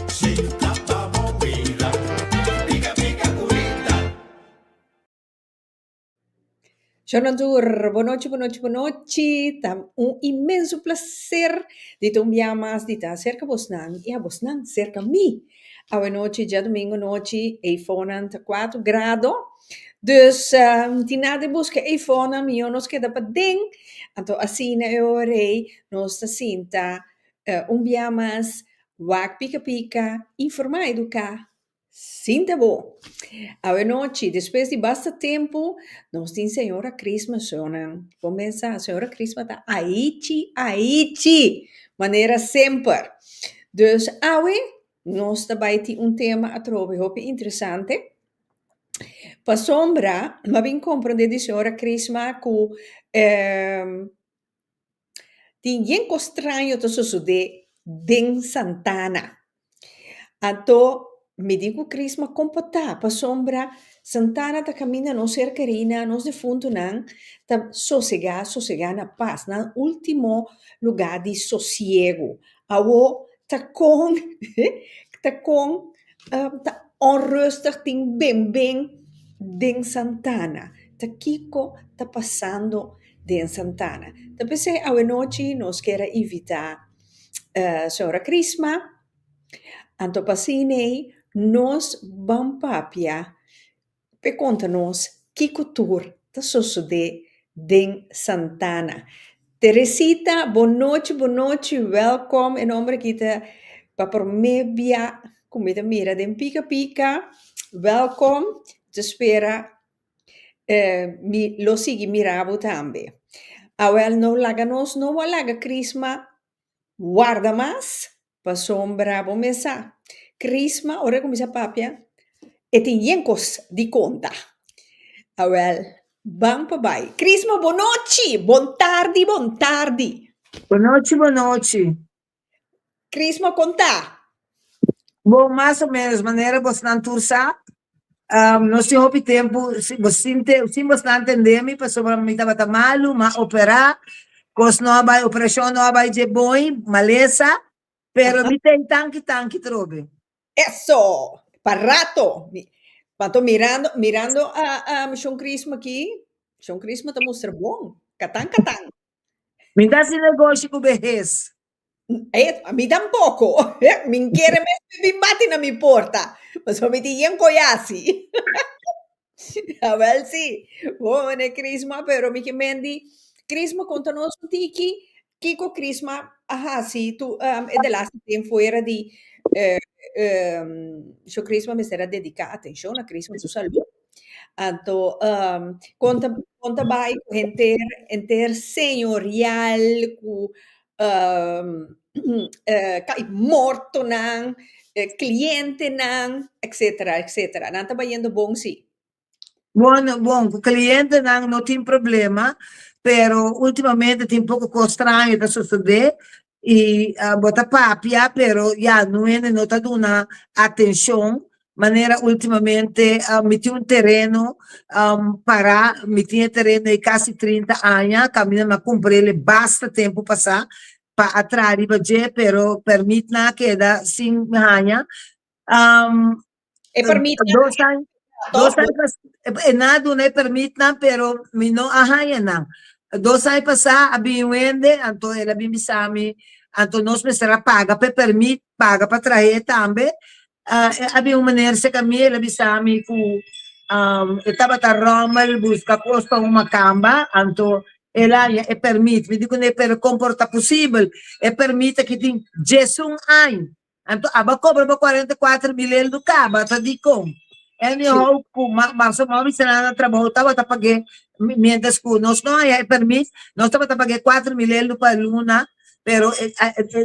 Sinta pa bo mira, Pika Pika ku Rita. Shonnan tur, bonochi, bonochi, bonochi. Ta un inmenso placer di ta un bia mas di ta cerca bosnan y a bosnan cerca mi. Awe nochi, djadomingo nochi, eifonan ta cuatro grado. Dus tin nada di busca eifonan, mihor nos keda paden. Anto asina e ora ei nos ta sinta un bia mas wak pika pika, informa, educa Sinta bo! Awe nochi, despues di basta tempu, nos tin Señora Crisma Shownan. Bo mesa, Señora Crisma ta aichi, aichi! Manera semper. Dus awe nos ta bai tin un tema atrobe hopi interesante. Pasobra m'a bin comprende di Señora Crisma cu Tin yen kos straño ta sosodé den Santana. Anto mi di ku Crisma kon por ta pasobra Santana ta kaminda nos ser kerina, nos defuntunan ta sosegá, sosegá na pas, nan último lugá di sosiegu. Awo ta kon ta kon ta onrustig tin ben ben den Santana. Ta kiko ta pasando den Santana. Ta p'esei awenochi nos kier a invitá señora Crisma, anto pa asin'ei nos ban papia p'e konta nos kiko tur ta sosodé den Santana. Teresita, bonochi bonochi, wèlkòm, e nòmber aki ta pa promé bia ku mi ta mira den Pika Pika, wèlkòm, ta spera Mi lo sigui mira bo tambe. Awel no laga nos no a laga Crisma warda mas pasobra bo mes sa Crisma ora e cuminsa papia e tin yen cos di conta. Awel ban pa bay. Crisma bonochi! Bon tardi bon tardi! Bonochi bonochi. Crisma con ta? Bon, mas o menos, manera bosnan tur sa, nos tin hopi tempu sin sin bosnan tende mi pasobra mi tabata malu, m'a operá, kos no a bai, operashon no a bai dje bon, malesa, pero mi ten tanki tanki trobe. Eso! Pa rato! Anto mirando mirando a Shon Crisma aki, Shon Crisma ta mustra bon, katan katan. Mi ta hasi negoshi ku behes. Mi tampoko. Mi kere mes mi bin bati na mi porta. Pasobra mi tin yen koe hasi. Awel si. Bo mane Crisma, pero mi ke mendi Crisma konta nos un tiki kiko Crisma a hasi tu e de laste tempo fuera di sho Crisma mester a dedica atencion na Crisma su salud. Anto kon ta kon ta bai ku henter henter señorial ku kai mortonan, klientenan, etcetera etcetera. Nan ta bayendo bon si. Bon, bon, ku klientenan no tin problema, pero ultimamente tin poko kos straño ta sosodé i bo ta papia pero ya no hende no ta duna atenshon manera ultimamente mi tin un tereno para mi tin e tereno ei kasi trinta aña kaminda mi a kumpr'el basta tempu pasá pa a traha riba dje pero pèrmitnan a keda sin haña. E permitnan Dos aña, dos aña pas, e nan a duna e permitnan, pero mi no a haña nan. Dos aña pasá a bin un hende, anto el a bin bisa mi, anto nos mester a paga pa e permit, paga pa trahe tambe. A bin un meneer serka mi, el a bisa mi ku e tabata ròmel buska kos pa un makamba, anto el a haña e permit. Mi di kuné, pero kon por ta posibel? E permit aki tin diesun aña. Anto aba cobra bo 44 mil eldo caba ta dicon? Anyhow cu ma ma so mami bisa nan na trabou tabata pague mientras cu nos no haya e permis nos tabata pague 4 mil eldo pa luna pero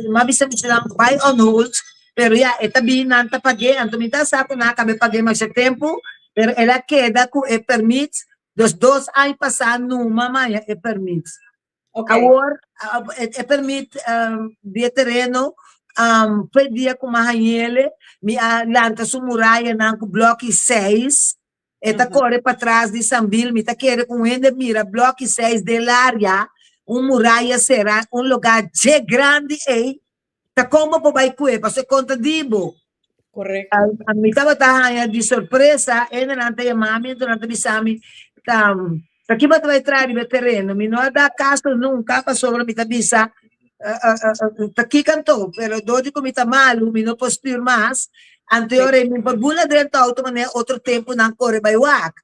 m'a bisa nan bay on hold pero ya e ta bin nan ta pague anto mi ta sa cu nan a cabe pague masha tempo pero el a keda cu e permit dus dos aña pasa numa maya e permit. Okay. Awor, e permit di e tereno, p'e dia ku mi a hañ'ele, mi a lanta su murayanan ku bloki seis, e ta kore patras di Sambil, mi ta kere ku un hende mira bloki seis den laria, un muraya sera, un lugá dje grandi ei, ta kon bo por bai kue, pasobra e konta di bo. Correcto. A mi tabata haña di sorpresa, hendenan ta yama mi, enton nan ta bisa mi, ta, ta ki bo ta bai traha riba e tereno? Mi no a da kaso nunka pasobra mi ta bisa, ta kiko anto? Pero dor di ku mi ta malu, mi no por stuur mas, anto e ora ei mi por bula drenta outo manera otro tempunan kore bai wak.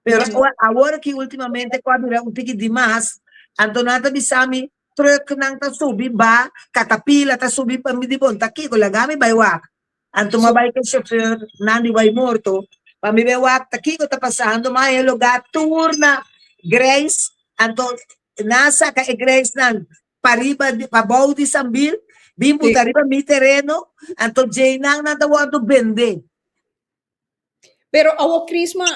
Pero awor aki ultimamente ku a bira un tiki dimas, anto nan ta bisa mi, Trucknan ta subi ba, katapila ta subi pa mi di bon ta kiko laga mi bai wak. Anto mi a bai ku e shofèr nan di bai morto pa mi bai wak ta kiko ta pasando ma e lugá tur na greis anto nan a saka e greisnan pariba di pabou di Sambil bin buta riba mi tereno anto djeinan nan ta wòrdu bende. Pero awor Crisma,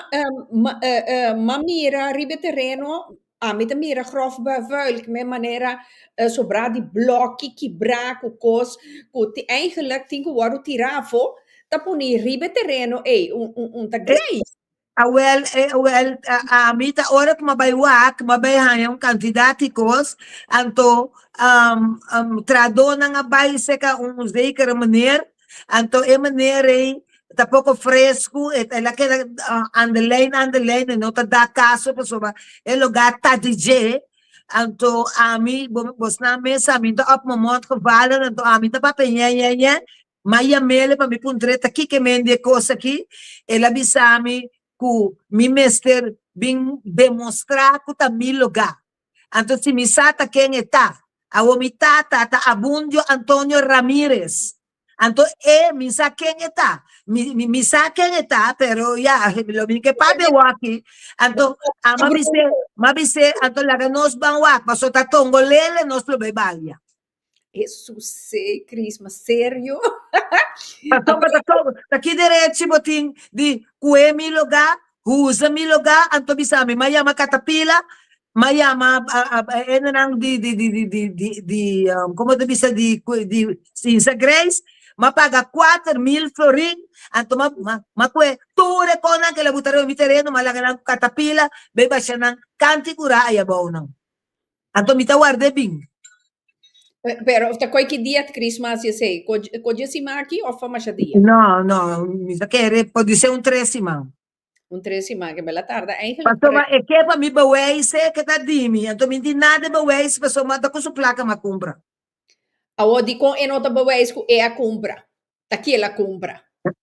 m'a mira riba e tereno, ami ta mira grof vuil, me manera sobrá di blòki kibrá ku kos ku eigenlijk tin ku wòrdu tirá afó, ta pone riba e tereno ei, un ta grijs. Awel, awel, ami ta ora ku m'a bai wak, m'a bai haña un kantidat di kos, anto trahadónan a bai seka un zekere meneer, anto e meneer ei ta poko fresku, e el a keda aan de lijn, aan de lijn, e no ta da kaso pasobra e lugá ta di dje, anto ami, bo bosnan mes sa mi ta op mijn mond gevallen, anto ami ta papia ñe ñe ñe, m'a yam'el pa mi puntr'é ta kiko e men di e kos aki, el a bisa mi ku mi mester bin demostrá ku ta mi lugá, anto si mi sa ta ken e ta, awor mi tata ta Abundio Antonio Ramirez. Anto e, mi sa ken e ta. Mi, mi, mi sa ken e ta, pero ya, lo mi ke papia waki. Anto, ama bisé, ma bisé, anto laga nos ban wak, paso ta tongolele nos lo bai balia. Jesus, Cris, ma serio? Paso pa ta to, ta ki derechi bo tin di kue mi lugá, usa mi lugá, anto bisa mi, m'a yama katapila, M'a yama hendenan di di di di di di di como ta bisa di di Sinsa Grace, m'a paga 4000 florin, anto m'a m'a kue tur e konan ke la buta riba mi tereno, m'a laga nan ku katapila bai basha nan kanti kura ayabounan. Anto mi ta ward'é bin. Pero ta koi ki dia Christmas esei? Ko dje siman aki of pa masha dia? No, no, mi ta kere podi ser un tres siman. Un tres siman ke bela tarda eigenlijk. Pasobra e ke pa mi bewijs ke ta di mi, anto mi no tin nada di bewijs pasobra ta ku su plaka mi a kumpra. Awor dikon e no ta bewijs ku e a kumpra? Ta ki el a kumpra?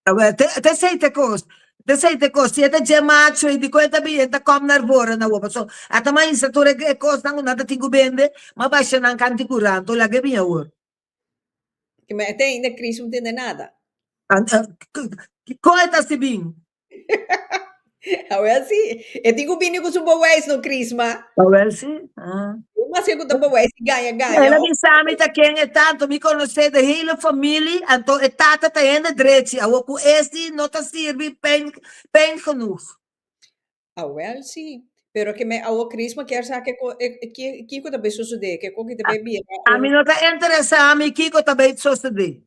Awel, te te esei ta e kos, te esei ta e kos. Si e ta dje macho ei dikon e ta bin e ta kom naar voren awor? Pasobra ata mi a hisa tur e kosnan ku nan ta tin ku bende, mi a basha nan kanti kura, anto laga e bin awor. Ke me te ainda Chris no tende nada. Kiko e ta sibin? Awel si. E tin ku bini ku su bewijs no Chris ma. Awel si. Ah. Mas ke ku ta bewijs si gaña gaña. El a bisa mi ta ken e ta, anto mi konosé de hele familie, anto e tata ta hende drechi, awor ku esi no ta sirbi pijn pijn genoeg. Awel si. Pero ke me awor Chris ma kier sa ke ko e kiko ta bay sosode, ke ko ki ta bay bira Ami no ta interesá mi kiko ta bay sosode.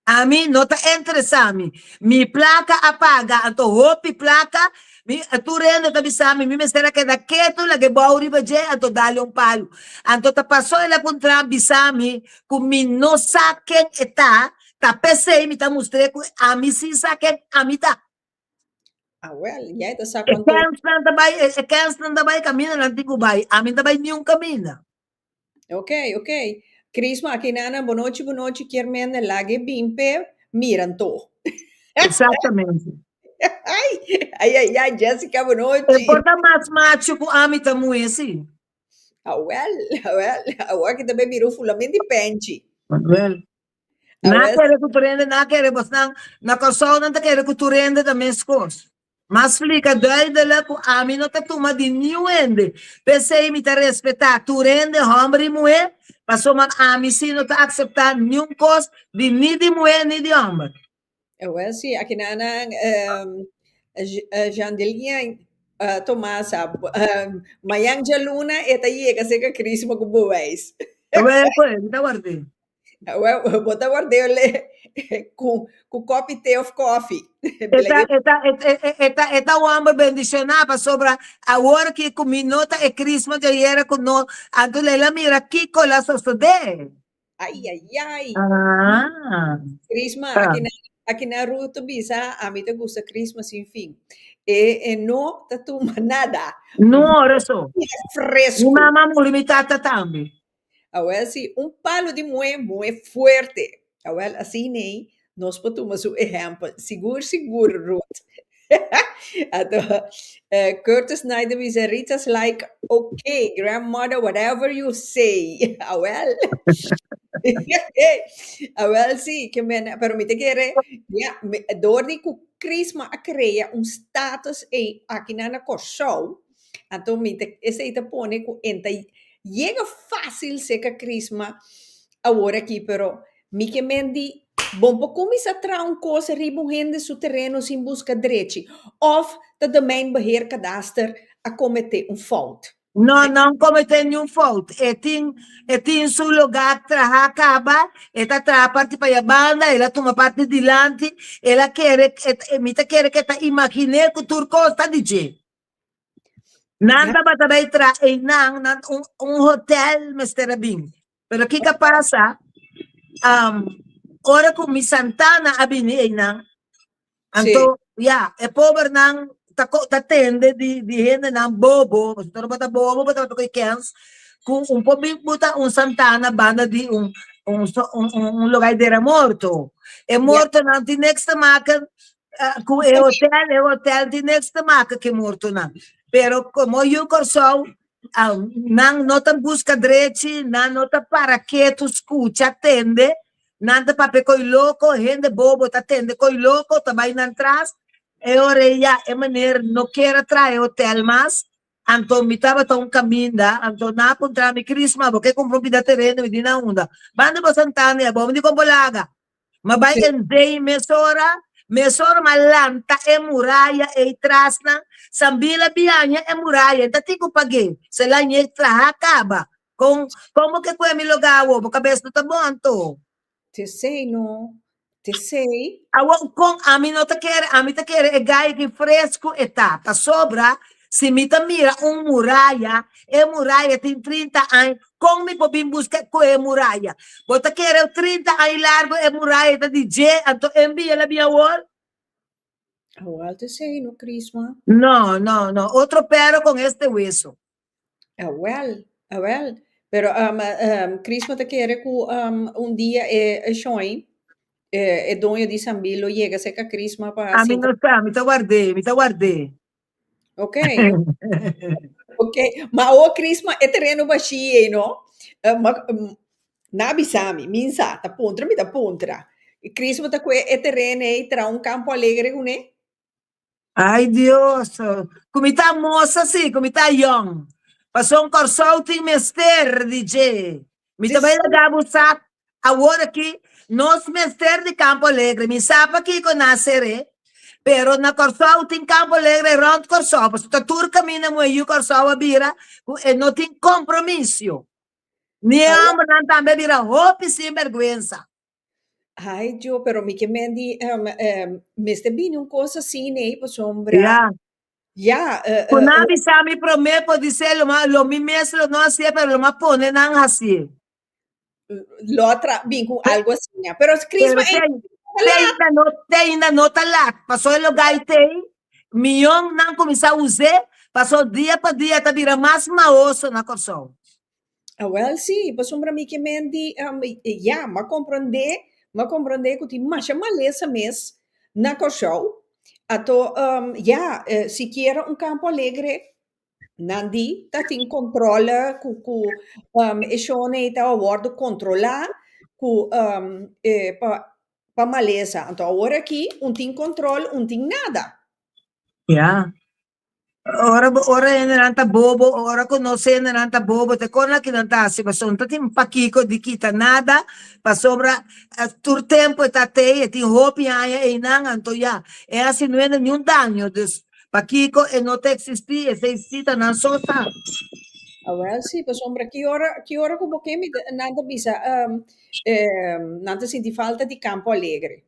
Ami no ta interesá mi. Mi plaka a paga, anto hopi plaka, mi tur hende ta bisa mi, mi mester a keda ketu laga e bou riba dje, anto dale un palu. Anto ta pasó el a puntra bisa mi ku mi no sa ken e ta, ta p'esei mi ta mustr'é ku ami si sa ken ami ta. Awel, ya ta sa E cuanto. kensnan ta bai, e kensnan ta bai kaminda nan tin ku bai. Ami no ta bai niun kaminda. Ok, ok. Crisma, aki nana, bonochi, bonochi, kier mende lage bin pe mira anto. Exactamente. Ai, ai, ai, ai, Jessica, E bonochi. por ta mas macho ku ami ta muhé, si. Awel, awel, awor aki ta bai bira un fulamente penchi. Awel. Na kere ku tur hende, na kere bosnan, na Kòrsou nan ta kere ku tur hende ta meskos. M'a splika duidelik ku ami no ta tuma di niun hende, p'esei mi ta respetá tur hende, hòmber i muhé, pasobra ami sí no ta akseptá niun kos di ni di muhé ni di hòmber. Awel sí, aki nan nan Jandelien Tomasa, mañan djaluna e ta yega serka Crisma ku bewijs. Awel koe, mi ta ward'é. Awel, bo ta ward'é ku ku kòpi te òf kòfi. E ta, e ta, e ta, e ta un hòmber bendishoná pasobra awor ki ku mi no ta e Crisma djayera ku no, anto el a mira kiko lo a sosodé. Ai, ai, ai. Ah. Crisma, Ah. aki nan. Aki na Ruth ta bisa, ami ta gusta Christmas sin fin. E, e no ta tuma nada. No ora so. Mi Fresco. mama a muri, mi tata tambe. Awel si, un palo di muhe, muhe fuerte. Awel, asina ei, nos por tuma su ehempel. Sigur, sigur, Ruth. Anto, eh, Curtis Knight a bisa, Rita's like, okay, grandmother, whatever you say. Awel. Awel, sí, ke men, pero mi ta kere, ja, mi, door di ku Chrisma a krea un status ei aki na na Kòrsou, anto mi ta, esei ta pone ku en ta yega fácil seka Chrisma awor aki, pero Mi ke men di, Bon por kuminsá traha un kos riba un hende su tereno sin buska drechi, òf ta Domeinbeheer Kadaster a kometé un fout? No, no a kometé niun fout. E tin, e tin su lugá trahá kaba, e ta traha parti pa yabanda, el a tuma parti dilanti, el a kere, e, mi ta kere ku e ta imaginé ku tur kos ta di dje. Nan tabata bai traha einan, nan un, un hotel mester a bin. Pero kiko a pasa? Um, ora ku mi Santana a bini einan, anto, ya, e pobernan ta, ta tende di, di hendenan bobo, pasobra no tabata bobo, pero tabata koe kens, ku un por bin buta un Santana banda di un, un, un, un, un lugar di dera morto. E mortonan tin niks te maken ku e hotel, e hotel tin niks te maken ku e mortonan. Pero komo yu Kòrsou, Nan no ta buska drechi, nan no ta para ketu skucha, tende, nan ta papia ko'i loko, hende bobo ta tende ko'i loko, ta bai nan tras, e ora ei ya e meneer no kier a traha e hotel mas, anto mi tabata un kaminda, anto nan a puntra mi, Crisma, bo ke kumpra un pida tereno? Mi di nan unda? Banda bo Santana ya bo, mi di kon bo laga? Ma bai Sí. en zee mesora, mesora ma lanta e muraya ei trasnan, Sambila biaña e muraya, ta tin ku pag'é, se la ñe traha kaba. Kon, kon bo ke kue mi logá awo? Bo kabes no ta bon anto. T'esei no, t'esei. Awo kon ami no ta kere, ami ta kere e gai aki fresku e ta, pasobra si mi ta mira un muraya, e muraya tin 30 aña, Kon mi por bin buska ku e muraya? Bo ta kere 30 aña largu e muraya ta di dje, anto en bia la bin awor? Awal ta esei no, Crisma? No, no, no. Otro perro con este hueso. Awel, awel. Pero um, um, Crisma ta kere ku um, un dia e, e shoin, e, e doño di Sambil lo yega serka Crisma pa Ami sinta. no sa, mi ta ward'é, mi ta ward'é. Ok. Ok. Ma awo Crisma e tereno bashí ei no. Eh, ma, mm, na bisa mi, min sa, ta puntra mi ta puntra. Crisma ta kue e tereno ei tra un Campo Alegre kuné? Ay Dios, ku mi ta mosa sí, ku mi ta yòn. Pasobra Kòrsou tin mester di dje. Mi ta bai laga bo sa awor aki, nos mester di Campo Alegre. Mi sa pakiko na ser'é, pero na Kòrsou tin Campo Alegre rònt Kòrsou, pasobra ta tur kaminda muhé yu Kòrsou a bira ku e no tin kompromisio. Ni e hòmbernan tambe a bira hopi sinbèrgwensa. Ai Dio, pero mi ke men di mester bini un kos asina ei pasobra Ya. Ya, eh, Ku eh, nan bisa mi promé podisé lo ma lo mi mes lo no hasié pero lo ma pone nan hasié. Lo a tra bin ku algo asina. Pero Pero Crisma te ei te ainda no te ainda no ta lat paso e lo gai tei mion nan kuminsá us'é paso dia pa dia ta bira mas maoso na Kòrsou. Awel sí, pasobra mi ke men di, ya, m'a komprondé, m'a komprondé ku tin masha malesa mes na Kòrsou. Anto, ya, sikiera un Campo Alegre nan di ta tin kontrole ku ku e shon ei ta wòrdu kontrolá ku pa pa malesa. Anto awor aki un tin kontrol, un tin nada. Ya. Ora bo ora hendenan ta bobo, ora ku nos hendenan ta bobo, te kon aki nan ta hasi pasobra no ta tin pakiko di kita nada, pasobra tur tempu e ta tei, e tin hopi aña einan, anto ya, e hasi no hende niun daño, dus pakiko e no ta eksistí, esei si ta nan so sa. Awel si, pasobra ki ora ki ora ku bo ke mi nan ta bisa nan ta sinti falta di Campo Alegre.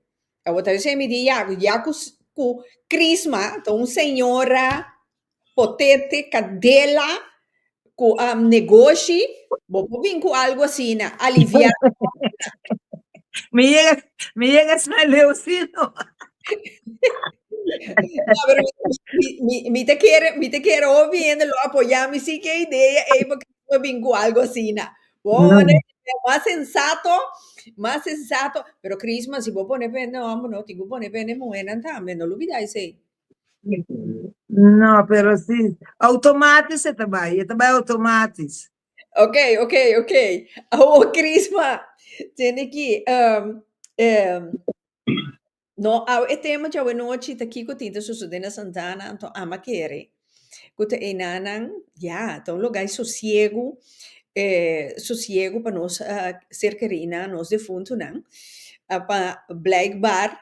Awor ta esei mi di ya, ya ku ku Crisma ta un señora potente, kadela, ku negoshi, bo por bin ku algu asina, aliviá. Mi yega, mi yega esnan leu si no. No, pero mi, mi, mi te kere, mi te kere hopi hende lo apoyá mi sí ke idea ei porque mi bin ku algo asina. Bo No. ne, mas sensato, mas sensato. Pero Christmas, si bo pone pende homber, no, tin ku pone pende muhernan tambe, no lubida esei. No, pero si automatisch e ta bai, e ta bai automatisch. Ok, ok, ok. Awor Chrisma, tende ki, um, um, no, aw e tema djawe nochi ta kiko tin ta sosode na Santana, anto ama kere ku ta einanan, ya, ta un lugá di sosiegu, eh, sosiegu pa nos ser kerí nan, nos defuntunan, pa blijkbaar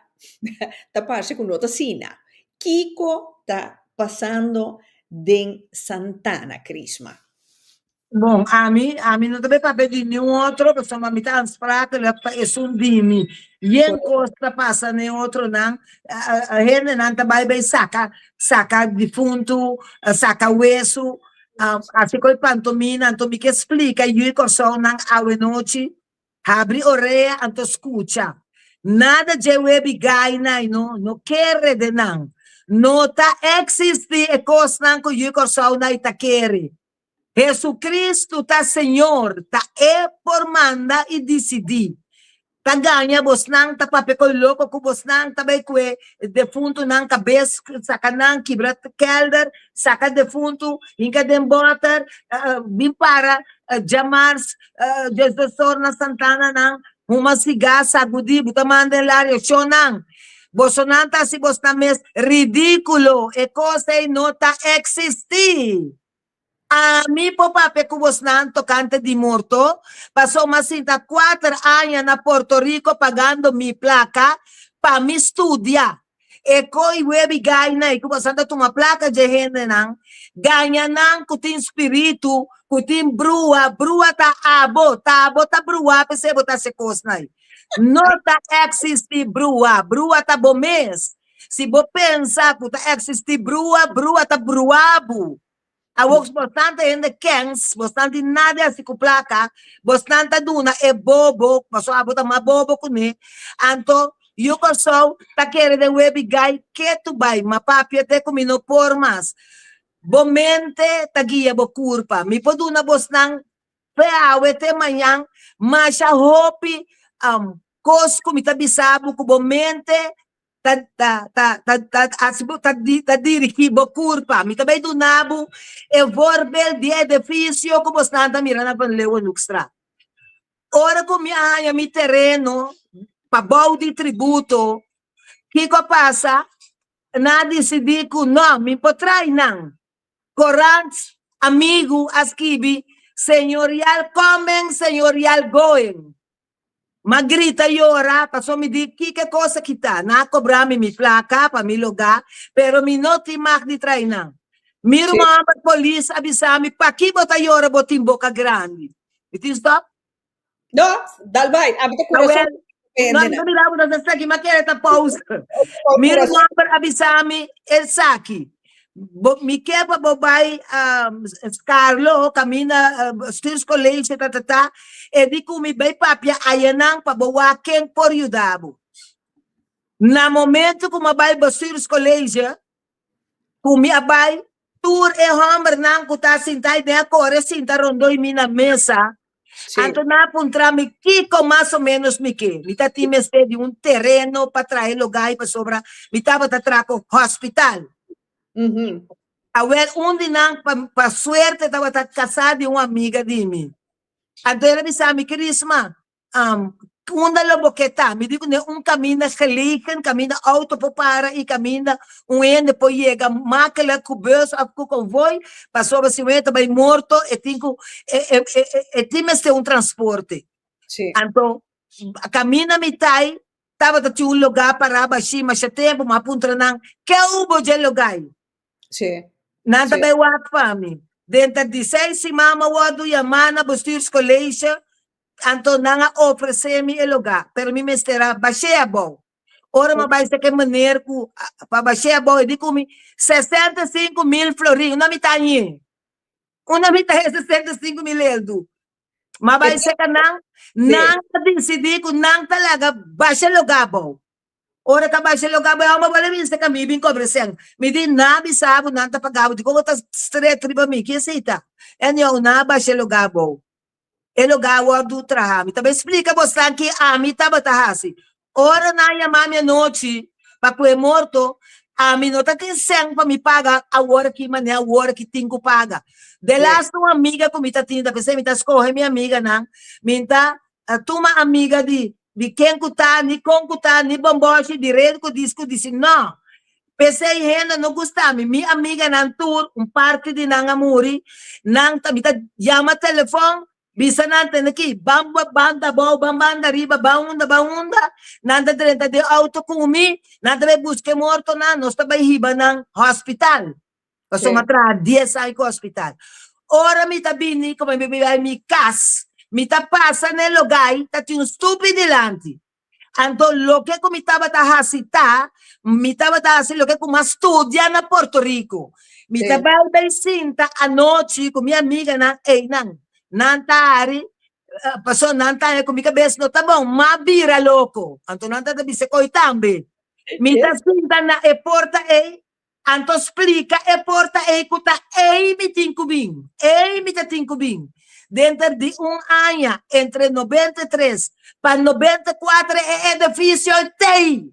ta parse ku no ta asina. Kiko ta pasando den Santana, Chrisma? Bon, ami, ami no ta bay papia di niun otro, pasobra mi ta aansprakelijk pa esun di mi. Yen kos ta pasa na e otronan, hendenan ta bay bay saka, saka difuntu, saka wesu, hasi koe pantomina, anto mi ke splika yu i Kòrsounan awenochi, habri orea anto skucha. Nada dje webi gai nai no, no kere den nan. No ta eksistí e kosnan ku yu i Kòrsou nai ta kere. Jesucristo ta Señor, ta E por manda i disidí. Ta gaña bosnan, ta papia koe loko ku bosnan, ta bai kue defuntunan kabes, saka nan, kibra kelder, saka defuntu, hinka den bòter, bin para djamars, djesdosor na Santana nan, huma sigá, sagudí, bo ta manda e laria, shonnan, bosonan ta hasi bosnan mes ridíkulo, e kos ei no ta eksistí. Ami por papia ku bosnan tokante di morto, pasobra mi a sinta kuater aña na Puerto Rico pagando mi plaka pa mi studia. E koi webi gaina ei ku bosan ta tuma plaka dje hendenan, gaña nan ku tin spiritu, ku tin brua, brua ta abo, ta abo ta brua p'esei bo ta hasi e kosnan ei. No ta eksistí brua, brua ta bo mes. Si bo pensa ku ta eksistí brua, brua ta brua bo. Awor bosnan ta hende kens, bosnan tin nada hasi ku plaka, bosnan ta duna e bobo, pasobra abo ta mas bobo kuné, anto yu Kòrsou ta kere den webi gai ketu bai, ma papia te ku mi no por mas. Bo mente ta guia bo kurpa. Mi por duna bosnan fe awe te mañan masha hopi kos ku mi ta bisa bo ku bo mente ta ta ta ta ta hasi bo ta di ta dirigí bo kurpa. Mi ta bai duna bo e voorbeeld di e edifisio ku bosnan ta mira na Van Leeuwenhoekstraat. Ora ku mi a haña mi tereno pa bou di tributo, kiko a pasa? Nan a disidí ku no, mi por trai nan. Korant Amigu a skibi, Señorial coming, señorial going. M'a grita yora, pasobra mi di, Kiko e kos aki ta? Nan a kobra mi mi plaka pa mi logá, pero mi no tin mag di trae nan. Mi ruman hòmber polis a bisa mi, Paki bo ta yora bo tin boka grandi? Mi tin stòp? No, dal bai. Ami ta kurason. Awel, no, mi ta mira bo ta saki, mi a kere ta pausa. Mi ruman hòmber a bisa mi esaki, Bo, mi ke pa bo bai Skarlo, kaminda Stuurscollege ta ta ta, e di ku mi bai papia ayanan pa bo wak ken por yuda bo. Na momento ku mi a bai Bestuurscollege, ku mi a bai, tur e hòmbernan ku ta sinta ei den a kore sinta rondoi mi na mesa, Anto nan a puntra mi kiko mas o ménos mi ke. Mi ta tin mester di un tereno pa traha e lugá ei pasobra mi tabata traha ku hospital. Awel un di nan pa suerte tabata kasá di un amiga di mi. Anto el a bisa mi, Krisma, Unda lo bo ke ta? Mi di ku ne un kaminda gelegen, kaminda outo por para i kaminda un hende por yega makkelijk ku bus òf ku konvoi, pasobra si un hende ta bai morto e tin ku e e e e tin mester un transporte. Sí. Anto kaminda mi ta ei tabata tin un lugá pará bashí masha tempu, mi a puntra nan, Ke hubo dje lugá ei? Sí. Nan ta Sí. bai wak pa mi. Denter di seis siman mi a wòrdu yamá na bestuurscollege Anto nan a ofresé mi e lugá, pero mi mester a bash'é abou. Ora mi a bai saka e meneer ku pa bash'é abou, e di ku mi, 65 mil florin. Unda mi ta hañ'é? Unda mi ta haña 65 mil eldu? Ma bai seka nan, nan a disidí ku nan ta laga basha lugá abou. Ora ka basha lugá abou, e hòmber bole bin seka mi bin kobra sèn. Mi di, Nan a bisa bo, nan ta paga bo, dikon bo ta stret riba mi? Ki esei ta? Anyhow, nan a basha lugá abou. E lugá a wòrdu traha. Mi ta bai splika bosnan ki ami tabata hasi. Ora nan yama mi anochi pa ku e morto, ami no ta tin sèn pa mi paga awor aki manera awor aki tin ku paga. Delaste un amiga ku mi ta tin, ta p'esei mi ta skohe mi amiganan, mi ta tuma amiga di di ken ku ta, ni kon ku ta, ni bòmbòshi, di rede ku dis ku disi. No! P'esei hende no gusta mi. Mi amiganan tur, un parti di nan a muri, nan ta, mi ta yama telefòn, bisa nan tende ki, ban banda abou, ban banda ariba, ban unda, ban unda, nan ta drenta den outo ku mi, nan ta bai buska e mortonan, nos ta bai hiba nan hospital. Pasobra mi a traha dies aña ku hospital. Ora mi ta bini, komo mi bai mi kas, mi ta pasa na e logai, ta tin un stupi dilanti. Anto loke ku mi tabata hasi ta, mi tabata hasi loke ku mi a studia na Puerto Rico. Mi ta bai bai sinta anochi ku mi amiganan einan. Nan ta hari, pasobra nan ta haña ku mi kabes no ta bon, m'a bira loko. Anto nan ta bisa ko'i tambe. Mi ta sinta na e porta ei, Anto splika e porta ei ku ta ei mi tin ku bin, ei mi ta tin ku bin. Denter di un aña, entre 93 pa 94 e edifisio t'ei.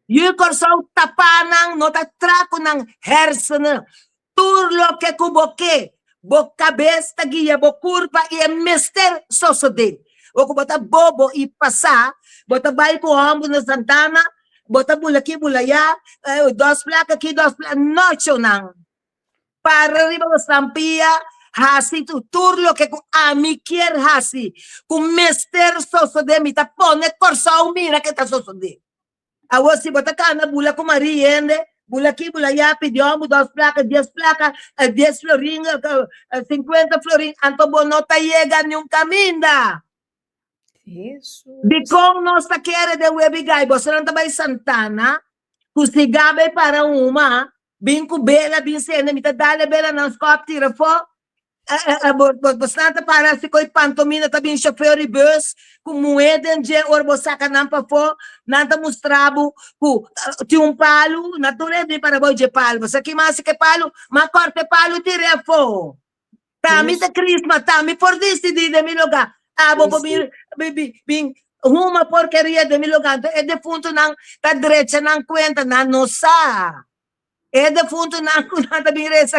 Yu Kòrsou tapá nan no ta tra ku nan hersenen. Tur loke ku bo ke, bo kabes ta guia bo kurpa i e mester sosodé. O ku bo ta bobo i pasá, bo ta bai ku hòmber na Santana, bo ta bula aki bula ayá, dos plaka aki dos plaka, no shownan. Para riba bo stampia, hasi tur loke ku ami kier hasi, ku mester sosodé, mi ta pone Kòrsou mira ke ta sosodé. Awor si bo ta kanda bula ku Marie hende, bula aki bula ayá, pidi hòmber dos plaka, dies plaka, dies florin, sinkuenta florin, anto bo no ta yega niun kaminda. Dikon nos ta kere den webi gai? Bosonan ta bai Santana ku sigá bai para huma, bin ku bela bin sende, mi ta dal e bela nan skòp tira afó. Bosnan ta para hasi ko'i pantomina ta bin shofèr di bus ku muhé den dje ora bo saka nan pafó nan ta mustra bo ku tin un palu nan tur e bin para bo dje palu bo sa kima hasi ku e palu ma kòrta e palu tir'é afó ta mi ta krisma ta mi por disidí den mi lugá abo por bin bin huma porkeria den mi lugá anto e defuntunan ta drecha nan kuenta nan no sa. E defuntunan ku nan ta bin resa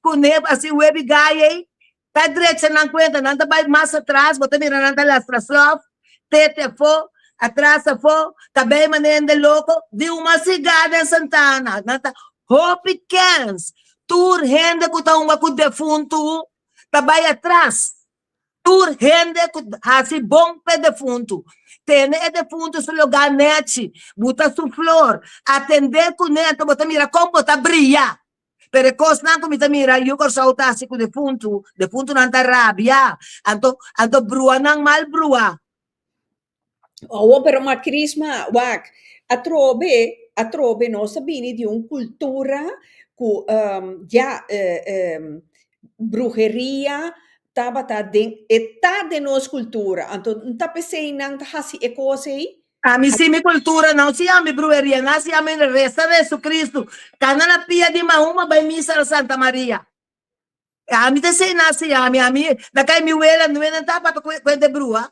ku ne asi webi gai ei, ta drecha nan kuenta, nan ta bai mas atras, bo ta mira nan ta lastra slof, tete afó, atras afó, kabei manera hende loko, di un masigá den Santana. Nan ta hopi kens. Tur hende ku ta hunga ku defuntu ta bai atras. Tur hende ku hasi bon p'e defuntu, tene e defuntu su lugá nèchi, buta su flor, atendé kuné, anto bo ta mira kon bo ta bria. Pero e kosnan ku mi ta mira yu Kòrsou ta hasi ku defuntu, defuntunan ta rabia, anto anto bruanan mal brua. Awor pero ma Crisma, wak, atrobe, atrobe nos a bini di un cultura cu ya bruheria tabata den, e ta den nos cultura, anto n ta p'esei nan ta haci e cos ei? Ami si mi cultura no si ami bruheria, nan si ami reza na Jesucristo, cana na pia di Mahuma bay misa na Santa Maria. Ami ta esei nan si ami, ami na cay mi wela nuwe nan ta papia cu hende bruha.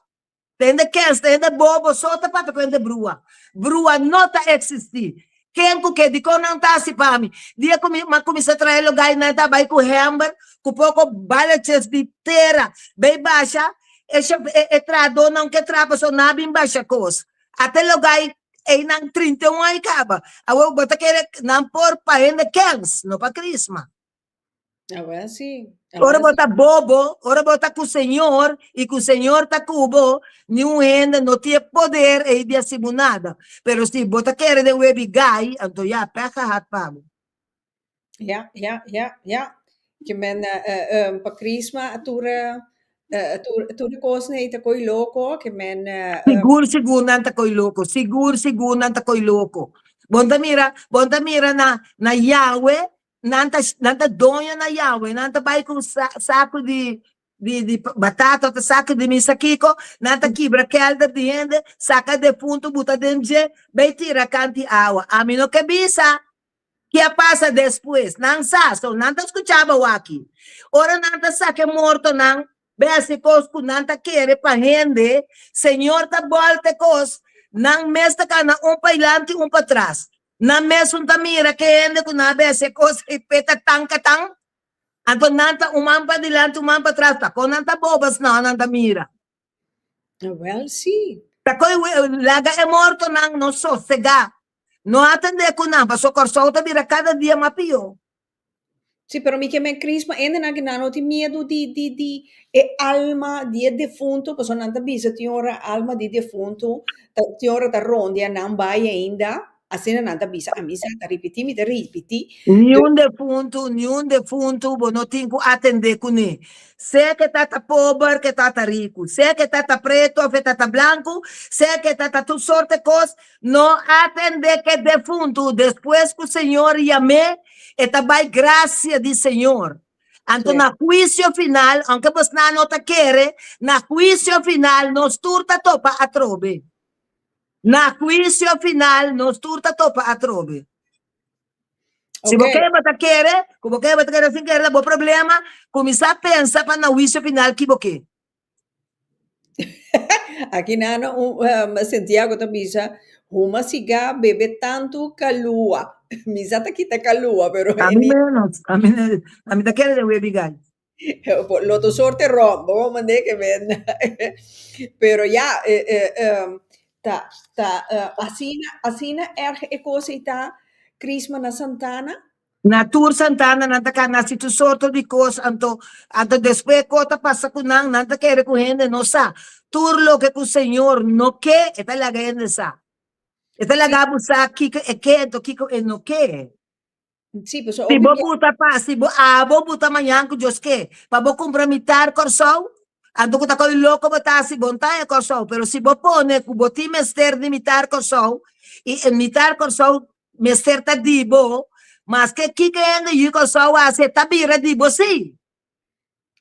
Ta hende kens, ta hende bobo so ta papia ku hende brua. Brua no ta eksistí. Ken ku ke, dikon nan ta hasi pa mi? Dia ku mi a kuminsá traha e lugá ei nan ta bai ku hèmber, ku poko balaches di tera bai basha, e shofè, e e trahadónan ke traha pasobra nan a bin basha kos. Ata e lugá ei, einan 31 aña kaba. Awor bo ta kere nan por pa hende kens, no pa krisma. Awel si. Ora bo ta bobo, ora bo ta ku Señor i ku Señor ta ku bo, niun hende no tin e poder ei di hasi bo nada. Pero si bo ta kere den webi gai, anto ya, pèg gehad pa bo. Ja, ja, ja, ja. Ke men pa Crisma tur tur tur e kosnan ei ta koi loko, ke men Sigur, sigur nan ta koi loko. Sigur, sigur nan ta koi loko. Bo ta mira, bo ta mira na na Yahweh, Nan ta nan ta doño na Yahweh, nan ta bai ku saku di di di batata òf ta saku di misa kiko, nan ta kibra kèlder di hende, saka defuntu buta den dje, bai tira kanti awa. Ami no ke bisa ki a pasa despues. Nan sa, so nan ta skucha bo aki. Ora nan ta saka e mortonan, bai hasi kos ku nan ta kere pa hende, Señor ta bòlta e kos, nan mes ta kana un pa dilanti un pa tras. Nan mesun ta mira ke hende ku nan a bai hasi e kos ei p'e ta tan katan. Anto nan ta un man padilanti, un man patras, ta kon nan ta bobas no nan ta mira. Wel si. Ta kon laga e mortonan no sosega, no atende ku nan, pasobra Kòrsou ta bira kada dia mas pió. Si, pero mi ke men Crisma, hendenan ki nan no tin miedu di di di e alma di e defuntu, pasobra nan ta bisa tin ora alma di defuntu ta tin ora ta rondia nan bai ainda, Asina nan ta bisa, ami sa ta ripití, mi ta ripití. Niun defuntu, niun defuntu bo no tin ku atendé kuné. Sea ku e ta ta pober, ku e ta ta riku, sea ku e ta ta pretu òf e ta ta blanku, sea ku e ta ta tur sorte kos, no atendé ku e defuntu. Despues ku Señor yam'é, e ta bai grasia di Señor. Anto na huisio final, ounke bosnan no ta kere, na huisio final nos tur ta topa atrobe. Na huisio final nos tur ta topa atrobe. Si bo kere bo ta kere, ku bo kere bo ta kere sin kere ta bo problema, kuminsá pensa pa na huisio final ki bo ke. Aki nano un Santiago ta bisa, huma sigá, bebe tantu kalua. Mi sa ta kita kalua, pero Ami menos, ami ami ta kere den webi gai. Lo tu sorte rom, bo mande ke men. Pero ya, ta ta asina asina erg e kos ei ta Crisma na Santana? Na tur Santana nan ta kana hasi tur sorto di kos, anto anto despues kos ta pasa ku nan, nan ta kere ku hende no sa. Tur loke ku Señor no ke, e ta laga hende sa. E ta laga bo sa kiko e ke anto kiko e no ke. Sí, pasobra Si hopi bo bia. buta pa, si bo abo buta mañan ku Dios ke, pa bo kumpra mitar Kòrsou, anto ku ta koi loko bo ta hasi bon ta e Kòrsou, pero si bo pone ku bo tin mester di mitar Kòrsou i e mitar Kòrsou mester ta di bo, maske kiko hende yu Kòrsou hasi e ta bira di bo sí,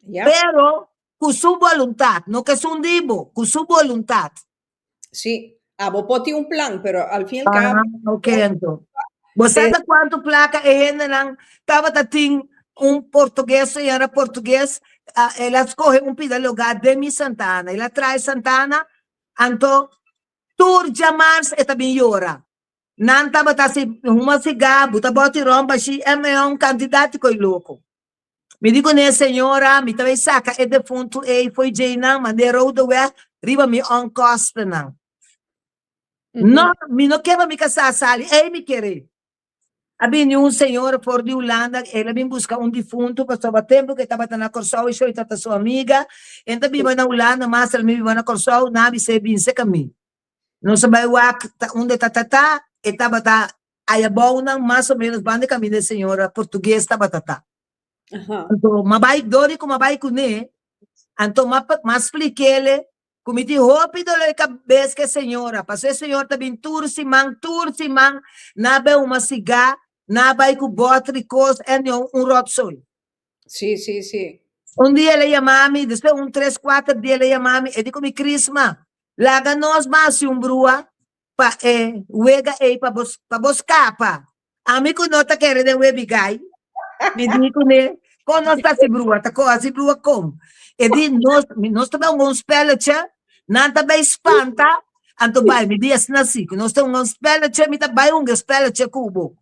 Ya. pero ku su boluntat, no ku esun di bo, ku su boluntat. Sí, abo por tin un plan, pero al fin y al cabo. Ah, ok, anto. Bo sa ta cuanto placa e hendenan tabata tin un portugues, señora portugues, ah, el a scoge un pida lugar den mi Santana. El a trae Santana, anto tur djamars e ta bin yora. Nan tabata si huma siga, buta boti ron bashi, e un cantidad di coi loco. Mi di kuné, Señora, mi ta bai saka e defuntu ei fo'i djeinan, mand'é Rodeweg riba mi onkostennan. No, mi no ke pa mi kasá sali, ei mi ker'é. A bini un señora for di Hulanda, el a bin buska un difuntu, pasobra tempu ku e tabata na Kòrsou e shoi tabata su amiga, e ta biba na Hulanda, mas el mi biba na Kòrsou, nan a bis'é bin seka mi. Nos a bai wak ta unda e ta ta, e tabata Ayabounan mas o menos banda e kaminda e señora portugues tabata ta. Anto m'a bai dor di ku m'a bai kuné, anto m'a m'a splik'ele ku mi tin hopi dolor di kabes ku e señora, pasobra e señor ta bin tur siman, tur siman nan a bai huma sigá, nan a bai ku bòter di kos en un ròtzooi. Sí, sí, sí. Un dia el a yama mi, despues un tres kuater dia el a yama mi, e di ku mi, Crisma, laga nos ban hasi un brua pa e wega ei pa bo pa bo skapa. Ami ku no ta kere den webi gai, mi di kuné, kon nos ta hasi brua? Ta kon hasi brua kon? E di nos nos ta bai hunga un spelletje, nan ta bai spanta, anto bai. Mi di asina si, ku nos ta hunga un spelletje, mi ta bai hunga e spelletje ku bo.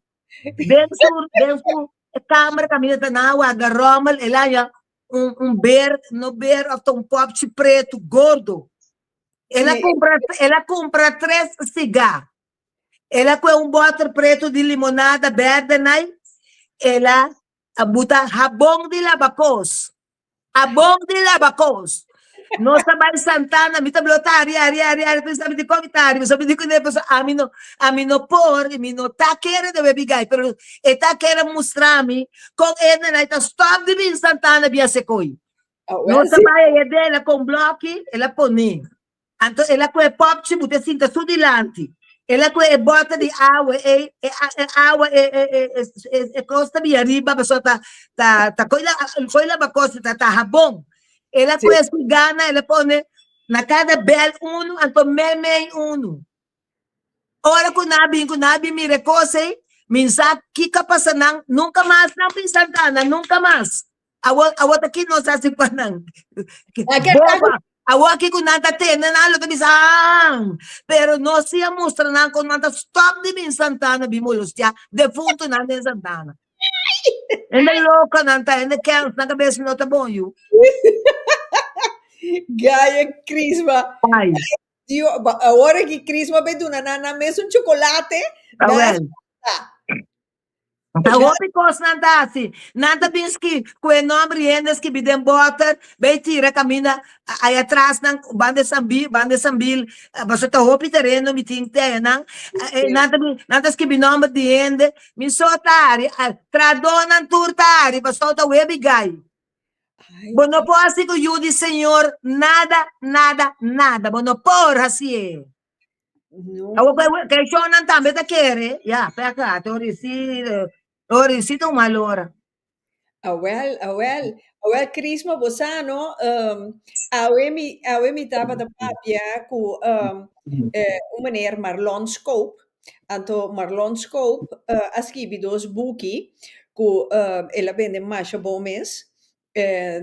Den su den su kamer kaminda ta nan a warda rommel, el a haña un un ber, no ber, òf ta un pòpchi pretu gordo. El a kumpra, el a kumpra tres sigá. El a kue un bòter pretu di limonada bèrdè nai. El a buta habon di laba kos. Habon di laba kos. Nos ta bai Santana, mi ta blo ta hari, hari, hari, hari. Pensa mi di kon mi ta hari. Mi di kuné pasobra ami no, ami no por i mi no ta kere den webi gai. Pero e ta kere mustra mi kon hende nai ta stòp di bin Santana bia sekoi. Nos a bai ayá den, el a kon blòki, el a poné. Anto el a kohe pòpchi buta e sinta su dilanti. El a kohe e bòter di awa ei, e e awa e e e e e kos ta bini ariba pasobra ta ta ta koi la koi laba kos ta ta habon. El a kue su gana, el a pone na kada bèl unu, anto meimei unu. Ora ku nan a bin ku nan a bin mira e kos ei, mi sa kiko a pasa nan, nunka mas nan bin Santana, nunka mas. Awor, awor ta ki nos hasi pa nan? Boba. Awor aki ku nan ta tende nan lo ta bisa, ah, pero nos si a mustra nan kon nan ta stop di bin Santana bin molestia defuntunan den Santana. Hende loko nan ta, hende kens, nan kabes no ta bon yu. Gaya Crisma. Ai. Dio, awor aki Crisma bay duna nan nan mes un chocolate. Awel. Ta hopi kos nan ta hasi. Nan ta bin ski ku e nòmber di hende skibi den bòter, bay tira kaminda ay atras nan banda e sambil, banda e sambil, pasobra ta hopi tereno mi tin te ayanan. Nan ta bin, nan ta skibi nòmber di hende. Mi so ta hari, tradónan tur ta hari, pasobra ta webi gai. Bo no por hasi ku yu di Señor nada, nada, nada. Bo no por hasié. No. Awor ku e shownan tambe ta kere, ya, peka, te ora si, ora si ta un mal ora. Awel, awel, awel Crisma bo sa no, um, awe mi, awe mi tabata papia ku um, eh, un meneer Marlon Scope, anto Marlon Scope uh, a skibi dos buki ku uh, el a bende masha bon mes.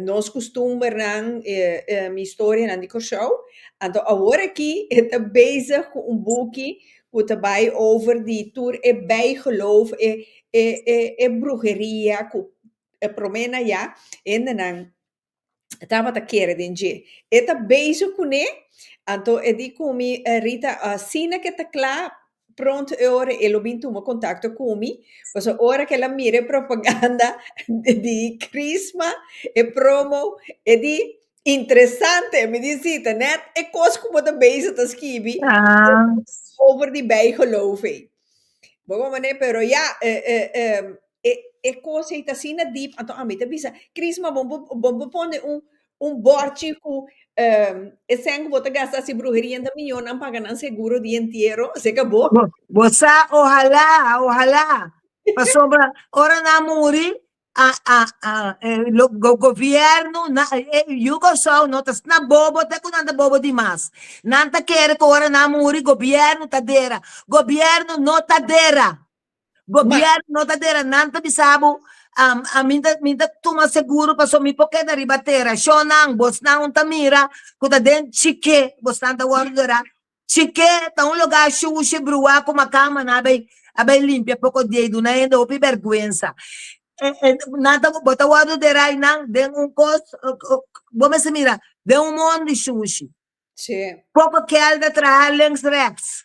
Nos kustumbernan, mi historianan di Kòrsou. Anto awor aki e ta bezig ku un buki ku ta bai over di tur e bijgeloof, e e e e bruheria ku e promé na ya hendenan tabata kere den dje. E ta bezig kuné, anto e di ku mi, Rita, asina ku e ta kla Pronto e ora e lo bin tuma contacto cu mi, pasobra ora cu el a mira e propaganda di Crisma, e promo, e di interesante, mi di si, ta net e cos cu bo ta bezig ta skibi over di bijgeloof ei. Bo como manera, pero ya, e e cos ei ta asina diep, anto ami ta bisa, Crisma bo bo por pone un Un borchi ku e sèn ku bo ta gasta hasi bruheria ta mihó nan paga nan seguro di entiero, se ka bo. Bo sa, ohalá, ohalá. Pasobra ora nan muri, a, a, a, lo, go, gobièrnu, na, e yu Kòrsou no ta sna bobo te ku nan ta bobo dimas. Nan ta kere ku ora nan muri gobièrnu ta dera. Gobièrnu no ta dera. Gobierno no ta dera nan ta bisa bo a mi ta mi ta tuma seguro pasobra mi por keda riba tera shownan bosnan un ta mira ku ta den chike bosnan ta wòrdu dera chike ta un lugá shushi bruá ku makama nan a bai a bai limpia poko dia i duna hende hopi bèrgwensa nan ta bo ta wòrdu dera einan den un kos bo mester mira den un mondi shushi poko kèlda traha links rèks.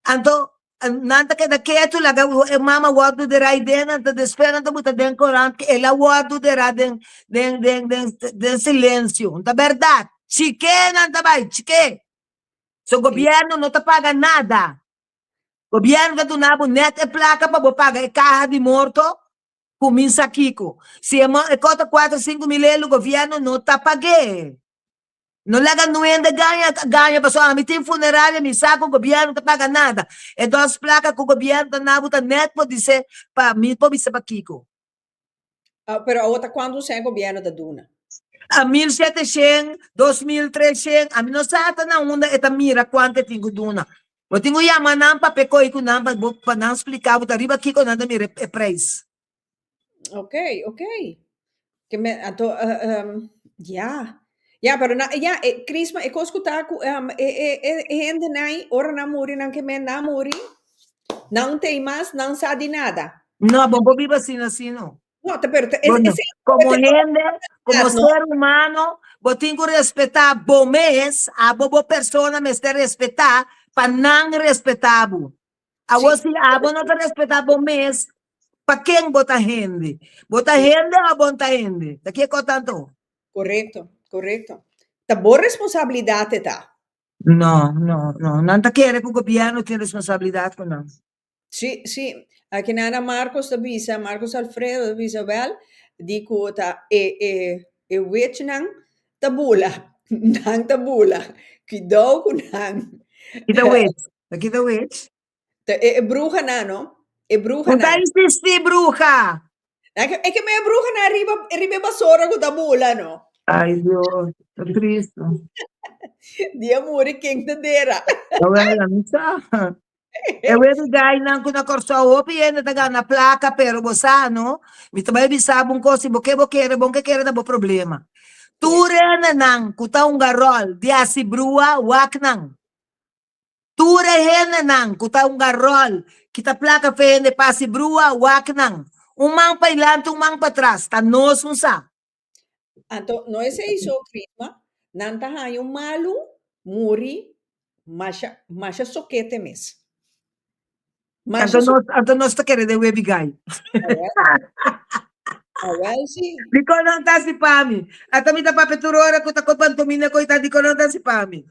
Anto nan ta keda ketu laga e mama wòrdu derá i den anto despues nan ta buta den korant ke el a wòrdu derá den den den den den silensio. Ta bèrdat. Chike nan ta bai, chike. So gobièrnu no ta paga nada. Gobièrnu ta duna bo nèt e plaka pa bo paga e kaha di morto, kuminsá kiko. Si e e kota kuater 5000 elu gobièrnu no ta pag'é. No laga nuende gaña gaña pasobra ami tin funeraria mi sa ku gobierno ta paga nada. E dos plaka ku gobierno ta na bo ta net por dise pa mi por bisa pakiko. Ah, pero awor ta kuantu sèn gobierno ta duna? A 1700, 2300, ami no sa ta na unda e ta mira kuantu e tin ku duna. Bo tin ku yama nan papia koi ku nan pa bo pa nan splika bo ta riba kiko nan ta mira e preis. Ok, ok. Ke me, anto, uh, um, ja. Ja, pero na, ja, e, Crisma, e kos ku ta ku um, e, e, e, e hende nai, ora nan muri, nan ke men nan muri, nan tei mas, nan sa di nada. No, bo por biba asina así no. No, te, pero te, Bo no. es, Como hende, como no. ser humano, bo tin ku respetá bo mes, abo bo persona mester respetá pa nan respetá bo. Awor si abo no ta respetá bo mes, pa ken bo ta hende? Bo ta hende o bo no ta hende? Ta kiko tanto? Korekto, korekto. Ta bo responsabilidat e ta. No, no, no. Nan ta kere ku gobièrnu tin responsabilidat ku nan. Sí, sí. Aki nana Marcos ta bisa, Marcos Alfredo ta bisa wèl, di ku ta e e e witchnan ta bula. Nan ta bula. Kuidou ku nan. Ki ta witch? Ta ki ta witch? Ta e, e bruhanan, no? E No ta bruhanan. existi bruha! E ke, e ke me bruhanan riba, riba e basora ku ta bula, no? Ai Dios, ta tristo. Dia muri ken ta dera. Awel, mi sa. E web gainan ku na Kòrsou hopi hende ta gana plaka pero bo sa no, mi ta bai bisa bo un kos si bo ke bo kere bo no ke kere ta bo problema. Tur hendenan ku ta hunga ròl di hasi brua wak nan. Tur e hendenan ku ta hunga ròl kita plaka fe hende pa hasi brua wak nan. Un man pailanti un man patras ta nos un sa. Anto no esei so Crisma, nan ta haña un malu muri masha masha sokete mes. Masha Anto nos anto nos ta kere den webi gai. Awel si. Dikon nan ta hasi pa mi? Ata mi ta papia tur ora ku ta kon pantomina ku ta dikon nan ta hasi pa mi?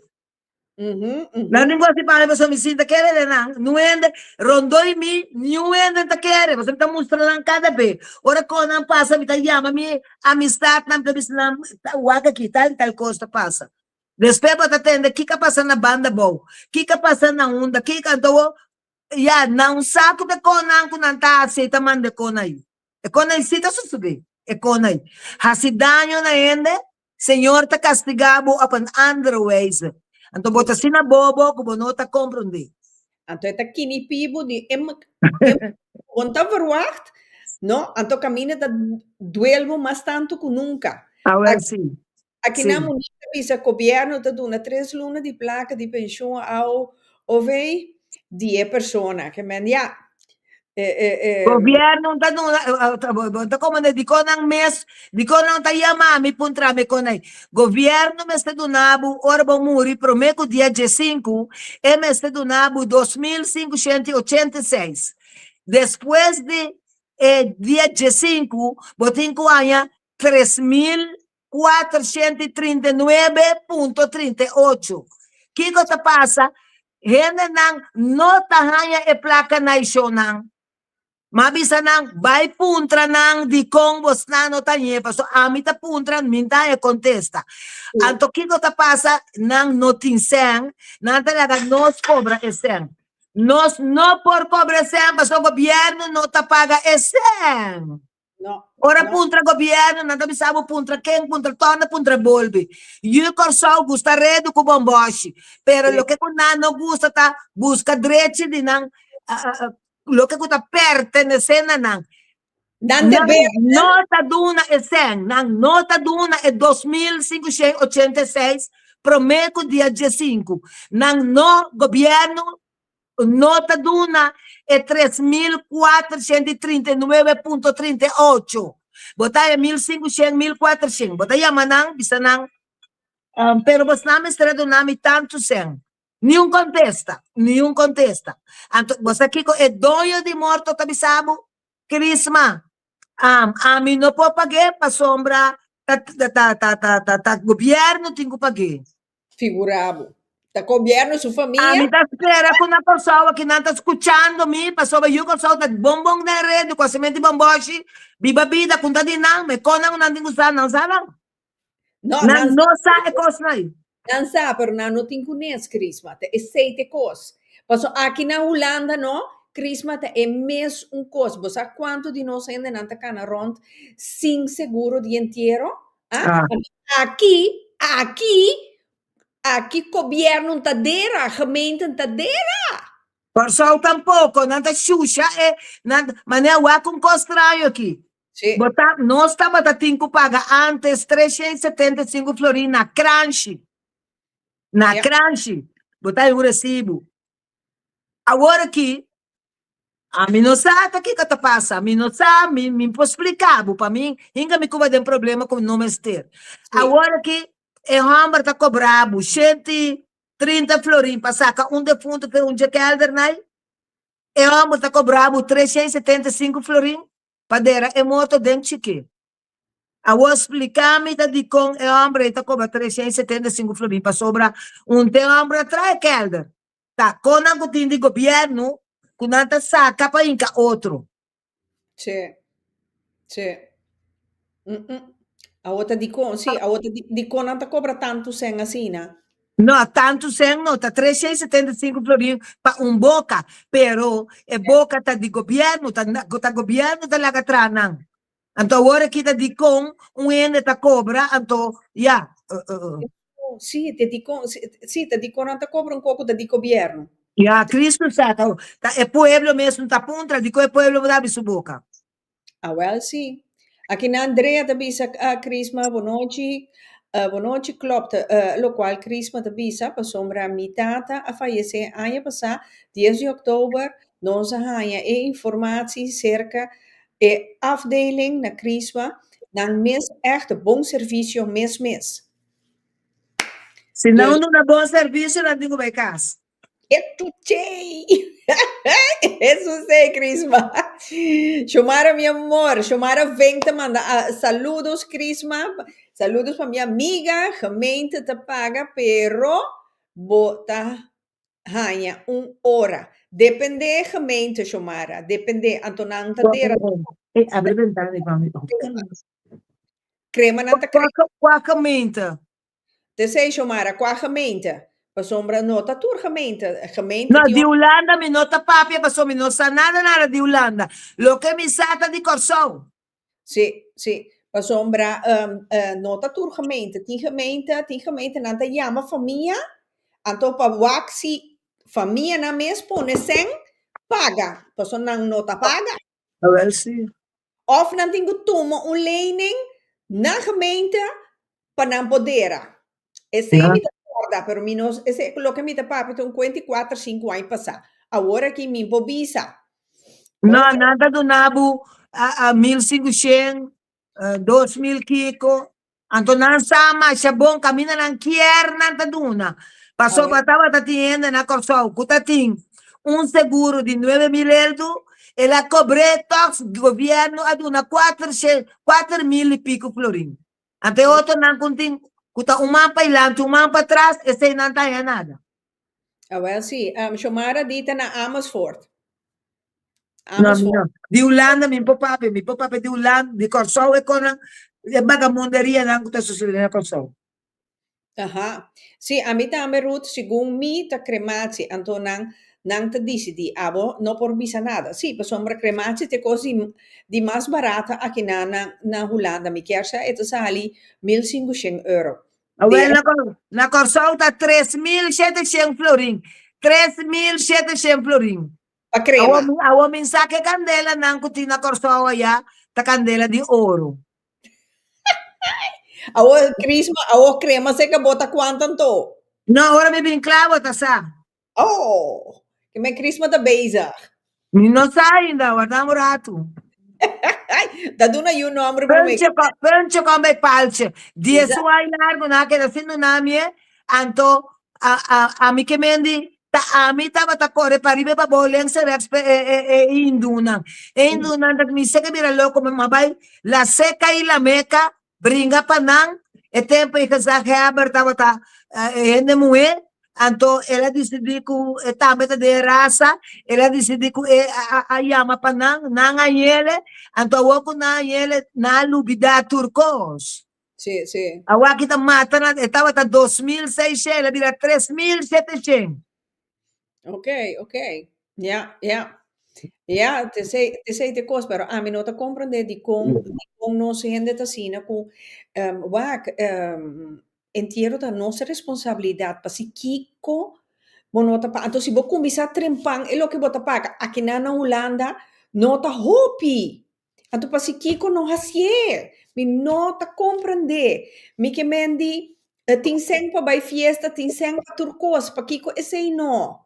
Nan tin gosi pa mi pasobra mi sinta kere den nan. Niun hende rondó di mi, niun hende no ta kere pasobra mi ta mustra nan kada be. Ora konan pasa mi ta yama mi amistatnan, mi ta bisa nan, wak aki tal i tal kos ta pasa. Despues bo ta tende kiko a pasa na banda abou, kiko a pasa na unda, kiko, anto ya nan sa ku ta konan ku nan ta hasi ta manda e kon ai. E kon ai si ta sosodé, e kon ai hasi daño na hende. Señor ta kastigá bo op un andere wijze. Anto bo ta asina bobo ku bo no ta komprondé. Anto e ta kinipí bo di e e bo no ta verwacht, no? Anto kaminda ta duel bo mas tantu ku nunka. Awel si. Aki nan Monique ta bisa gobièrnu ta duna tres luna di plaka di penshun AOV di e persona. Ke men ya. Gobierno ta duna, bo ta komende dikon nan mes, dikon nan ta yama mi puntra mi kon ei. Gobierno mester duna bo ora bo muri prome ku dia diesinku, e mester duna bo 2586. Despues di e dia diesinku bo tin ku haña 3439.38. Kiko ta pasa? Hendenan no ta haña e plaka na e shownan. M'a bisa nan, bai puntra nan dikon bosnan no ta hañ'é, pasobra ami ta puntra, mi no ta haña kontesta. Anto kiko ta pasa? Nan no tin sèn, nan ta laga nos kobra e sèn. Nos no por kobra e sèn pasobra gobièrnu no ta paga e sèn. No, Ora no. puntra gobierno, nan ta bisa bo puntra ken, puntra torna, puntra bolbe. Yu Kòrsou gusta redu ku bòmbòshi, pero Sí. loke ku nan no gusta ta buska drechi di nan, loke ku ta pertenesé na nan. Nan Nan deber. no ta duna e sèn, nan no ta duna e 2586 promé ku dia diesinku. Nan no, gobierno No ta duna e 3439.38. Bo ta e 1500, 1400. Bo ta yama nan, bisa nan, pero bosnan mester a duna mi tantu sen. Niun kontesta, niun kontesta. Anto, bo sa kiko e doño di morto ta bisa bo? Crisma, ami no por pag'é pasobra ta ta ta ta ta gobierno tin ku pag'é. Figura bo. Ta gobierno su famia. Ami ta spera ku na Kòrsou aki nan ta skuchando mi pasobra yu Kòrsou ta bon bon den redu ku asementi bòmbòshi biba bida ku ta di nan me kon nan ku nan tin ku sa nan sa nan. No, Nan nan no sa e kosnan ei. Nan sa pero nan no tin kunes Crisma ta esei ta e kos. Paso aki na Hulanda no Crisma ta e mes un kos bo sa kuantu di nos hendenan ta kana rònt sin seguro di entiero Ah, aki, aki, aki gobierno ta dera, gemeenten ta dera. Kòrsou tampoko, nan ta shusha e, nan, manera wak un kos straño aki. Sí. Bo ta, nos tabata tin ku paga antes 375 florin na kranshi. Na Ja. kranshi. Bo ta un resibu. Awor aki, ami no sa ta kiko ta pasa, mi no sa, mi mi por splika bo, pa mi hinka mi kuba den problema ku no mester. Sí. Awor aki e hòmber ta kobra bo 130 florin pa saka un defuntu fe un dje kèldernai, e hòmber ta kobra bo 375 florin pa dera e moto den chikí. Awor splika mi ta dikon e hòmber ei ta kobra 375 florin pasobra un te hòmber a traha e kèlder. Ta konan ku tin di gobièrnu ku nan ta saka pa hinka otro. Sí, sí. Mm mm. Awor ta dikon, sí, awor ta dikon nan ta kobra tantu sèn asina? No, tantu sèn no, ta 375 florin pa un boka, pero e boka ta di gobièrnu, ta ta gobièrnu ta laga traha nan. Anto awor aki ta dikon un hende ta kobra, anto ya. Sí, ta dikon, sí, ta dikon nan ta kobra un koko ta di gobièrnu. Ya, Cristo sa, ta, ta e pueblo mes no ta puntra, dikon e pueblo no ta habri su boka? Awel sí. Aki na Andrea ta bisa Crisma bonochi, bonochi klopt lokual Crisma ta bisa pasobra mi tata a fayesé aña pasá dies di òktober nos a haña e informatie serka e afdeling na Crisma nan mes ègt bon servisio mes mes. Si nan duna bon servisio nan tin ku bai kas. Etuchei! Eso sei, Crisma. Xomara, mi amor. Xomara ven ta manda ah, saludos, Crisma. Saludos pa mi amiga. Gemeente ta paga, pero bo ta haña un ora. Depende gemeente, Xomara. Depende. Anto nan ta dera. Ey, abri ventana pa mi. Crema nan ta crema. Kua gemeente? T'esei, Xiomara, kua gemeente? Pasobra no ta tur gemeente. Gemeente No, tin di Hulanda mi no ta papia pasobra mi no sa nada nada di Hulanda. Loke mi sa ta di Kòrsou. Sí, sí. Pasobra no ta tur gemeente. Tin gemeente, tin gemeentenan ta yama famia, anto pa wak si famianan mes pone sèn, paga. Pasobra nan no ta paga. Awel sí. Of nan tin ku tuma un lening na gemeente pa nan por dera. Esei mi ta korda, pero mi no, esei loke mi ta papia ta un kuenta i kuater, sinku aña pasá. Awor aki mi por bisa. No, nan ta duna bo 1500, 2000 kiko. Anto nan sa masha bon kaminda nan kier nan ta duna. Pasobra tabata tin hende na Kòrsou ku ta tin un seguro di 9000 eldu, el a kobr'é tòg gobièrnu a duna 4000 i piko florin. Anto e otronan ku tin ku ta un man pailanti un man patras esei nan ta haña nada. Awel si, Xiomara di ta na Amersfoort. No, mi no. Di Hulanda mi por papia, mi por papia di Hulanda, di Kòrsou e konan, e bagamunderianan ku ta sosodé na Kòrsou. Aha. Sí, ami tambe Ruth, segun mi ta crematie, anto nan nan ta disidí, abo no por bisa nada. Sí, pasobra crematie ta e kos di di mas barata aki na na na Hulanda, mi kier sa e ta sali 1500 euro. Awel na Kòrsou, na Kòrsou ta 3700 florin, 3700 florin. Pa crema. Awor mi, awor mi sa ke kandelanan ku tin na Kòrsou ayá ta kandela di oro. Awor Crisma, awor crema seka bo ta kuantu anto? No, ora mi bin kla bo ta sa. Oh, ke men Crisma ta bezig. Mi no sa ainda, warda un ratu. Ta duna yu nomber promé. Puntje ko, puntje kon bij paaltje. Dies un ai largu nan a keda sin duna mi e, anto a a ami ke men di ta ami tabata kore pariba i pabou lenks en rechts pa e e e hindunan. E hindunan ta mi seke bira loko mi a bai la seka i la meka bringa pa nan. E tempu ei gezaghebber tabata e hende muhé, anto el a disidí ku e tambe ta den e rasa, el a disidí ku e a yama pa nan, nan a yele, anto awor ku nan a yele, nan a lubidá tur kos. Sí, sí. Awor aki ta mata nan, e tabata 2600, el a bira 3700. Ok, ok. Ja, ja. Ja, t'esei, t'esei t'e kos, pero ami no ta komprendé dikon, dikon nos hende ta asina ku, wak, entiero ta nos responsabilidat pasi kiko bo no ta paga. Anto si bo kuminsá trempan e loke bo ta paga akinan na Hulanda no ta hopi. Anto pasi kiko no hasié? Mi no ta komprendé. Mi ke men di tin sèn pa bai fiesta, tin sèn pa tur kos, pakiko esei no?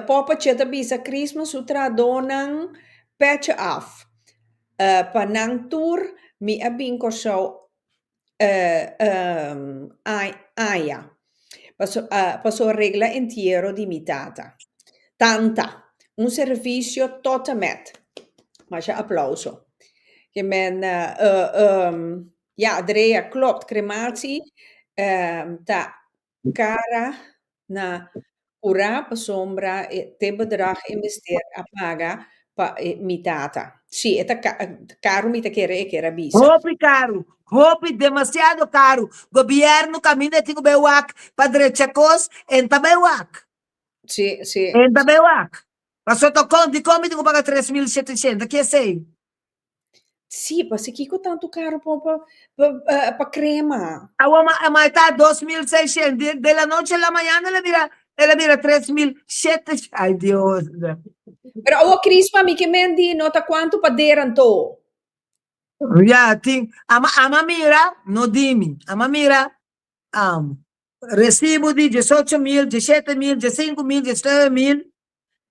Poppetje ta bisa Christmas su trahadónan pètje af. Pa nan tur mi a bin Kòrsou aña paso regla entiero di mi tata. Tanta. Un servisio tot en met. Masha aplauso. Ke men ya Drea klopt crematie ta Cara na curá pasobra e te bedrag e mester a paga pa e mi tata. Sí, e ta caro mi ta kere e kier a bisa. Hopi karu, hopi demasiado karu. Gobierno kaminda e tin ku bai wak pa drecha kos, en ta bai wak. Sí, sí. En ta bai wak. Pasobra ta kon, dikon mi tin ku paga 3700? Ki esei? Sí, pasi kiko tantu karo pa pa pa pa krema? Awo ma ma e ta 2600, de de la noche a la mañana el a bira el a bira 3700, ay Dios. Pero awo Crisma mi ke men di no ta kuantu pa dera anto? Ya tin ama ama mira no dimi ama mira resibo di 18000, 17000, 15000, 19000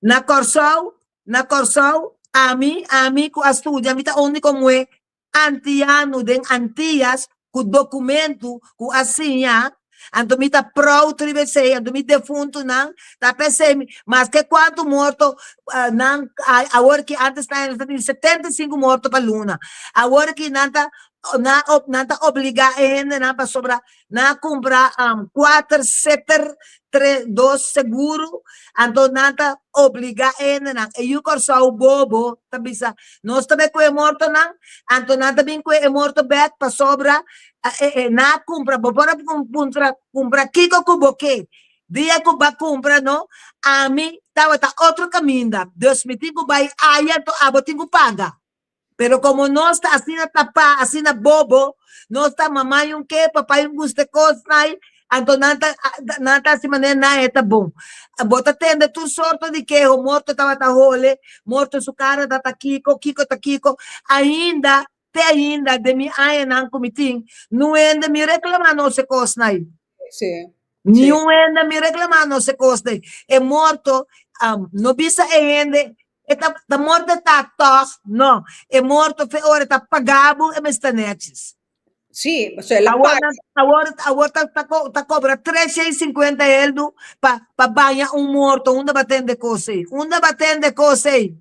Na Kòrsou, na Kòrsou, ami, ami ku a studia, mi ta úniko muhé antiano den Antias ku dokumentu ku a siña, anto mi ta proud riba esei, anto mi defuntunan ta p'esei mi, maske kuantu morto nan awor ki antes nan ta tin 75 morto pa luna, awor ki nan ta nan nan ta obligá e hendenan pasobra Nan a kumpra kuater seter tre dos seguro, anto nan ta obligá e hendenan. E yu Kòrsou bobo ta bisa, nos ta bai ku e mortonan, anto nan ta bin ku e morto bèk pasobra nan a kumpra. Bo por a puntra kumpra kiko ku bo ke. Dia ku bo a kumpra no, ami tabata otro kaminda, dus mi tin ku bai aya, anto abo tin ku paga. Pero como nos ta asina tapá, asina bobo, nos ta mamá y un ke, papá y un gusta e kos nai, anto nan ta nan ta hasi manera nan e ta bon. Bo ta tende tur sorto di keho, morto tabata hole, morto su kara ta ta kiko, kiko ta kiko, ainda, te ainda den mi añanan ku mi tin, no hende mi reklamá nos e kos nai. Sí. Niun hende mi reklamá nos e kos nai. E morto, no bisa e hende E ta ta morto e ta tòg? No. E morto fe ora e ta pagá bo e mester nètjes. Sí, pasobra el a Awor paga. nan awor awor ta ta ko ta kobra 350 heldu pa pa baña un morto. Unda bo a tende kos ei? Unda bo a tende kos ei?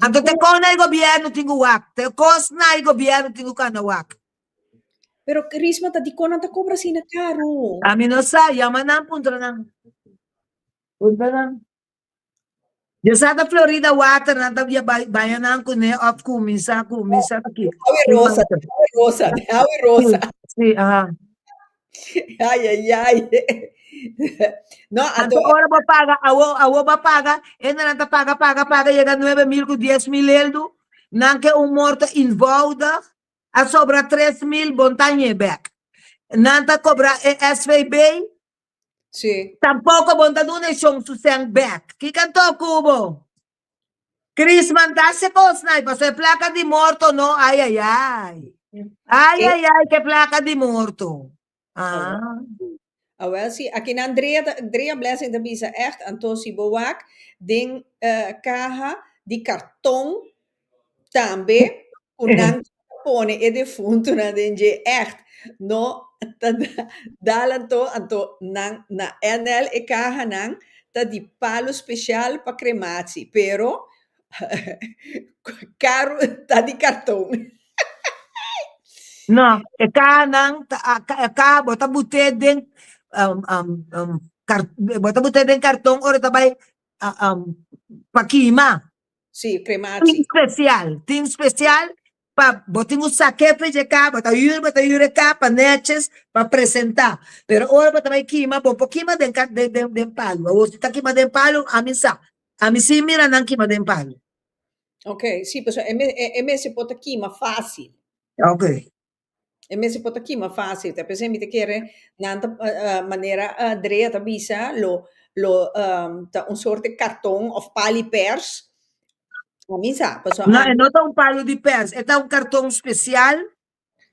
Anto te Dikon? kos na e gobièrnu tin ku wak. Te kos na e gobièrnu tin ku kanda wak. Pero Crisma ta dikon nan ta kobra asina karu? Ami no sa, yama nan puntra nan. Puntra nan. Yo sa ta Florida water nan ta bia baña nan kuné of kuminsá kuminsá ta ki. Awe rosa, awe rosa, awe rosa. Sí, aha. Ay, ay, ay. No, anto ora bo paga, awo, awo bo paga, enda nan ta paga, paga, paga, yega 9000 ku 10000 eldu, nan ke un morto eenvoudig, a sobra 3000, bon ta ñe bek. Nan ta kobra e SVB, Sí. Tampoco bo no ta duna e shon su sèn bèk. Kiko anto ku bo? Crisman ta hasi kosnan ei pasobra e plaka di morto no, ai ai ai. Ai ai ai ke plaka di morto. Ah. Awel si, aki na Andrea, Andrea Blessing ta bisa ègt, anto si bo wak den kaha di karton Tambe ku nan ta pone e defuntunan den dje ègt no ta dal anto anto nan na NL e kahanan ta di palu spesial pa krematie pero karu ta di karton. No, e kahanan ta e kaha bo ta but'é den bo ta but'é den karton ora ta bai pa kima. Sí, crematie. Tin special, tin special pa bo tin un sakepe dje ka, bo ta huur, bo ta huur e ka pa netjes, pa presenta. Pero ora bo ta bai kima, bo por kima den ka den den den palu. Awor si ta kima den palu, ami sa. Ami si mira nan kima den palu. Ok, sí, pasobra e me e mester por ta kima fácil. Ok. E mester por ta kima fácil. Ta p'esei mi ta kere nan ta manera Andrea ta bisa lo lo ta un soort di karton òf pali pèrs. Mi sa, pasobra No, e no ta un palu di pèrs, e ta un karton spesial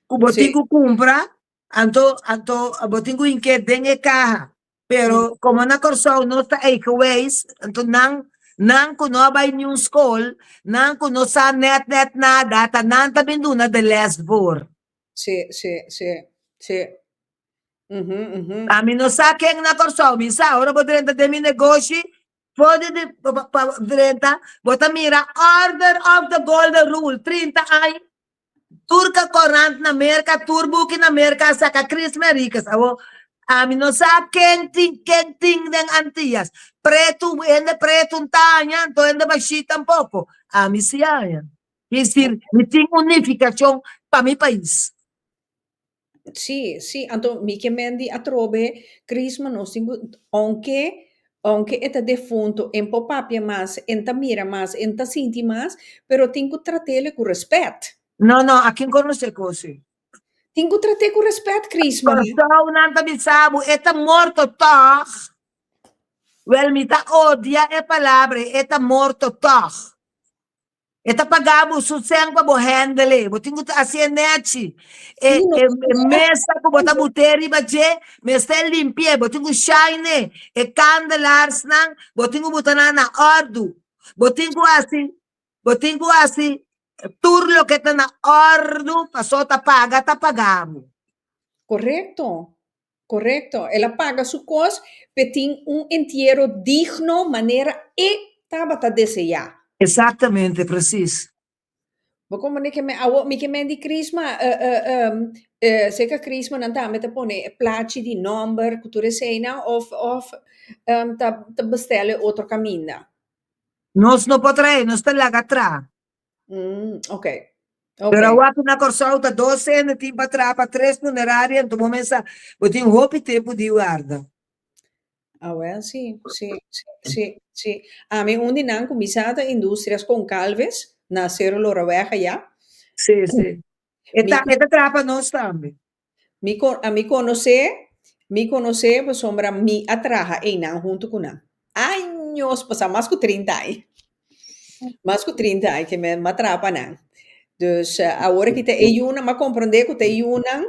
ku bo tin ku kumpra, anto anto bo tin ku hink'é den e kaha. Pero komo na Kòrsou nos ta eigenwijs, anto nan nan ku no a bai niun skol, nan ku no sa nèt nèt nada, ta nan ta bin duna de lès voor. Sí, sí, sí, sí. Mhm, mhm. Ami no sa ken na Kòrsou, mi sa ora bo drenta den mi negoshi, for di di pa drenta, bo ta mira Order of the Golden Rule, 30 aña Tur ka korant na Merka, tur buki na Merka a saka Chris Mericus. Awo, ami no sa ken tin ken tin den Antillas. Pretu, hende pretu n'ta haña, anto hende bashí tampoko. Ami si haña. Es decir, mi tin un nifikashon pa mi pais. Sí, sí, anto mi ke men di atrobe, Crisma, nos tin ku, ounke, ounke e ta defunto, en por papia mas, en ta mira mas, en ta sinti mas, pero tin ku trat'el ku rèspèt. No, no, a kin konosé kos ei? Tin ku trat'é ku rèspèt, Crisma. Kòrsou nan ta bisa bo, e ta morto tòg. Wèl, mi ta odia e palabra ei, e ta morto tòg. E ta paga bo su sèn pa bo hèndel-e. Bo tin ku hasié nèchi. E e mesa ku bo ta but'é riba dje, mester limpi'é. Bo tin ku shine-e. E kandelarsnan, bo tin ku buta nan na òrdu. Bo tin ku hasi, bo tin ku hasi tur loke ta na òrdu pasobra ta paga ta paga bo. Korekto. Korekto. El a paga su kos p'e tin un entiero digno manera e tabata deseá. Exactamente, precies. Bo komprende ke men awo mi ke men di Crisma serka Crisma nan tambe ta pone e plachi di nòmber ku tur eseinan òf òf ta ta bestèl e otro kaminda? Nos no por trae, nos ta laga traha. Mm, ok. Pero awor aki na Kòrsou ta dos hende tin pa traha pa tres funeraria, anto bo mester bo tin hopi tempu di warda. Awel, si, si, si, si, si. Ami un di nan kuminsá ta Industrias Goncalves na Sero Loraweg ayá. Si, si. E ta, e ta traha pa nos tambe. Mi kon, ami konosé, mi konosé pasobra mi a traha einan huntu ku nan. Años pasá, mas ku trinta aña. Mas ku trinta aña ke mi a traha pa nan. Dus awor aki ta e yunan, mi a komprondé ku ta e yunan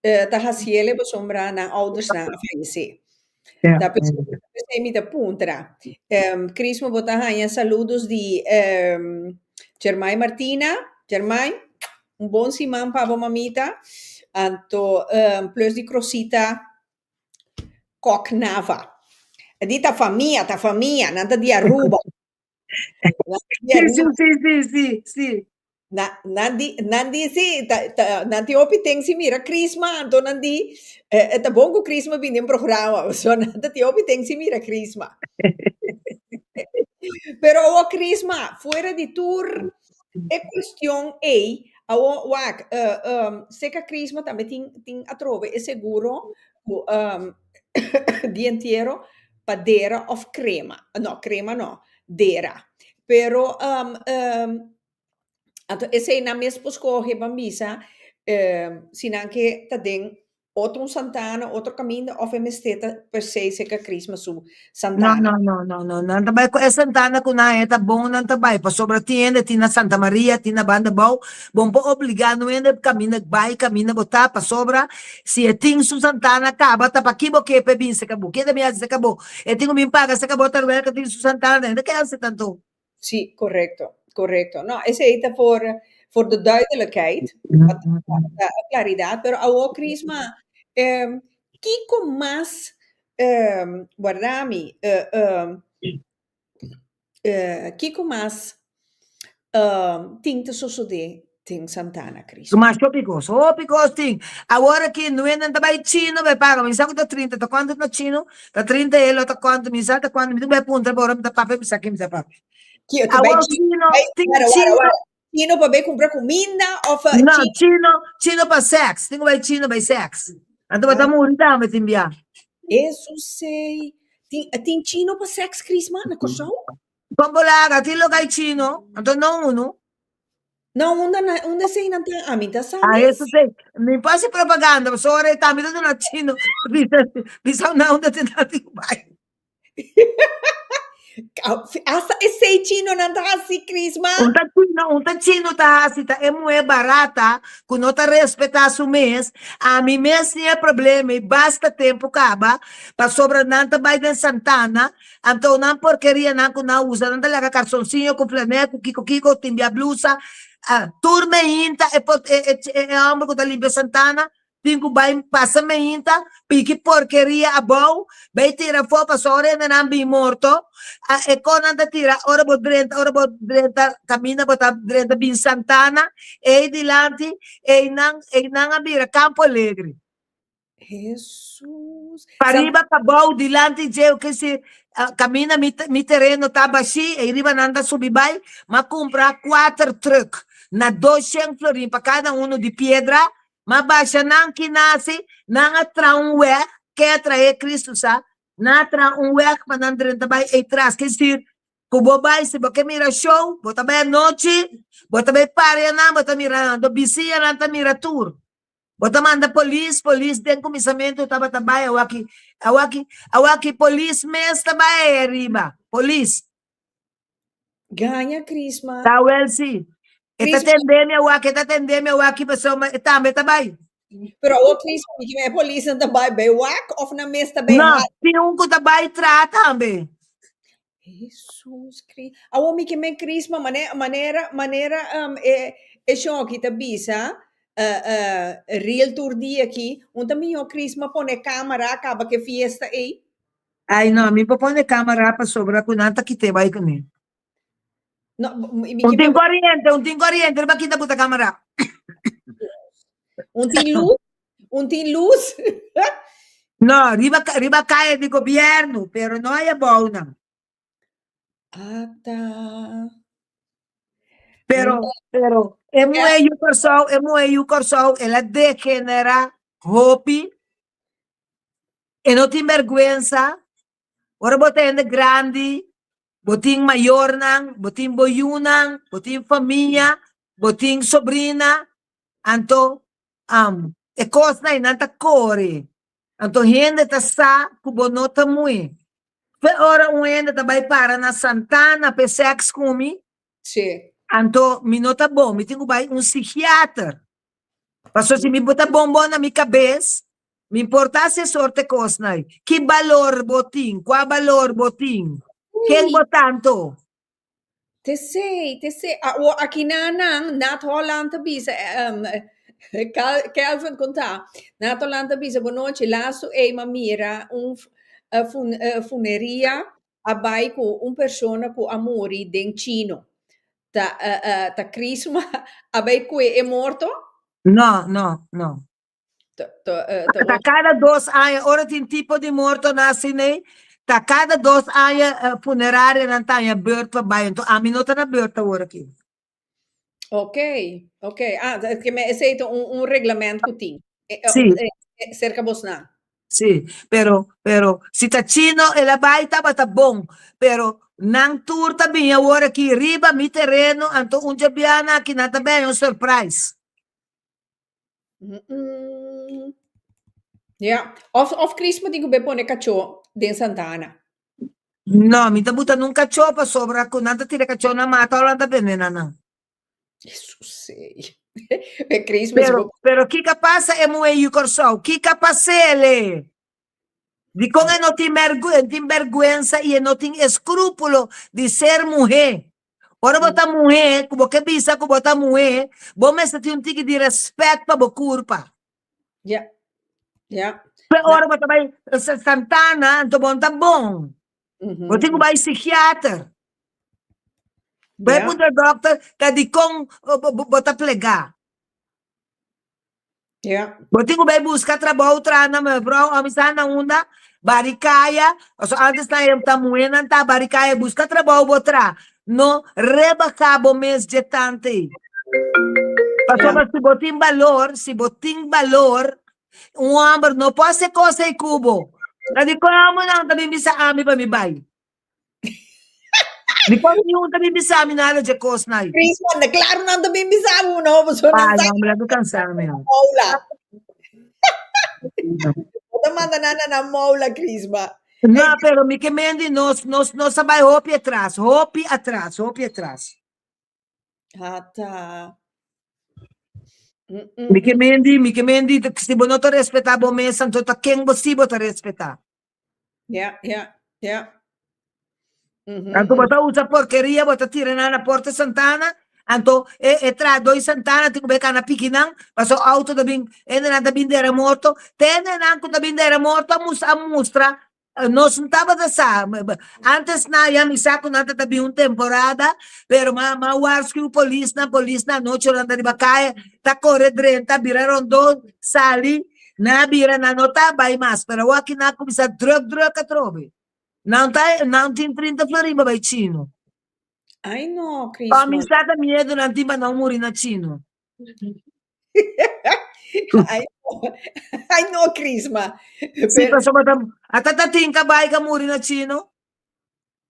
ta hasiel pasobra nan oudersnan a fayesé. Ta p'esei mi ta puntra. Crismo bo ta haña saludos di Jermai Martina. Jermai, un bon siman pa bo mamita. Anto plus di Crosita Kok Nava. E di ta famia, ta famia, nan ta di Aruba. Sí, sí, sí, sí, sí, sí. Na, nan di, nan di sí, ta, ta, nan tin hopi ten si mira Crisma, anto nan di, eh, ta bon ku Crisma bini den programa, so nan ta tin hopi ten si mira Crisma. Pero awo Crisma, fuera di tur e cuestion ei, awo wak, eh, um, seca Crisma tambe tin, tin atrobe e seguro ku um, di entiero pa dera of crema, no, crema no, dera. Pero um, um, Anto esei nan mes por skohe ban bisa si nan ke ta den otro un santana, otro kaminda òf e mester ta per se serka Christmas su No, santana. no, no, no, no. Nan ta bai ku e santana ku nan haña ta bon nan ta bai pasobra tin hende tin na Santa Maria, tin na Banda Bou. Bon por obligá no hende kaminda bai kaminda bo ta pasobra si e tin su santana kaba ta paki bo ke pa e bin serka bo. Kende bin hasi serka bo? E tin ku bin paga serka bo terwel ke tin su santana hende ke hasi tantu. Sí, correcto, correcto. No, esei ta voor, voor de duidelijkheid, pa pa claridad, pero awor Crisma, eh, kiko mas, eh, warda mi, eh, eh, eh, kiko mas, eh, tin ta sosodé den Santana, Crisma? Mas hopi kos, hopi kos tin. Awor aki nuenan ta bai chino bai paga, mi sa ku ta trinta, ta kuantu na chino? Ta trinta e lo ta kuantu, mi sa ta kuantu, mi tin ku bai puntra pa ora mi ta papia, mi sa kin mi ta papia. Ki, ta bai Awor chino, chino, bai, tin wara, wara, chino. wara. Chino pa bai kumpra kuminda of No, chino? chino, chino pa sèks, tin ku bai chino bai sèks. Anto bo ta muri tambe tin bia. Eso sei. Tin, tin chino pa sèks, Crisma, na Kòrsou? Kon bo laga, tin loke chino, anto no unu. Na unda na unda esei nan ta? Ami ta sa Ah, mes. eso sí. Mi por haci propaganda, pasobra ora tambe ta duna chino, bisa, bisa na unda te nan tin bai. Hasta esei chino nan ta haci, Crisma. Un ta chino, un ta chino ta haci, ta e muher barata cu no ta respeta su mes. Ami mes tin e problema y basta tempo caba, pasobra nan ta bai den Santana, Anto nan porkerianan ku nan usa, nan ta laga karsoncillo ku flanel ku kiko kiko, tin bia blusa, tur meinta e por e e homber ku ta limpia Santana tin ku bai pasa meinta piki porkeria abou bai tira afó pasobra ora hende nan bin morto e kon nan ta tira ora bo drenta ora bo drenta kaminda bo ta drenta bin Santana ei dilanti einan einan a bira Campo Alegre. Hesus. Pariba pabou dilanti dje ke si kaminda mi mi tereno ta bashí ei riba nan ta subi bai m'a kumpra kuater trùk na doshen florin pa kada unu di piedra m'a basha nan ki nasi nan a traha un wèg ke a trahe Kristu sa nan a traha un wèg pa nan drenta bai ei tras ke si. Ku bo bai si bo ke mira show, bo ta bai anochi, bo ta bai paria nan, bo ta mira nan. Anto bisiñanan ta mira tur. Bo ta manda polis, polis den kuminsamentu tabata bai awaki, awaki, awaki polis mes ta bai ei ariba, polis. Gaña Crisma. Ta wel si. E ta tende mi awaki, e ta tende mi awaki pasobra e tambe ta bai. Pero awor Crisma, mi kimen e polisnan ta bai bai wak of nan mes ta bai No, tin un ku ta bai traha tambe. Hesus Cristo. Awor mi kimen Crisma manera manera e e shon aki ta bisa real tur dia aki, un ta mihó Crisma pone camera kaba ku e fiesta ei. Ay no, mi por pone camera pasobra cu nan ta kite bay cune. No, mi Un tin coriente, un tin coriente, riba kita buta camera. Un tin luz, un tin luz. No, riba riba calle di gobierno, pero no hay abou nan. Ata. Pero, pero, e muhe yu Corsou, e muhe yu Corsou, el a degenera hopi. E no tin bèrgwensa. Ora bo ta hende grandi, bo tin mayornan, bo tin bo yunan, bo tin famia, bo tin sobrina, anto e kosnan ei nan ta kore. Anto hende ta sa ku bo no ta muhé. Fe ora un hende ta bai para na Santana p'e sèks ku mi, anto mi no ta bon, mi tin ku bai un sikiater. Pasobra si mi bo ta bon bon na mi kabes, Mi importa si e sorte kosnan ei. Ki balor bo tin? Kua balor bo tin? Ken bo ta anto? T'esei, t'esei. Awor aki nan nan, Nat Holland ta bisa, Kelvin kon ta? Nat Holland ta bisa, Bonochi, lastu ei m'a mira un funeria a bai ku un persona ku a muri den chino. Ta ta Crisma a bai kue e morto? No, no, no. Ta kada dos aña, ora tin tipo di mortonan asina, ta kada dos aña funerarianan ta haña beurt pa bai. Enton ami no ta na beurt awor aki. Ok, ok. Ah, ke me esei ta un un reglament ku tin. Sí. Serka bosnan. Sí, pero, pero si ta chino el a bai tabata bon, pero nan tur ta bini awor aki riba mi tereno, anto un djabiana aki nan ta bin haña un surprise. Ja, of, of Chris mo tin ku be pone kachó den Santana. No, mi ta buta nun kachó pasobra ku nan ta tira kachó na mata ora nan ta venena nan. Jesus ei. E Chris mo Pero, pero kiko pasa e muhé yu Kòrsou? Kiko pas'é? Dikon e no tin e tin bèrgwensa i e no tin eskrúpulo di ser muhé? Ora bo ta muhé, ku bo ke bisa ku bo ta muhé, bo mester tin un tiki di rèspèt pa bo kurpa. Ja, ja. Pe ora bo ta bai Santana, anto bo no ta bon. Bo tin ku bai sikiater. Bai puntra dòkter ta dikon bo ta plegá. Ja. Bo tin ku bai buska trabou traha na mevrouw ami sa na unda bari kaya pasobra antes nan e ta muhénan ta bari kaya buska trabou bo traha no rebaha bo mes dje tantu ei pasobra si bo tin balor si bo tin balor un hòmber no por hasi kos ei ku bo ta di kon hòmbernan ta bin bisa ami pa mi bai. Dikon niun ta bin bisa mi nada dje kosnan ei? Chris manda, Claro nan ta bin bisa bo no, pasobra nan Ay, sa hombre, laga kansa mi. moula. Bo ta manda nan na nan moula, Crisma. No, pero mi ke men di nos, nos, nos a bai hopi atras, hopi atras, hopi atras. Ata. Mi ke men di, mi ke men di, si bo no ta respetá bo mes, anto ta ken bo si bo ta respetá? Ja, ja, ja. Anto bo ta usa porkeria, bo ta tira nan na Porta Santana, anto e e trahadó di Santana tin ku bai kana piki nan, pasobra outo ta bin, hendenan ta bin dera morto, te hendenan ku ta bin dera morto a mus a mustra, nos no tabata sa, antes nan ya mi sa ku nan ta ta bin un temporada, pero m'a m'a warskiu polisnan, polisnan anochi ora nan ta riba kaya ta kore drenta bira rondó sali, Nan a bira nan no ta bai mas, pero awor aki nan a kuminsá drùk drùk atrobe. Nan ta nan tin trinta florin pa bai chino. Ai no, Crisma. Pa mi sa ta miedu nan tin pa nan muri na chino. Ai no, ai no, Crisma. Si, pasobra ta ata ta tin ka bai ka muri na chino.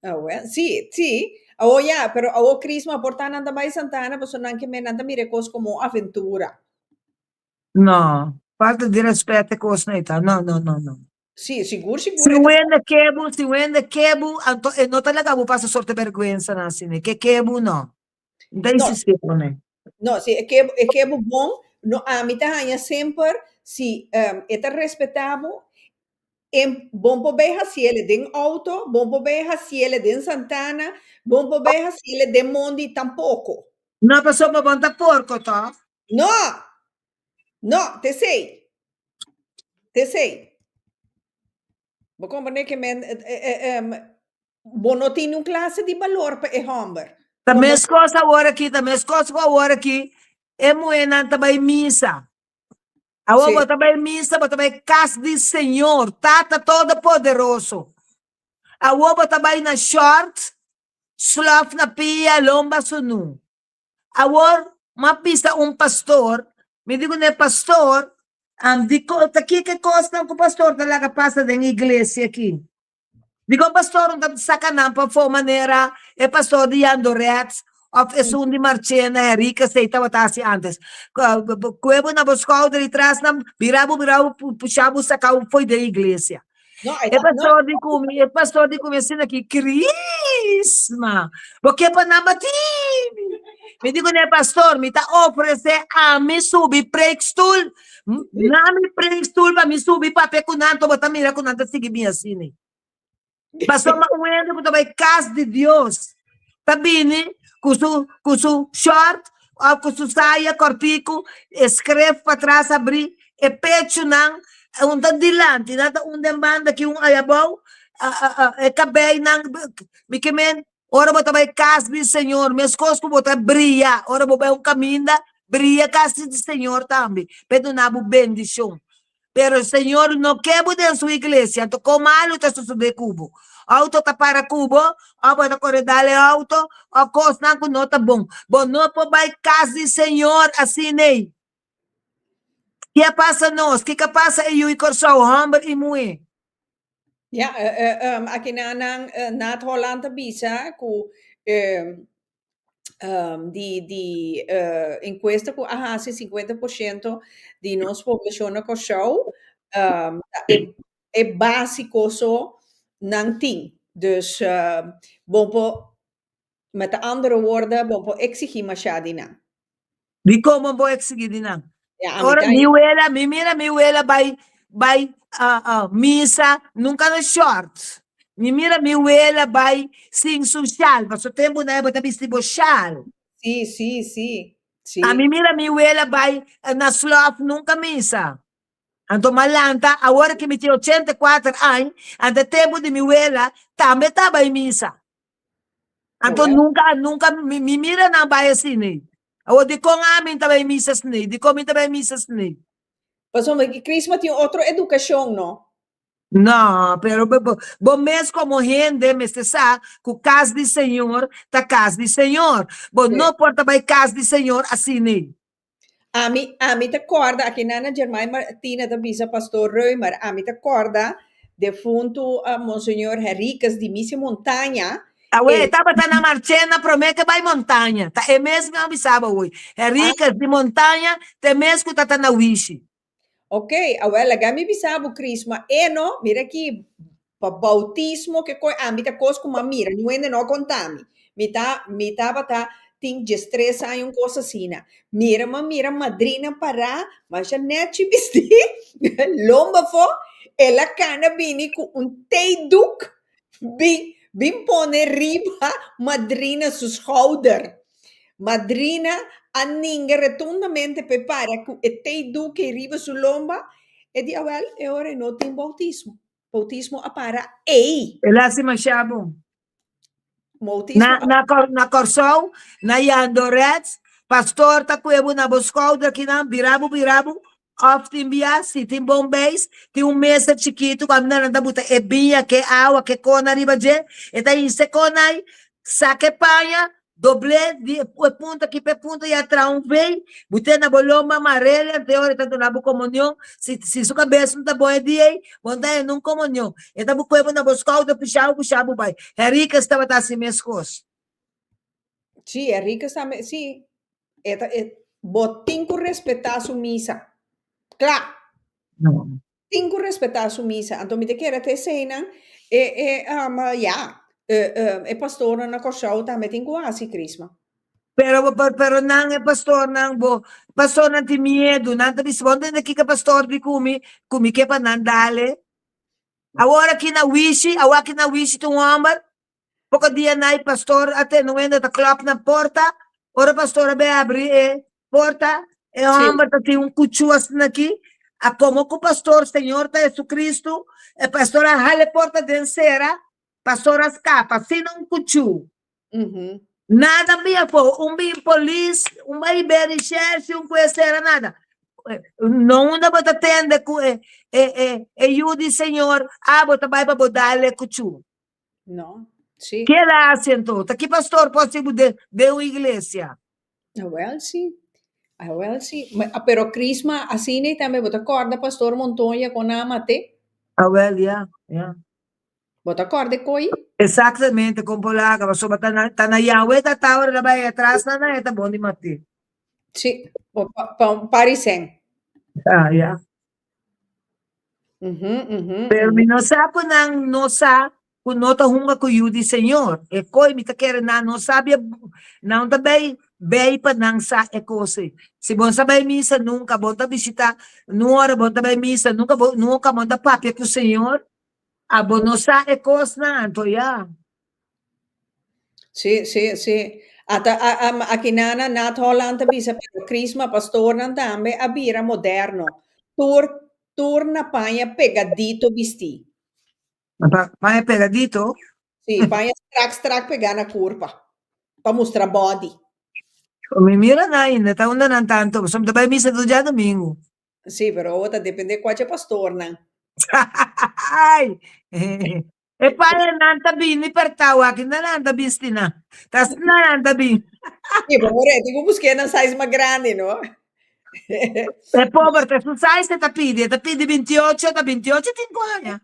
Awel, sí, sí. Awor ya, pero awor Crisma por ta nan ta bai Santana pasobra nan ke men nan ta mira e kos komo un aventura. No, falta di respet e kosnan ei ta. No, no, no, no. Sí, sigur, sigur Si e un ta. hende ke bo, si un hende ke bo, anto e no ta laga bo pasa sorte bergwensanan asina. Ke ke bo, no. N ta No, insistí pone. no, si e ke e ke bo bon, no ami ta haña semper si e ta respetá bo, e bon por bay haciele den auto, bon por bay haciele den Santana, bon por bay haciele den mondi tampoco. No, pasobra bo no ta porco tòg? No! No, t'esei. T'esei. Bo comprende ke men bo no tin un clase di balor pa e homber. Ta Como meskos awor aki, ta meskos ku awor aki e muhénan ta bai misa. Awor bo ta bai misa, bo ta bai kas di Señor, Tata Todopoderoso. Awor bo ta bai na short, slof na pia, lomba sunú. Awor m'a bisa un pastor, mi di kuné, Pastor, dikon ta kiko e kosnan ku pastor ta laga pasa den iglesia aki? Dikon pastor no ta saka nan pafó manera e pastor di Jandoret òf esun di Marchena, Henriquez ei tabata hasi ántes? Kue bo na bo skouder i tras nan bira bo bira bo pusha bo saka bo fo'i den iglesia. E pastor di ku mi, e pastor di ku mi asina aki, Crisma, bo ke pa nan bati mi? Mi di kuné, Pastor, mi ta ofresé ami subi preekstoel. Na mi preekstoel pa mi subi papia ku nan, anto bo ta mira ku nan ta sigui mi asina. Pasobra un hende ku ta bai kas di Dios ta bini ku su ku su short òf ku su saya kòrtiku, e skref patras abrí, e pechunan un ta dilanti, nan ta un den banda aki, un ayabou, e kabeinan, mi ke men Ora bo ta bai kas di Señor, meskos ku bo ta bria ora bo bai un kaminda, bria kas di Señor tambe, pa e duna bo bendishon. Pero Señor no ke bo den su iglesia, anto kon malu ta sosodé ku bo? Outo ta para ku bo, òf bo ta kore dal e outo, òf kosnan ku no ta bon. Bo no por bai kas di Señor asin'ei. Ke a pasa nos? Kiko a pasa e yu i Kòrsou, hòmber i muhé? Ja, aki nan nan Naat Holland ta bisa ku di di enkuesta ku a hasi 50% di nos poblashon na Kòrsou ta e e básiko so nan tin. Dus bo por met andere woorden bo por eksigí mashá di nan. Dikon bo por eksigí di nan? Ja, ami Ora ta mi wela, mi mira mi wela bai bai misa nunka na short. Mi mira mi wela bai sin su shal, paso tempu nan e bo ta bisti bo shal. Sí, sí, sí, sí. Ami mira mi wela bai na slof nunka misa. Anto m'a lanta, awor ki mi tin 84 añ, anto e tempu di mi wela tambe ta bai misa. Anto nunka, nunka mi, mi mira nan bai asina. Awor dikon ami ta bai misa asina? Dikon mi ta bai misa asina? Pasobra Crisma tin otro edukashon, no? No, pero bo, bo, bo mes komo hende mester sa ku kas di Señor ta kas di Señor. Bo no por ta bai kas di Señor asina. Ami, ami ta kòrda, aki nan na Jermai Martina ta bisa Pastor Römer, ami ta kòrda defuntu Monseñor Henriquez di Misia Montaña, Awe, el e tabata na Marchena promé ke bai Montaña. Ta e mes mi a bisa bo hoy. Henriquez di Montaña ta e mes ku ta ta na Wishi. Ok, awel laga mi bisa bo Cris, ma e no, mira aki, pa bautismo ke koe ami ta kos ku m'a mira, niun hende no a konta mi. Mi ta, mi tabata tin diestres aña un kos asina. Mira m'a mira madrina pará, masha nèchi bistí, lomba afó, el a kana bini ku un theedoek bin, bin pone riba madrina su schouder. Madrina a ninga retundamente p'e para ku e teiduke riba su lomba, e di, Awèl, e ora e no tin boutismo. Boutismo a para ei. El a hasi masha bon. Boutismo Na, a. na, Kòr, na Kòrsou, na Yandorèts, pastor ta kue bo na bo skouder kinan, bira bo, bira bo, òf tin bia, si tin bon beis, tin un mesa chikitu ku aminda nan ta buta e biña, ke awa, ke kona riba dje, e ta hisa e kona ei, saka e paña, Dobl'é di e punta aki pa e punta i a traha un vei, but'é na bo lomba, mar'é anto e ora e ta duna bo komunion. Si si su kabes no ta bon e dia ei, bo no ta haña nun komunion. E ta bu kue bo na bo skouder, pusha bo, pusha bo bai. Henriquez tabata hasi meskos. Sí, Henriquez tambe, sí. E ta e bo tin ku respetá su misa. Kla! No. Tin ku respetá su misa. Anto mi ta kere ta eseinan e e ya, e e pastornan na Kòrsou tambe tin ku hasi Crisma. Pero pero nan e pastornan bo pastornan tin miedu, nan ta bisa bo tende kiko pastor di ku mi, ku mi ke pa nan dale. Awor aki na Wishi, awor aki na Wishi tin un hòmber Poko dia na e pastor a tende un hende ta klòp na porta. Ora pastor a bai abri e porta, e hòmber ta tin un kuchú asina aki. A komo ku pastor Señor ta Jesucristo, e pastor a hala e porta den sera, pastor a skapa sin un kuchú. Nada a bin afó, un bin polis, un bai be rishèrshi, un kue sera, nada. No unda bo ta tende ku e e e yu di Señor, abo ta bai pa bo dal e kuchú. No, sí. Ke el a hasi anto? Ta ki pastor por hasi bo den den un iglesia? Awel sí, awel sí. Ma, ah, pero Crisma, asina y tambe bo ta corda pastor Montoya con a mate? Awel, ya, ya. Bo ta corda e coi? Exactamente, con polaca, pasobra ta na, ta na Yahweh ta ta ora el a bai atras na nan e ta bon di mate. Sí, pa, pa un parisen. Ah, ya. Pero mi no sa ku nan no sa ku no ta hunga ku yu di Señor. E koi mi ta kere nan no sabia, nan ta bay bay pa nan sa e kos ei. Si bon sa bay misa nunka, bon ta bishita nun ora bon ta bay misa nunka bo nunka bon ta papia ku Señor, abo no sa e kosnan anto ya. Sí, sí, sí. Ata a, a, aki nana Nat Holland ta bisa, pero Crisma pastornan tambe a bira moderno. Tur, tur na paña pegadito bistí. Pa, paña pegadito? Sí, paña strak strak pegá na kurpa. Pa mustra body. Mi mira nan ainda, ta unda nan tanto, pasobra mi ta bai misa tur djadumingu. Sí, pero awo ta depende kua dje pastornan. Ai! E pañanan ta bini pertau aki na nan ta bisti nan. Ta asina nan ta bini. Sí, pero ora e tin ku busk'é nan size mas grandi, no? E pober ta su size e ta pidi, e ta pidi bintiocho, ta bintiocho tin ku haña.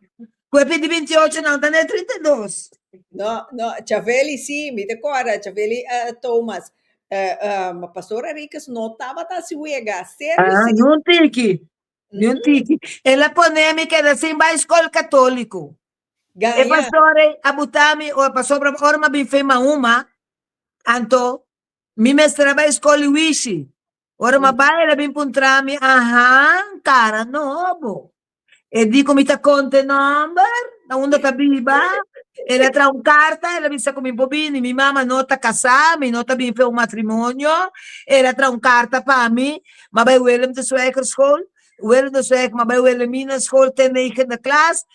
Ku e pidi bintiocho nan ta na e 32. No, no, Chaveli sí, mi ta kòrda, Chaveli Thomas. Pastor Henriquez no tabata hasi wega, serio Ah, sí. ni un tiki. Ni un tiki. El a pone mi keda sin bai skol katóliko. E Gaña. pastor ei a buta mi ora pasobra ora mi a bin fe Mahuma, anto mi mester a bai skol Iwishi. Ora mi a bai el a bin puntra mi, Ahan, kara nobo. E di ku mi ta konta e nòmber, na unda ta biba. El a traha un karta, el a bisa ku mi por bini. Mi mama no ta kasá, mi no ta bin fe un matrimonio. El a traha un karta pa mi. M'a bai Willem de Zwijger school, Willem de Zwijger, m'a bai Wilhelmina school te negende klas,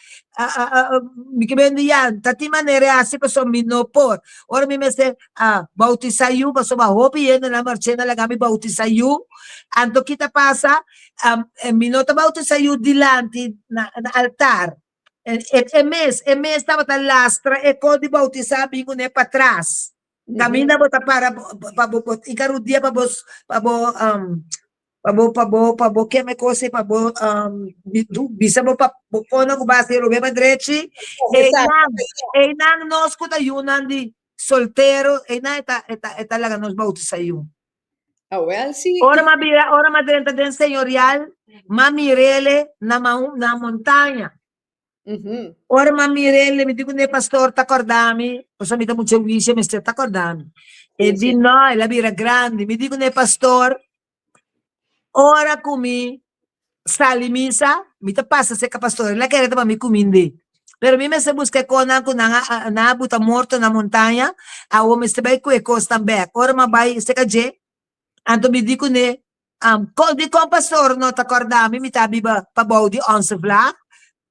mi ke bende ya, ta tin manera e hasi pasobra mi no por. Ora mi mester a bautisá yu pasobra hopi hende na Marchena laga mi bautisá yu, anto ki ta pasa? Mi no ta bautisá yu dilanti na altar. E mes, e mes tabata lastra e kos di bautisá bin kuné patras. Kaminda bo ta para pa bo bo hinka rudia pa bo pa bo pa bo pa bo pa bo kema e kos ei pa bo bisa bo pa bo kona ku bo hasi rob'é pa drechi einan einan nos ku ta yunan di soltero einan e ta e ta e ta laga nos boutisá yu. Awel si. Ora m'a bira ora m'a drenta den señorial m'a mir'ele na na montaña. Ora m'a mir'é, mi di ku ne pastor ta kòrda mi, pasobra mi ta mucha wisha, mester ta kòrda mi. E di no, el a bira grandi. Mi di ku ne pastor, ora ku mi sali misa, mi ta pasa serka pastor, el a kere ta pa mi kumind'é. Pero mi mester buska e kosnan ku nan a nan a buta morto na montaña, awor mester bai ku e kosnan bèk. Ora m'a bai serka dje, anto mi di ku ne, Dikon pastor no ta kòrda mi, mi ta biba pabou di onse vlag?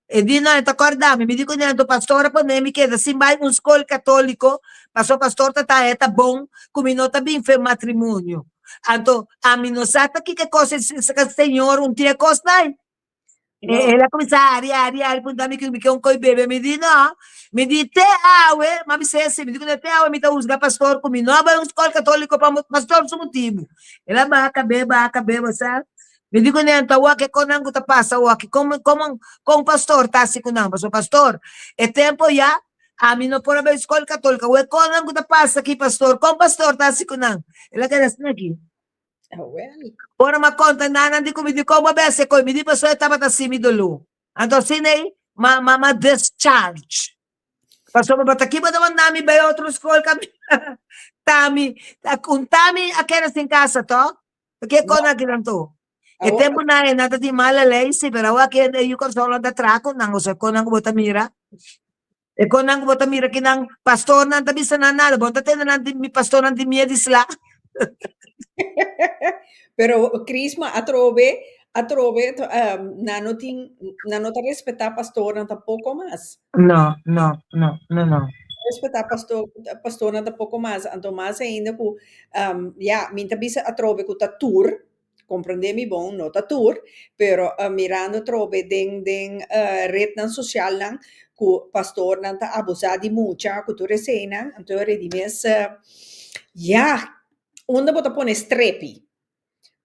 E di no e ta kòrda mi, mi di kuné anto pastor a pone mi keda sin bai un skol katóliko, pasobra pastor ta ta e ta bon ku mi no ta bin fe matrimonio. Anto ami no sa ta kiko kos e señor un tin e kosnan. No. El a kuminsá hari, hari, hari, punta mi ku mi ke un koi bebe. Mi di no. Mi di te awe, m'a bis'é así, mi di kuné te awe mi ta husga pastor ku mi no a bai un skol katóliko pa pastor su motibu. El a baha kab'é, baha kab'é, bo sa. Mi di kuné, anto awor ke konan ku ta pasa awor aki? Kon, kon, kon pastor ta hasi ku nan? Pasobra pastor, e tempu ya ami no por a bai skol katóliko. Awor e konan ku ta pasa aki, pastor, kon pastor ta hasi ku nan? El a keda asina aki. Awel. Ora m'a konta nan, nan di ku mi di kon bo a bese koi? Mi di pasobra e tabata hasi mi doló. Anto asina ei m'a, m'a, m'a discharge. Pasobra bo ta ki bo ta manda mi bai otro skol kaminda ta mi, un ta mi a keda sin kasa tòg? Ke kon aki nan to? E tempu nan e nan ta tin mala lei si, pero awor aki e yu Kòrsou nan ta traha ku nan, osea kon nan ku bo ta mira, e kon nan ku bo ta mira ki nan pastornan ta bisa nan nada, bo no ta tende nan tin pastornan tin miedu di sla. Pero Crisma atrobe, atrobe nan no tin, nan no ta respetá pastornan tampoko mas. No, no, no, no, no. Respetá pastor, pastornan tampoko mas, anto mas ainda ku ya, mi ta bisa atrobe ku ta tur, komprendé mi bon, no ta tur, pero mirando atrobe den den retnan sosialnan ku pastornan ta abusá di mucha ku tur eseinan, anto e di mes ya, unda bo ta pone strepi?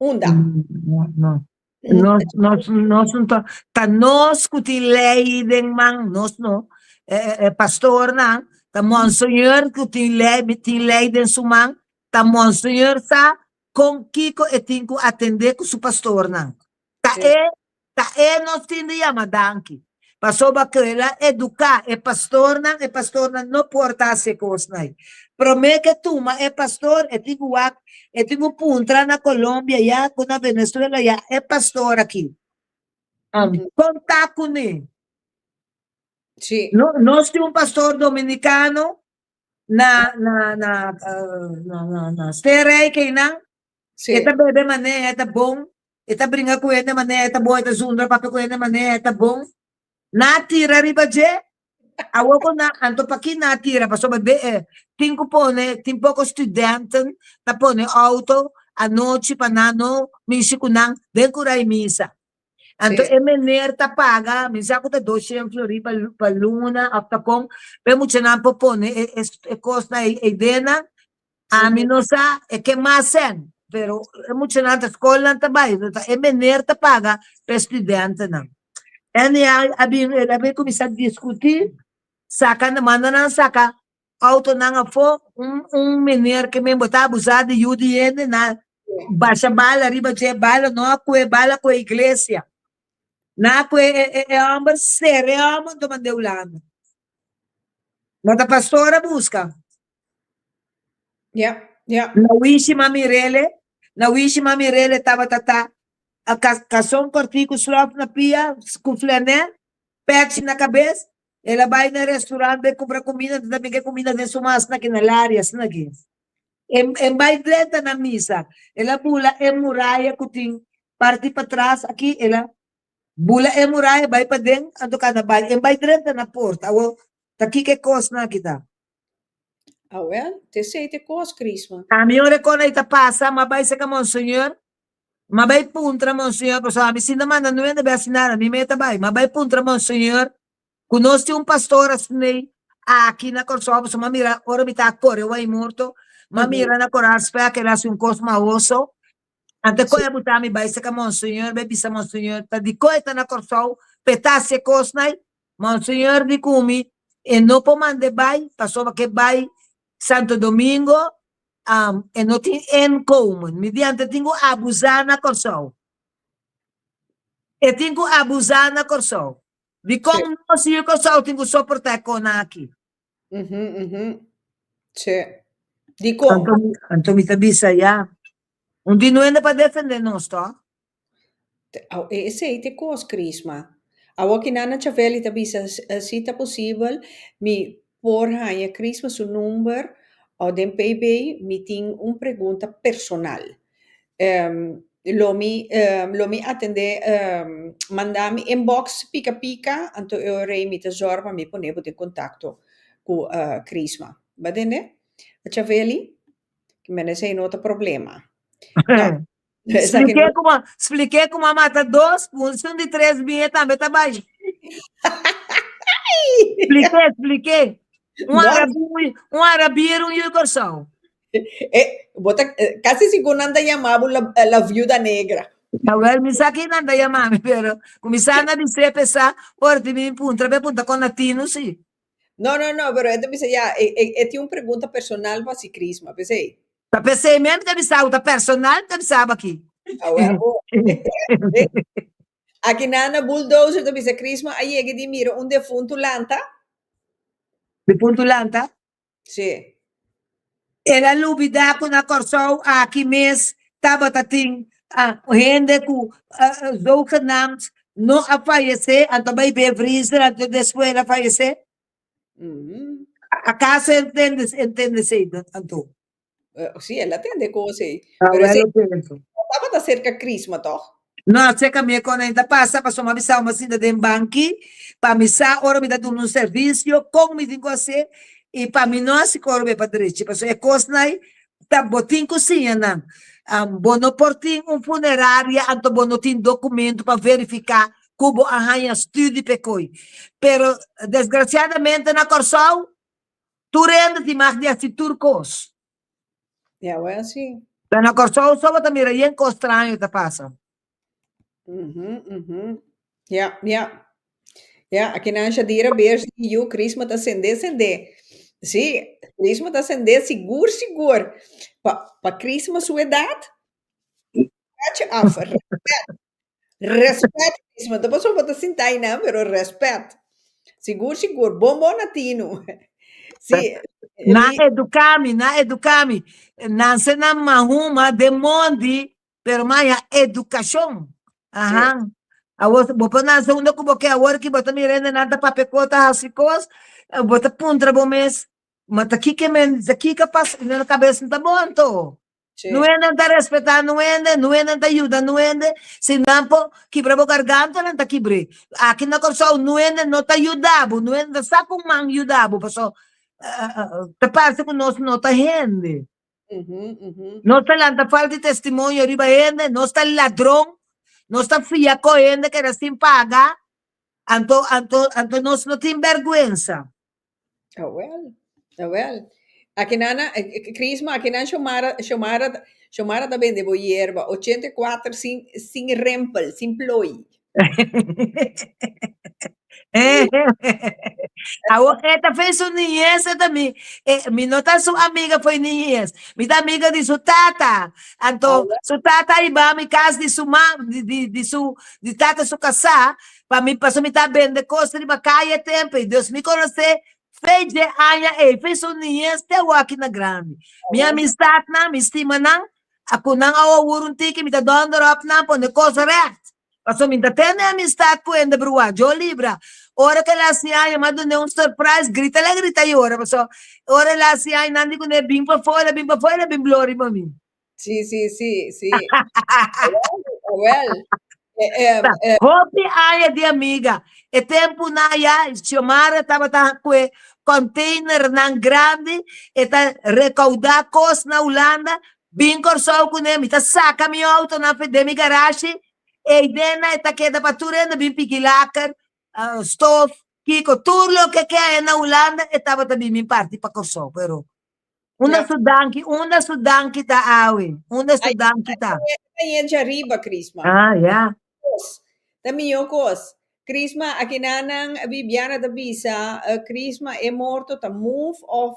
Unda? No, no. Nos, nos, nos no ta, ta nos ku tin lei den man, nos no. E, e, e pastornan, ta monseñor ku tin lei, tin lei den su man, ta monseñor sa kon kiko e tin ku atendé ku su pastornan. Ta Sí. e, ta e nos tin di yama danki. Pasobra ku el a eduká e pastornan, e pastornan no por ta hasi e kosnan ei. Promé ku e tuma e pastor, e tin ku wak, e tin ku puntra na Colombia ya ku na Venezuela ya e pastor aki. Kon ta kuné? Sí. No, nos tin un pastor dominikano na na na na na na Sterrijk einan. Sí. E ta bebe manera e ta bon, e ta bringa ku hende manera e ta bon, e ta zundra papia ku hende manera e ta bon. Nan a tira riba dje, awor ku nan, anto paki nan a tira? Pasobra de e tin ku pone, tin poko studenten ta pone outo anochi pa nan no mishi ku nan den kura i misa. Anto Sí. e meneer ta paga, mi sa ku ta doshen florin pa pa luna òf ta kon, pa e muchanan por pone e e e kosnan ei ei den nan. Ami no sa e ke mas sèn, pero e muchanan ta skolnan ta bai, no ta e meneer ta paga pa e studentenan. Anyhow, a bin el a bin kuminsá diskutí, saka manda nan saka autonan afó, un un meneer ke men bo ta abusá di yu di hende na basha bala riba dje, bala no a kue, bala kue iglesia. Nan a kue e e e hòmber, sera e hòmber, anto mand'é Hulanda. No ta pastor a buska. Ja, ja. Na wishi m'a mir'ele, na wishi m'a mir'ele tabata ta a kason kòrtí ku slòf na pia, ku flanè, pèchi na kabes, el a bai na restaurant bai kumpra kuminda, ta bin ke kuminda den su man asina aki na laria asina aki. E e bai drenta na misa, el a bula e muraya ku tin parti patras aki, el a bula e muraya bai paden, anto kanda bai, e bai drenta na porta, awor ta kiko e kosnan aki ta? Awel, te esei te kos, Crisma. Ami ora kon ei ta pasa, m'a bai seka Monseñor, m'a bai puntra Monseñor, pasobra ami sin ta manda nuende bai hasi nada, mi meta bai, m'a bai puntra Monseñor ku nos tin un pastor asin'ei aki na Kòrsou, pasobra m'a mira ora mi ta kore wei morto, m'a mira na Koraal Spek el a hasi un kos mahoso, anto kon a buta mi bai seka Monseñor, bai bisa Monseñor ta dikon e ta na Kòrsou pa e ta hasi e kosnan ei, Monseñor di ku mi e no por mand'é bai pasobra ke bai Santo Domingo e no tin inkomen. Mi di anto e tin ku abusá na Kòrsou. E tin ku abusá na Kòrsou. Dikon nos yu Kòrsou tin ku soportá e kosnan aki? Sí. Dikon? Anto, anto mi ta bisa ya. Un di nuende pa defendé nos, tòg? Esei ta e kos, Crisma. Awor ki Nana Chavelli ta bisa si ta posibel mi por haña Crisma su number o den PB mi tin un pregunta personal. Lo mi lo mi atendé manda mi inbox pika pika anto e ora ei mi ta zòrg pa mi pone bo den kontakto ku Crisma. Bo a tende, Chavelli? Mene esei no ta problema. No. Esaki Spliké kuma, spliké kuma mata dos, un di tres biña tambe ta bai. Spliké, spliké. Un No. arabí, un arabier, un yu Kòrsou. Eh, bo ta, eh, kasi sigur nan ta yama bo la, eh, la viuda negra. Awel, mi sa ki nan ta yama mi, pero kuminsá na bis'é pesá, ora ti mi puntra, mi puntra kon latino si. No, no, no, pero e ta bisa ya, e, e, e tin un pregunta personal pa si Crisma, p'esei. Ta p'esei mes mi ta bisa bo, ta personal mi ta bisa bo aki. Awel bo. Aki nan na bulldozer ta bisa Crisma a yega di mira un defuntu lanta. Defuntu lanta? Sí. El a lubidá ku na Kòrsou aki mes tabata tin hende ku zogenaamd no a fayesé, anto bai be vriezer anto despues el a fayesé? Akaso e ntende ntende esei anto? Sí, el a tende kos ei. Ah, Pero wel esei oké. no tabata serka Crisma tòg? No, serka mi e kon ainda pasa pasobra mi a bisa mi a sinta den banki pa mi sa ora mi ta duna un servisio kon mi tin ku hasi i pa mi no hasi kor be pa drechi pasobra e kosnan ei ta bo tin ku siña nan. Bo no por tin un funeraria anto bo no tin dokumento pa verifiká ku bo a haña studi p'e koi. Pero desgrasiadamente na Kòrsou tur hende tin mag di hasi tur kos. Ja, wel sí. Ta na Kòrsou so bo ta mira yen kos straño ta pasa. Mhm, mhm. Ja, ja. Ja, aki nan Shadira Beers di yu, Crisma ta sende, sende. Sí, Crisma ta sende sigur, sigur. Pa, pa Crisma su edat, petje af, respet. Respet, Crisma. Ta pasobra bo ta sinta einan, pero respet. Sigur, sigur. Bon, bon na tinu. Sí. Nan eduká mi, nan eduká mi. Nanse na Mahuma den mondi, pero mi haña edukashon. Ahan. Awor, bo por nanse unda ku bo ke awor ki bo ta mira hende nan ta papia kos, ta hasi kos, bo ta puntra bo mes, ma ta kiko men, ta kiko a pasa den nan kabes no ta bon anto. Sí. No hende ta respetá no hende, no hende ta yuda no hende. Si nan por kibra bo garganta, nan ta kibr'é. Aki na Kòrsou no hende no ta yuda bo, no hende ta sa ku man yuda bo, pasobra ta parse ku nos no ta hende. Nos ta lanta falta di testimonio riba hende, nos ta ladron, nos ta fia ko hende keda sin paga, anto anto anto nos no tin bèrgwensa. Awel, awel. Akinana, Crisma, akinan Xiomara, Xiomara, Xiomara ta bende bo yerba, 84 sin, sin rempel, sin plooi. Awor e ta fe su niñez e ta mi, e, mi no ta su amiga fo'i niñez, mi ta amiga di su tata. Anto su tata a hiba mi cas di su ma, di, di, di su, di tata su casá, Pa mi paso mi ta bende kos riba kaya tempu ei. Dus mi konosé fe dje aña ei, fe su niñez te awor aki na grandi. Mi amistatnan, mi stima nan, a ku nan a owur un tiki mi ta dònder òp nan pone kos règt. Paso mi ta tene amistat ku hende bruá, djo libra. Ora ku el a hasi aña mi a dun'é un surprise, grita el a grita yora paso ora el a hasi aña nan di kuné bin pafó, el a bin pafó, el a bin blo riba mi. Sí, sí, sí, sí. Awel, eh, eh, Hopi aña di amiga. E tempu na ya Xiomara tabata ku e containernan grandi, e ta rekoudá kos na Hulanda, bin Kòrsou kuné, mi ta saka mi outonan for den mi garashi, eidena e ta keda pa tur hende bin piki laker, stof, kiko, tur loke ke haña na Hulanda e tabata bin bin parti pa Kòrsou, pero Unda Ja. su danki, unda su danki ta awe? Unda su Ay, danki ta? Ta yentje ariba, Crisma. Ah, ja. Kos. Ta mihó kos. Crisma, akinanan Bibiana ta bisa, eh, Crisma, e morto ta move of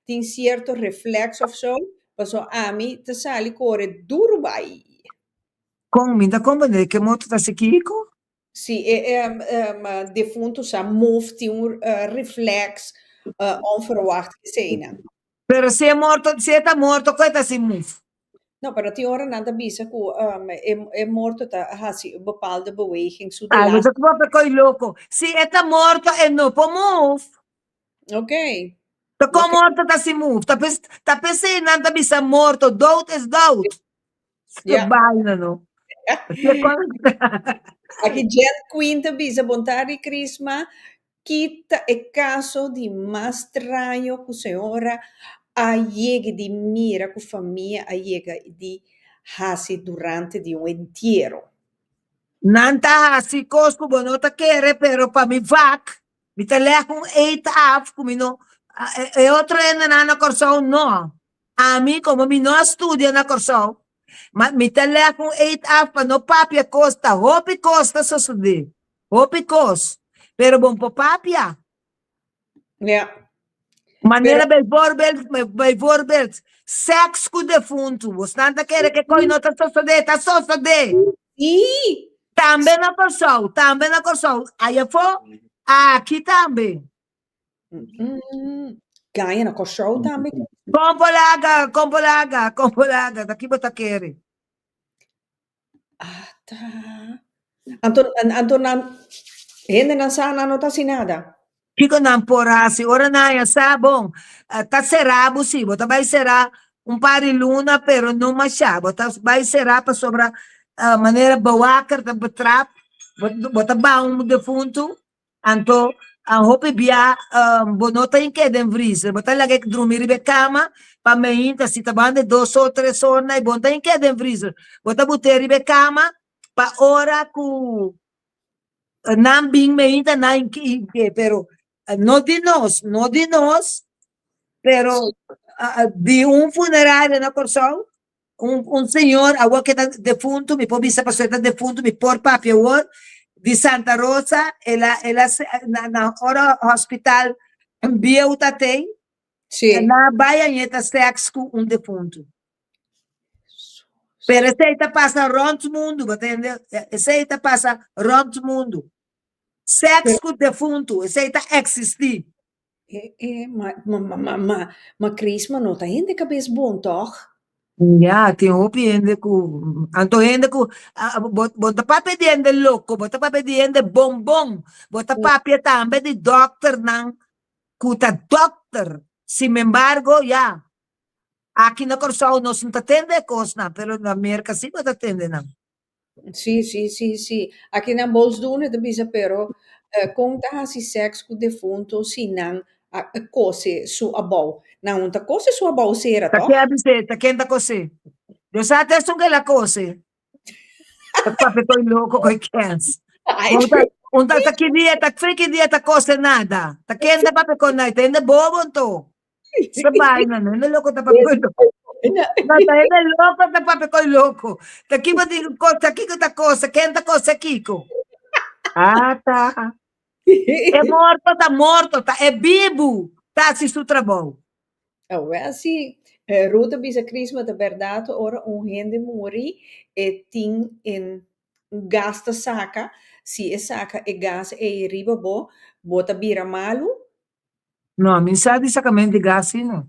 tin cierto reflex of so, paso ami ta sali kore duru bai. Kon mi ta komprende ke morto ta hasi kiko? Si e defuntu sa move tin un reflex onverwacht eseinan. Pero si e morto, si e ta morto ku e ta hasi move? No, pero tin ora nan ta bisa ku e morto ta hasi un bepaalde beweging su Ay, de bo ta papia ko'i loko. Si e ta morto e no por move. Ok. Ta kon morto ta hasi move? Ta pes, ta pesei nan ta bisa morto, dood is dood. Ja. Baina no. Aki Jen Queen ta bisa, Bon tardi Crisma, ki ta e kaso di mas straño ku señora a yega di mira ku famia a yega di hasi durante di un entiero. Nan ta hasi kos ku bo no ta kere, pero pa mi vak, mi ta lèg un eet af ku mi no, e otro hendenan na Kòrsou no. Ami, komo mi no a studia na Kòrsou, ma mi ta lèg un eet af pa no papia kos, ta hopi kos ta sosodé, hopi kos, pero bo no por papia. Ja. Manera bijvoorbeeld, bijvoorbeeld, seks ku defuntu. Bosnan ta kere ke koi no ta sosodé, ta sosodé. Sí. Tambe na Kòrsou, tambe na Kòrsou. Aya afó, aki tambe. Mm, Gaña na Kòrsou tambe. Kon por laga, kon por laga, kon por laga, ta ki bo ta kere? Ata. Anto, anto nan, hendenan sa nan no ta hasi nada. Kiko nan por hasi? Ora nan haña sa, bon, ta será bo si, bo ta bai será un par di luna, pero no mashá. Bo ta bai será pasobra manera bewaker ta betrap, bo, bo ta baha un defuntu, Anto, a hopi bia bo no ta hink'é den vriezer, bo ta lag'é drumi riba e kama pa meinta, si ta banda dos or, tres or na, bo no ta hink'é den vriezer, bo ta but'é riba e kama pa ora ku nan bin meinta nan hink'é, pero no di nos, no di nos, pero di un funeraria na Kòrsou Un un señor awor ke ta defuntu, mi por bisa pasobra e ta defuntu, mi por papia awor, di Santa Rosa, el a el a na na ora hospital bieu ta tei, Sí. nan a bai aña e ta seks ku un defuntu. Pero esei ta pasa rònt mundu, bo ta hende, esei ta pasa rònt mundu. Seks ku defuntu, esei ta eksistí. E, e, ma, ma, ma, ma, ma, ma Chris, ma no ta hende kabes bon, tòg? Ya, tin hopi hende ku, anto hende ku, bo, bo ta papia di hende loko, bo ta papia di hende bon bon, bo ta papia tambe di dòkternan ku ta dòkter, sinembargo, ya, aki na Kòrsou nos no ta tende e kosnan, pero na Merka si bo ta tende nan. Sí, sí, sí, sí. Aki nan Bolsdoene ta bisa pero eh, kon ta hasi seks ku defunto si nan a kose su abou? Nan un ta kose su abou sera, Ta tòg? ken a bis'é? Ta ken ta kos'é? Dios sa ta esun ke el a kose. Ta papia koi loko koi kens. Ai, Un ta un ta ta ki dia ta friki dia ta kose nada. Ta ken ta papia kon nai? Ta hende bobo anto. Sa vaina, no hende loko ta papia koi loko. No, ta hende loko ta papia koi loko. Ta kiko di ko ta kiko ta kose, ken ta kose kiko? Ata. E morto ta morto, ta e bibu ta hasi su trabou. Awel si, Ruth a bisa Crisma ta bèrdat ora un hende muri e tin en gas ta saka, si e saka e gas ei riba bo, bo ta bira malu. No, mi sa di sacamento di gas si no.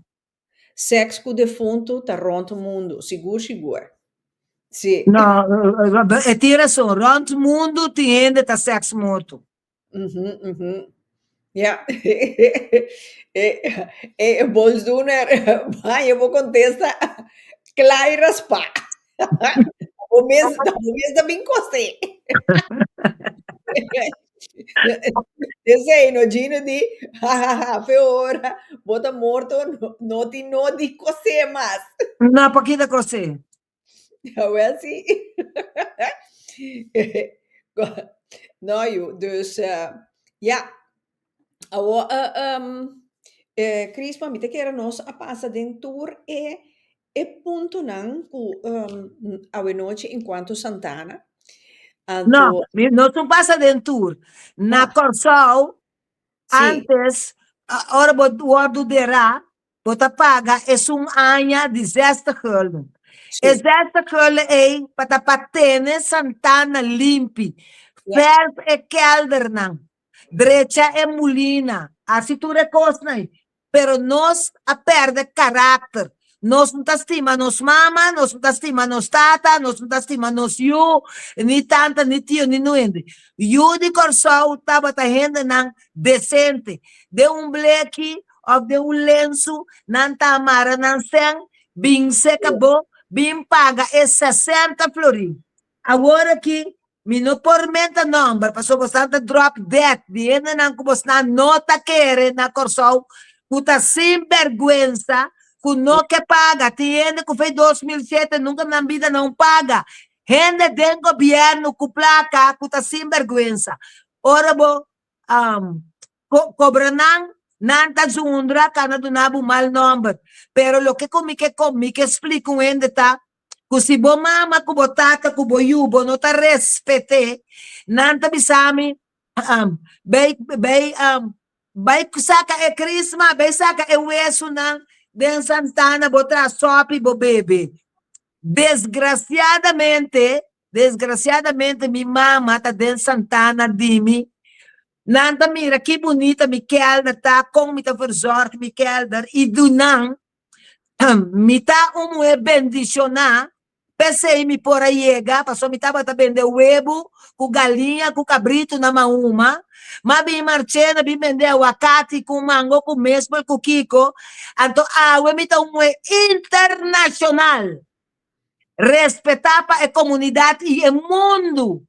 Sex cu defunto ta rond mundo, sigur sigur. Si. No, e tin rason, rond mundo tin hende ta sex morto. Mhm, mhm. Ja. E, e bolsdoener, baña bo contesta kla y raspa. Bo mes, bo mes ta bin cose. Esei no Gino di, ha ha ha, fe ora bo ta morto no, no tin no di kosé mas. No, pa ki ta kosé? Awel si. No yu, dus ja. Awor Crisma mi ta kere nos a pasa den tur e E puntonan ku awenochi enkuanto Santana, No, anto. mi no tin pasa den tur. Na Ah. Kòrsou, Sí. antes, ora bo wòrdu derá, bo ta paga esun aña di zestig gulden. Sí. E zestig gulden ei pa ta pa tene Santana limpi, Ja. verf e kèldernan, drecha e mulina, hasi tur e kosnan ei. Pero nos a perde karakter. Nos no ta stima nos mama, nos no ta stima nos tata, nos no ta stima nos yu, ni tanta, ni tio, ni no hende. Yu di Kòrsou tabata hendenan desente. Den un bleki òf den un lensu nan ta mara nan sèn, bin seka bo, bin paga e sesenta florin. Awor aki mi no por menta nomber pasobra bosnan ta drop dead di hendenan ku bosnan no ta kere na Kòrsou ku ta sin bèrgwensa. ku no ke paga. Tin hende ku fei 2007 nunka nan bida no paga. Hende den gobièrnu ku plaka ku ta sinbèrgwensa. Ora bo kobra nan, nan ta zundra kana duna bo mal nòmber. Pero loke ku mi ke mi ke splika un hende ta ku si bo mama ku bo tata ku bo yu bo no ta respet'é, nan ta bisa mi bai bai bai saka e krisma, bai saka e wesunan den santana bo traha sòpi bo bebe. Desgrasiadamente, desgrasiadamente mi mama ta den santana di mi, nan ta mira ki bunita mi kèlder ta, kon mi ta verzòrg mi kèlder i dunan Mi ta un muhé bendishoná, p'esei mi por a yega, pasobra mi tabata bende webu ku galiña ku kabritu na Mahuma. M'a bin Marchena bin bende awakati ku mango ku mespel ku kiko. Anto awe mi ta un muhé internashonal, respetá pa e komunidat i e mundu.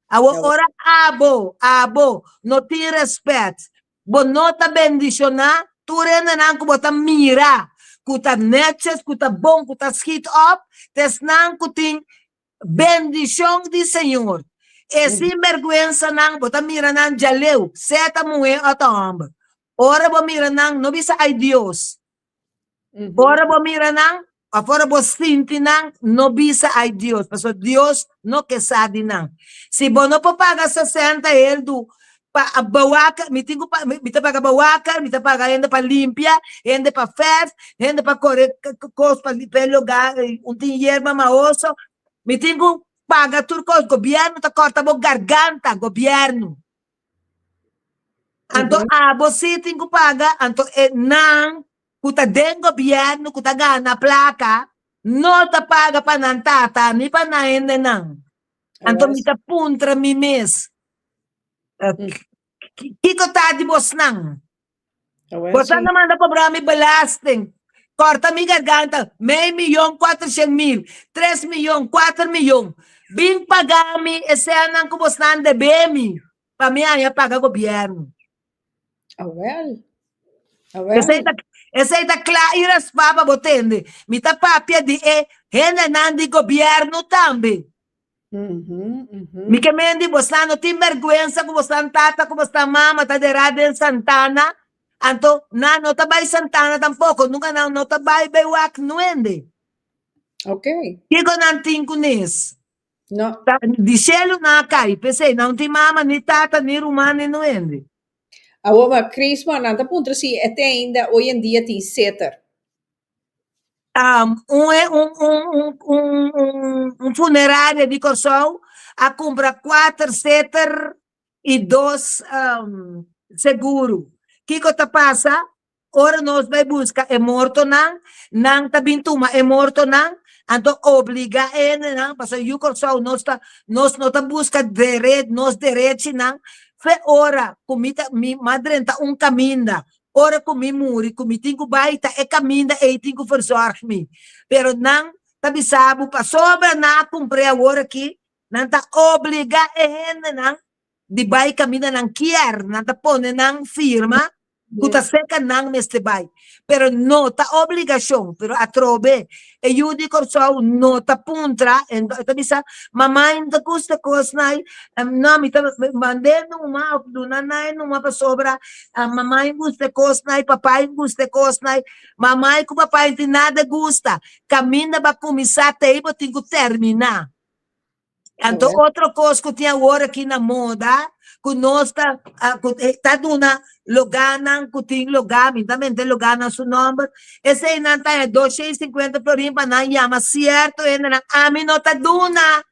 Awor ora abo, abo, no tin rèspèt, bo no ta bendishoná tur hendenan ku bo ta mira ku ta nètjes, ku ta bon, ku ta schiet op, ta esnan ku tin bendishon di Señor. E sinbèrgwensanan bo ta mira nan djaleu, sea ta muhé òf ta hòmber. Ora bo mira nan, no bisa, Ai Dios! Ora bo mira nan, of ora bo sinti nan, no bisa ai Dios, pasobra Dios no ke sa di nan. Si bo no por paga sesenta eldu pa bewaker, mi tin ku pa, mi ta paga bewaker, mi ta paga hende pa limpia, hende pa verf, hende pa kore kos pa limpia e lugar, un tin yerba mahoso, mi tin ku paga tur kos, gobièrnu ta kòrta bo garganta, gobièrnu. Anto abo si tin ku paga, anto e nan ku ta den gobièrnu ku ta gana plaka no ta paga pa nan tata ni pa nan hendenan. Anto mi ta puntra mi mes, kiko ta di bosnan? Boso a manda kobra mi belasting, kòrta mi garganta, mei miyon kuatershen mil, tres miyon, kuater miyon. Bin paga mi e seanan ku bosnan debe mi, pa mi haña paga gobièrnu. Awèl, awèl. Esei ta, esei ta kla i raspá pa bo tende. Mi ta papia di e hendenan di gobièrnu tambe. Mi ke men di bosnan no tin bèrgwensa ku bosnan tata ku bosnan mama ta derá den Santana, anto nan no ta bai Santana tampoko, nunka nan no ta bai bai wak nuende. Kiko nan tin ku nes? No. Ta di shelu nan a kai, p'esei nan no tin mama ni tata ni ruman ni nuende. Awor ma Crisma nan ta puntra si e te ainda hoy en dia tin seter. Un funeraria di Kòrsou a kumpra kuater seter i dos seguro. Kiko ta pasa? Ora nos bai buska e mortonan, nan ta bin tuma e mortonan, anto obligá e hendenan, pasobra yu Kòrsou nos ta nos no ta buska dere nos derechinan, fe ora ku mi ta mi a drenta un kaminda Ora ku mi muri, ku mi tin ku bai, ta e kaminda ei tin ku verzorg mi. Pero nan ta bisa bo, pasobra nan a kumpr'é awor aki, nan ta obligá e hendenan di bai kaminda nan kier, nan ta pone nan firma ku ta serka nan mester bai. Pero no ta obligashon, pero atrobe e yu di Kòrsou no ta puntra, e ta bisa, Mamá no ta gusta kosnan ei, no mi ta mand'é numa òf duna nan e numa pasobra mamá no gusta e kosnan ei, papá no gusta e kosnan ei. Mamá ku papá no tin nada gusta, kaminda bo a kuminsá te ei bo tin ku terminá. Anto otro kos ku tin awor aki na moda ku nos ta ku ta duna loganan ku tin loga, mi ta mente loganan su nòmber, eseinan ta e 250 florin pa nan yama sierto hendenan, ami no ta duna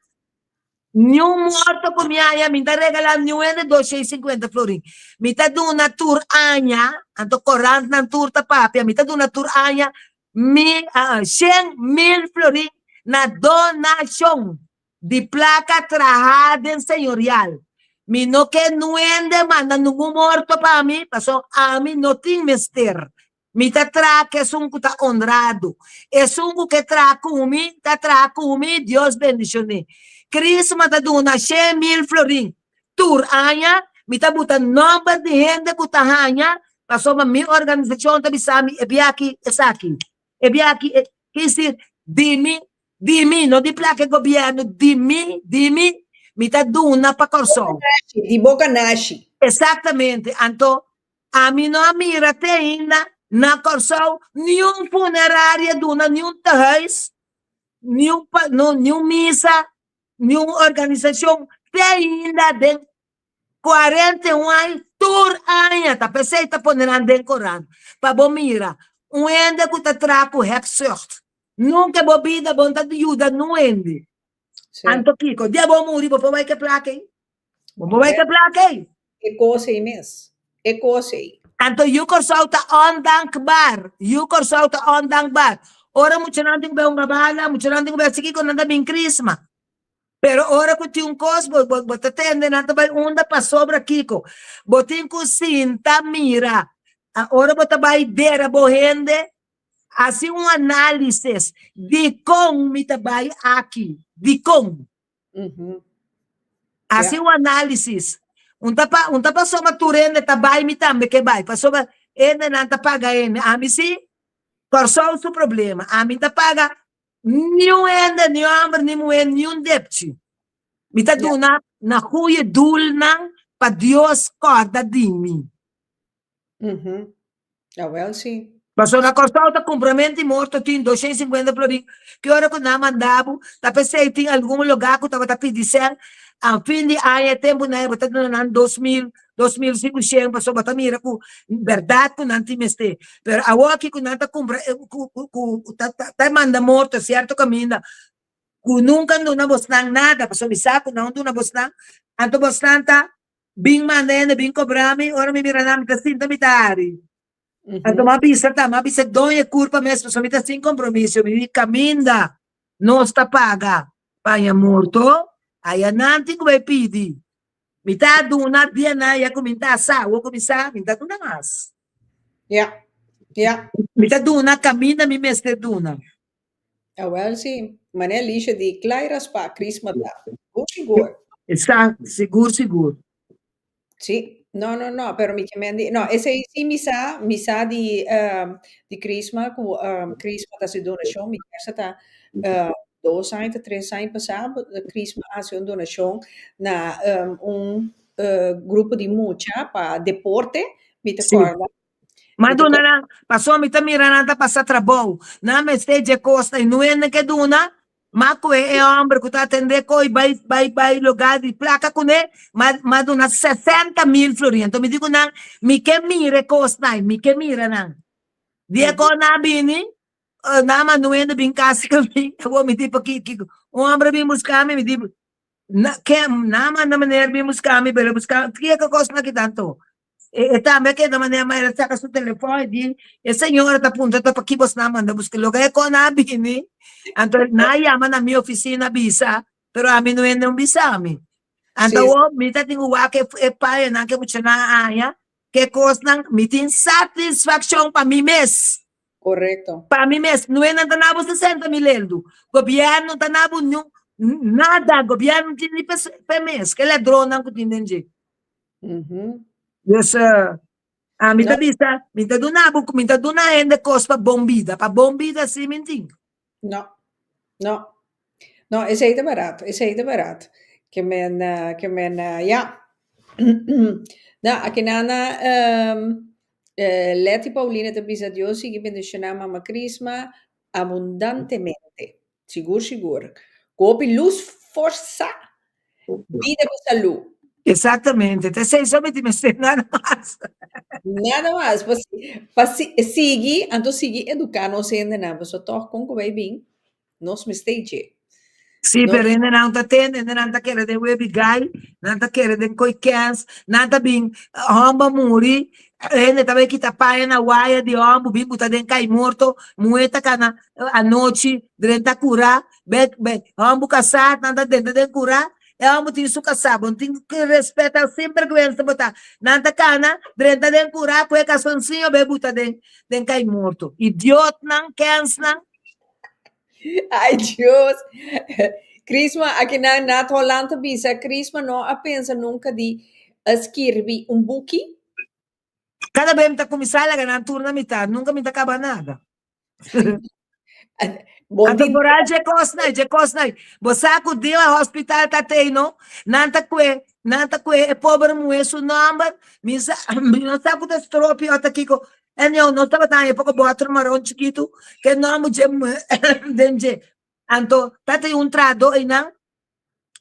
niun morto ku mi haña, mi ta regalá niun hende 250 florin, mi ta duna tur aña, anto korantnan tur ta papia, mi ta duna tur aña mi 100,000 florin na donashon di plaka trahá den Señorial. Mi no ke nuende manda ningun morto pa mi, pasobra ami no tin mester. Mi ta traha ku esun ku ta onrado. Esun ku ke traha ku mi, ta traha ku mi, Dios bendishon'é. Crisma ta duna 100,000 florin tur aña, mi ta buta nòmber di hende ku ta haña, pasobra mi organisashon ta bisa mi e biaha aki esaki. E bia aki, e, ke esir, di mi, di mi, no di plaka e gobièrnu, di mi, di mi, mi ta duna pa Kòrsou. Di bo ganashi. Eksaktamente. Anto, ami no a mira te ainda na Kòrsou niun funeraria duna niun tehuis, niun pa, no, niun misa, niun organisashon te ainda den 41 aña tur aña ta p'esei ta pone nan den korant pa bo mira un hende ku ta traha ku hebzucht nunka bo bida bo no ta yuda nun hende anto kiko dia bo muri bo por bai ke plaka ei bo por bai ke plaka ei. E kos ei mes e kos ei. Anto yu Kòrsou ta ondankbaar yu Kòrsou ta ondankbaar ora muchanan tin ku bai hunga bala muchanan tin ku bai hasi kiko nan ta bin krisma. Pero ora ku tin un kos bo bo bo ta tende nan ta bai unda pasobra kiko. Bo tin ku sinta mira. Ora bo ta bai dera bo hende, hasi un análisis dikon mi ta bai aki, dikon. Hasi un análisis. Un ta pa un ta pasobra tur hende ta bai mi tambe ke bai pasobra hendenan ta paga hende. Ami si Kòrsou su problema. Ami ta paga Niun hende, ni hòmber ni muhé, niun depchi. Mi ta duna na goeie doelnan pa Dios kòrda di mi. Awèl si. Pasobra na Kòrsou ta kumpramentu di morto tin 250 florin. Ki ora ku nan manda bo, ta p'esei tin algun lugá ku tabata pidi sèn. A fin di aña e tempu nan bo ta duna nan 2000, 2500 pasobra bo ta mira ku bèrdat ku nan tin mester. Pero awor aki ku nan ta kumpra ku ku ta ta manda morto sierto kaminda ku nunka duna bosnan nada pasobra mi sa ku nan duna bosnan anto bosnan ta bin manda hende bin kobra mi ora mi mira nan mi ta sinta mi ta hari. Anto mi a bisa ta mi a bisa doño e kurpa mes pasobra mi ta sin kompromiso mi di kaminda nos ta paga paña morto aya nan tin ku bai pidi. Mi ta duna dianan ya ku mi ta sa, awor ku mi sa, mi ta duna mas. Ya, ya. Mi ta duna kaminda mi mester duna. Awel si, manera Alicia di, Klai raspá, Chris matá. Sigur, sigur. Sa, sigur, sigur. Si, no, no, no, pero mi ke men di, no, esei si mi sa, mi sa di, di Chrisma, ku Chrisma ta hasi donashon, mi kersa ta Dos aña ta tres aña pasá Crisma a hasi un donashon na un grupo di mucha pa deporte, mi ta Sí. kòrda. Ma Mi ta duna nan, pasobra mi ta mira nan ta pasa trabou, nan mester dje kos i no hende ke duna, ma ku e hòmber ku ta atendé koi bai bai bai lugá di plaka kuné, ma ma duna 60.000 florin. Anto mi di ku nan, mi ke mira e kosnan, mi ke mira nan. Dia ku nan a bini, Na Manuel bin kasi ku mi, awor mi di pa ki kiko. Un hombre bin buska mi, mi di na ken na manda meneer bin buska mi, pero buska kiko kos na ki tanto. E, e tambe a keda manera ma el a saka su telefon e di e señora ta puntra ta pa ki bos na manda buska. Loke e kon a bini, anto na yama na mi oficina bisa, pero ami no hende un bisa mi. Anto awor mi ta tin ku wak e e pañanan ke muchanan a haña, ke kosnan mi tin satisfakshon pa mi mes. Correcto. Pa mi mes, no e nan ta na bo 60.000 eldo. Gobierno ta na bo niun nada. Gobierno no tin ni pe mes. Ke ladronnan ku tin den dje. Dus, ami ta bisa, mi ta duna bo, mi ta duna hende kos pa bon bida. Pa bon bida si mi tin. No, no. No, esei ta barat, esei ta barat. Ke men, ke men, ya. No, akinana Letty Paulina ta bisa Dios sigui bendiciona Mama Crisma abundantemente. Sigur sigur. Ku hopi lus, forsa, bida ku salu. Exactamente. Ta esei so mi tin mester, nada mas. Nada mas. Pa pa sigui, anto sigui educa nos hendenan, pasobra tog kon ku bai bin, Nos mester dje. Sí, Nos pero hendenan ta tende, hendenan ta kere den webi gai, nan ta kere den koi kens, nan ta bin hòmber muri, hende ta bai kita paña na waya di hòmber bin buta den kai morto, muhé ta kana anochi drenta kurá, be be hòmber kasá nan ta drenta den kurá, e hòmber tin su kasá, bo no tin ku respeta sinbergwensa bo ta, nan ta kana drenta den kurá ku e kasonsiño bai buta den den kai morto, idiotnan, kensnan. Ay Dios. Crisma, aki na Nat Holland ta bisa, Crisma no a pensa nunca di a skirbi un buki? Cada bes mi ta cuminsa laga nan tur na mitad, nunca mi ta caba nada. Bo Anto tin vooral dje kosnan, dje kosnan. Bo sa ku den e hospital ta tei no, nan ta kue, nan ta kue e pober muhé su nòmber, mi sa, mi no sa ku ta stropi o ta kiko. Anyhow, nos tabata haña poko bòter maron chikitu ku e nòmber dje muhé den dje. Anto ta tin un trahadó einan,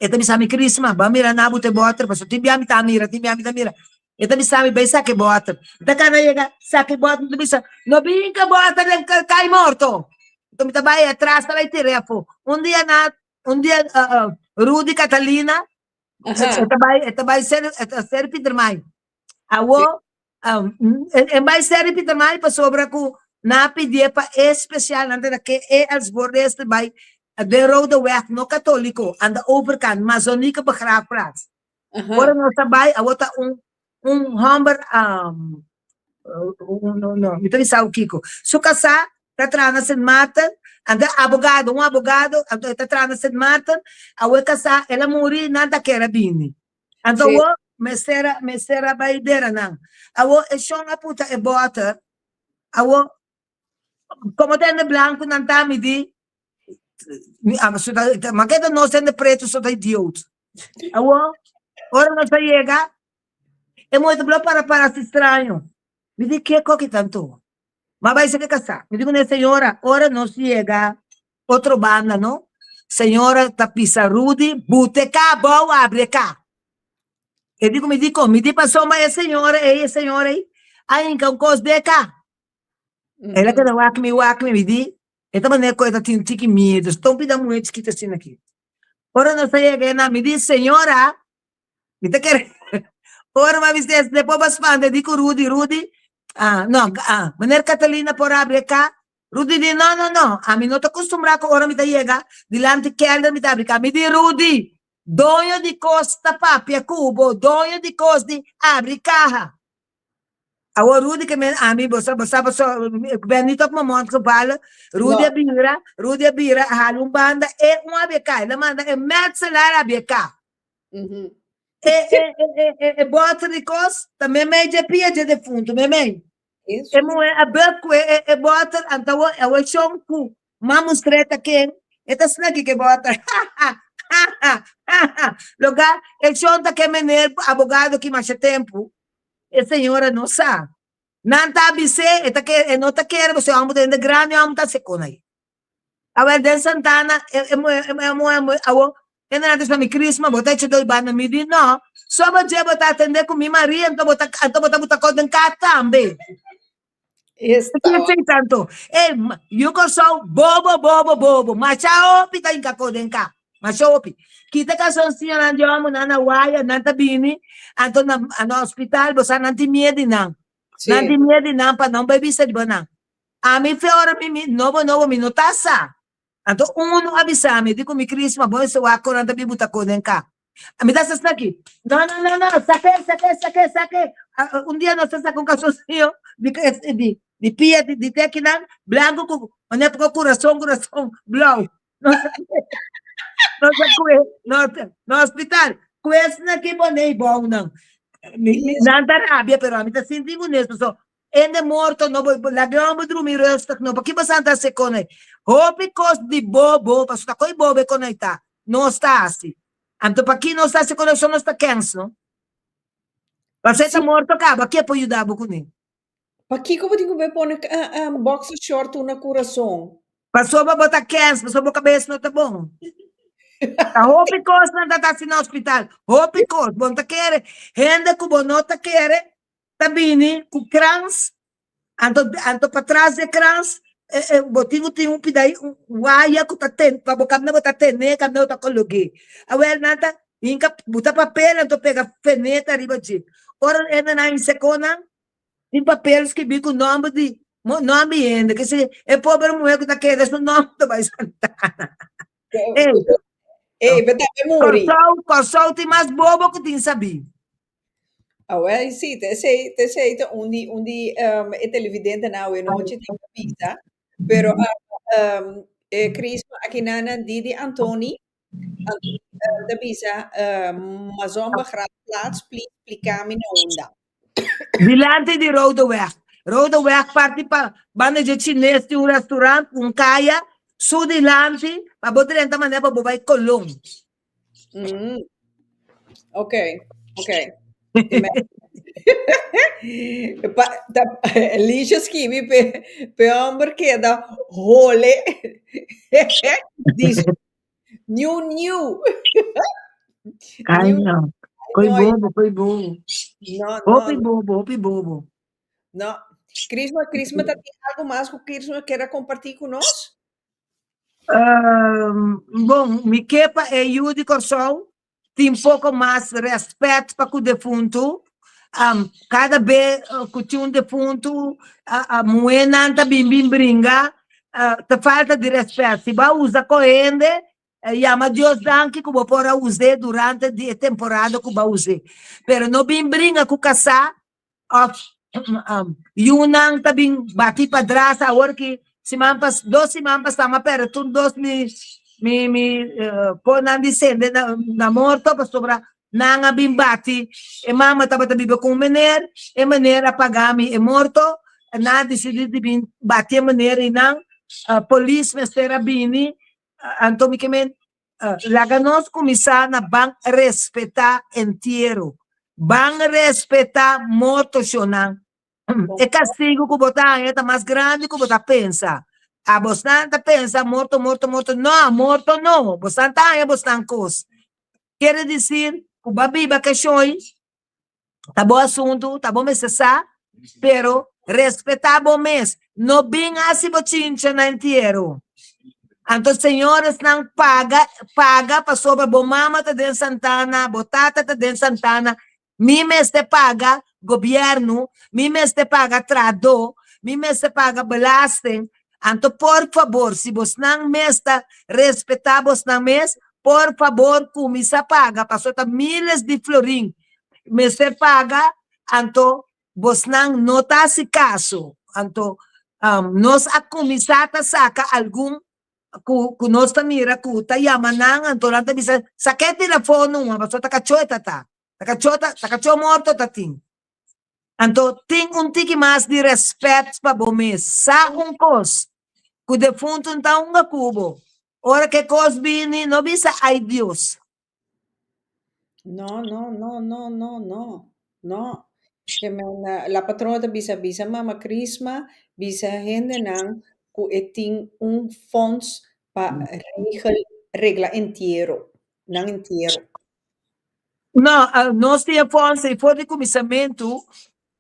E ta bisa mi, Crisma, bo a mira na bo ta e bòter? Pasobra tin bia mi ta mira, tin bia mi ta mira. E ta bisa mi, Bai saka e bòter. Mi ta kana yega, saka e bòter, mi ta bisa, No bin ku e bòter den kai morto. Anto mi ta bai atras, ta bai tir'é afó. Un dia na, un dia Rudy Catalina, e ta bai, e ta bai ser, e ta ser Pietermaai. Awo, e bai ser di Pietermaai pasobra ku nan a pidié pa e spesial, nan ta ke e als voorleester bai den Rode Weg, no katoliko, aan de overkant, Mazonieke begraafplaats. Ora nos a bai, awo ta un un hòmber, no, mi ta bisa awo kiko, su kasá ta traha na Sint Maarten, anto abogado, un abogado, anto e ta traha na Sint Maarten, awo e kasá, el a muri, nan ta kere bini. Anto awor mester a mester a bai dera nan. Awor e shon a puta e bòter. Awor komo ta hende blanku nan ta mi di mi a su ta ma ke ta nos hende pretu so ta idioot. Awor ora nos a yega e muher ta blo para para si straño. Mi di ke koki tanto? Ma bai seke kasá. Mi di ku ne señora ora nos yega Otro banda no. Señora ta pisa Rudy, bute ka abou, abri e ka. E di ku mi di kon? Mi di pasobra e señora ei, e señora ei a hinka un kos den e ka. El a keda wak mi, wak mi, mi di, e ta manera ku e ta tin un tiki miedu, ta un pida muhé chikito asina aki. Ora nos a yega einan, mi di, señora, Mi ta kere ora mi a bisa es despues bo a spanta e di ku Rudy, Rudy, ah, no, ah, meneer Catalina por abri e ka? Rudy di, no, no, no, ami no ta kustumbrá ku ora mi ta yega dilanti kèlder mi ta abri ka. Mi di, Rudy, doño di kos ta papia ku bo, doño di kos di abri kaha. Awor Rudy ke men ami, bo sa, bo sa, bo sa, ik ben niet op mijn mond gevallen. Rudy a bira, Rudy a bira, a hala un banda, e un abri e ka, el a manda e metselaar abri e ka. E, e, e, e, e bòter di kos ta meimei dje pia dje defuntu, meimei. E muhé a bek ku e, e, e bòter, anto awor, awor e shon ku m'a mustr'é ta ken, e ta snaki ku e bòter. Ha, ha, ha, ha, ha, ha. Loga e shon ta ke meneer abogado ki masha tempu, e señora no sa. Nan ta bis'é, e ta kere, e no ta kere, pasobra e hòmber ta hende grandi, e hòmber ta hasi kon ei. Awel den Santana e e muhe e muhe muhe awo e nan a bisa mi Crisma bo ta echa doi banda mi di no soba dje bo ta atende ku mi Maria anto bo ta anto bo ta buta kos den ka tambe. Esta Esei tanto e yu Kòrsou bobo bobo bobo masha hopi ta hinka kos den ka masha hopi kita kasonsiñonan di hòmber nan na waya nan ta bini anto na na hospital bo sa nan tin miedu di nan nan tin miedu di nan pa nan bai bisa riba nan Ami fe ora mi mi nobo nobo mi no ta sa. Anto unu a bisa mi, di ku mi Crisma bo mester wak ku nan ta bibu ta ko den ka. Mi ta sa esaki, no no no no, sake sake sake sake. Un dia nos ta saka un kalsonsiyo di di di pia di di tekinan blanku ku manera poko kurason kurason blou. Nos a nos a kue nos na hospital kue esaki pone ei bou nan. Mi mi nan ta rabia pero ami ta sinti ku nes pasobra Hende morto no bo laga e homber drumi rustig no paki bosan ta hasi con ei hopi cos di bobo pasobra ta coi bobo e con ei ta nos ta hasi anto paki nos ta hasi con ei so nos ta kens no pasobra e ta morto caba ke por yuda bo cune. Pakiko bo tin ku bai pone boxer short una kurason? Pasobra bo ta kens pasobra bo kabes no ta bon ta hopi cos nan ta hasi na hospital hopi cos bo no ta kere hende ku bo no ta kere ta bini ku krans, anto anto patras di e krans bo tin ku tin un pida un waya ku ta ten pa bo kaminda bo ta tene kaminda bo ta kolog'é. Awel nan ta hinka buta papel anto pega feneta riba dje. Ora hende nan insekó nan tin papel skibí ku nòmber di nòmber di hende kese e pober muhé ku ta keda su nòmber ta bai santana. Ey, Ey, bo ta bai muri. Kòrsou, Kòrsou tin mas bobo ku tin sabí. Awel, sí, ta esei, ta esei ta un di, un di um, e televidentenan awe nochi tin ta bisa. Pero um, e Crisma akinan Didi Antoni, Antoni um, ta bisa, um, Mazon begraafplaats, please splika mi na unda. Dilanti di Rodeweg. Rodeweg parti pa banda dje chines tin un restaurant ku un kaya su dilanti pa bo drenta manera pa bo bai Colon. Ok, ok. Pa, ta, Alicia skibi pe, pe homber keda hole. Dice, new, new. Ay, New, no. Koi no, bobo, koi bobo. no, no, Hopi bobo, hopi bobo. no. Crisma, Crisma, ta tin algo mas ku Crisma quiera compartir ku nos? Bon, mi ke pa e yu di Kòrsou tin poko mas rèspèt pa ku defuntu. Kada be ku tin un defuntu, muhénan ta bin bin bringa, ta falta di rèspèt. Si bo a usa ku hende, yama Dios danki ku bo por a us'é durante di e temporada ku bo a us'é. Pero no bin bringa ku kasá Of yunan ta bin bati padras awor ki siman pas dos siman pasá m'a perde tur dos mi mi mi konan di sende na na morto pasobra nan a bin bati e mama tabata biba ku un meneer e meneer a paga mi e morto nan a disidi di bin bati e meneer i nan polis mester a bini anto mi ke men Laga nos kuminsá na ban respetá entiero. Ban respetá morto shonnan. E kastigu ku bo ta haña ta mas grandi ku bo ta pensa. Abosnan ta pensa morto, morto, morto. No, morto no. Bosnan ta haña bosnan kos. Kere disir ku bo a biba kashoi Ta bo asuntu, ta bo mester sa, pero respetá bo mes. No bin hasi bo chincha na entiero. Anto señoresnan paga, paga pasobra bo mama ta den Santana, bo tata ta den Santana, mi mester paga gobierno, mi mester paga trahadó, mi mester paga belasting. Anto por fabor, si bosnan mes ta respetá bosnan mes, por fabor kuminsá paga, pasobra ta miles di florin mester paga, anto bosnan no ta hasi kaso. Anto nos a kuminsá ta saka algun ku ku nos ta mira ku ta yama nan, anto nan ta bisa, Saka e telefon numa, pasobra ta kachó e ta ta, ta kachó ta, ta kachó morto ta tin. Anto tin un tiki mas di rèspèt pa bo mes. Sa un kos, ku defuntu no ta hunga ku bo. Ora ku e kos bini, no bisa, Ai Dios! No, no, no, no, no, no, no. Ke men, la patrona ta bisa, bisa mama Crisma, bisa hendenan ku e tin un fonds pa regel, regla entiero, nan entiero. No, nos tin e fonds ei for di kuminsamentu,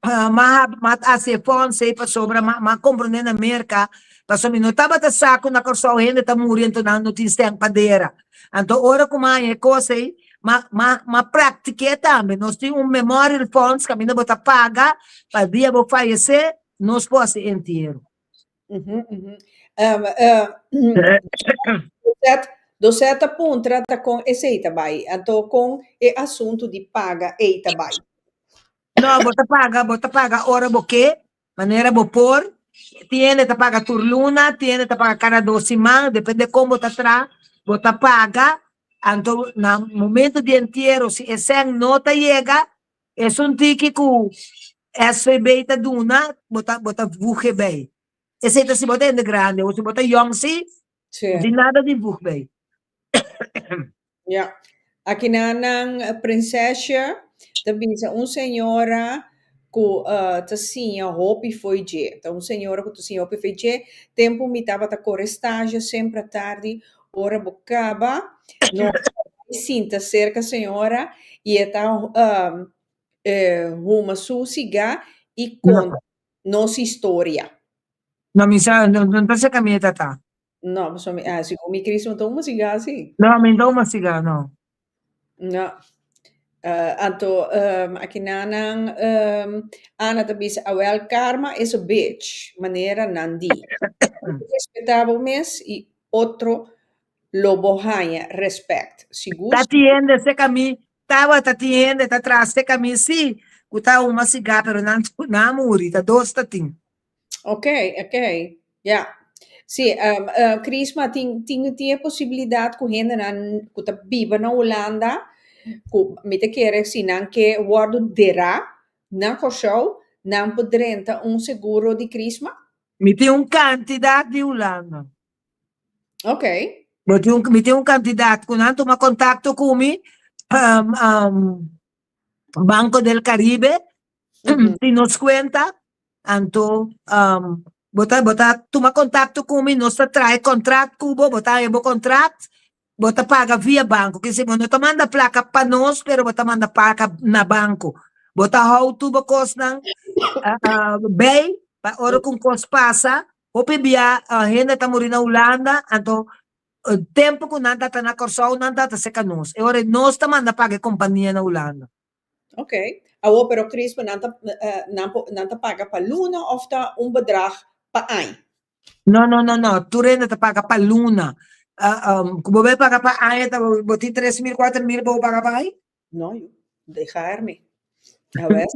m'a m'a hasi e fonds ei pasobra m'a m'a komprondé na Merka, pasobra mi no tabata sa ku na Kòrsou hende ta muri anto nan no tin sèn pa dera. Anto ora ku m'a haña e kos ei, m'a m'a m'a praktik'é tambe. Nos tin un memorial fonds kaminda bo ta paga pa dia bo fayesé nos por hasi entiero. Dosette ta puntra ta kon esei ta bai, anto kon e asuntu di paga ei ta bai? No, bo ta paga, bo ta paga ora bo ke, manera bo por. Tin hende ta paga tur luna, tin hende ta paga kada dos siman, depende kon bo ta traha, bo ta paga. Anto na momento di entiero si e sèn no ta yega, Esun tiki ku SVB ta duna, bo ta bo ta voeg bij. Esei ta si bo ta hende grandi, o si bo ta yong si, no tin nada di voeg bij. Ja. Aki nan nan prinsesje ta bisa un señora ku ta siña hopi fo'i dje. Ta un señora ku ta siña hopi fo'i dje. Tempu mi tabata kore stage semper atardi, ora bo kaba, no sinta serka señora i e ta huma su sigá i konta nos historia. No, mi sa, no, no ta serka mi e tata. No, pasobra mi, ah, segun mi Cristo no ta huma sigá si. No, mi no ta huma sigá, no. No. Anto aki nan nan Ana ta bisa, awel karma is a bitch, manera nan di. Respetá bo mes i otro lo bo haña respect. Sigur. Ta tin hende serka mi, tabata tin hende ta traha serka mi si, ku ta huma sigá pero nan nan a muri, ta dos ta tin. Ok, ok, ya. Si, Crisma tin tin tin e posibilidat ku hendenan ku ta biba na Hulanda ku mi ta kere si nan ke wòrdu derá na Kòrsou. nan por drenta un seguro di Crisma? Mi tin un kantidat di Hulanda. Ok. Bo tin un, mi tin un kantidat ku nan tuma kontakto ku mi, Banco del Caribe tin nos kuenta, anto bo ta bo ta tuma kontakto ku mi, nos ta traha e kontrakt ku bo, bo ta haña bo kontrakt, bo ta paga via banko, kese bo no ta manda plaka pa nos, pero bo ta manda plaka na banko. Bo ta hou tur bo kosnan bei, pa ora ku un kos pasa, hopi bia hende ta muri na Hulanda, anto tempu ku nan ta ta na Kòrsou, nan ta ta seka nos. E ora nos ta manda paga e kompania na Hulanda. Ok. Awor, pero Crispa, nan ta, nan por, nan ta paga pa luna òf ta un bedrag pa aña? No, no, no, no. Tur hende ta paga pa luna. Ku bo bai paga pa aña ta bo tin 3000, 4000 pa bo paga pa aña? No, yu. Dejarme. A ver.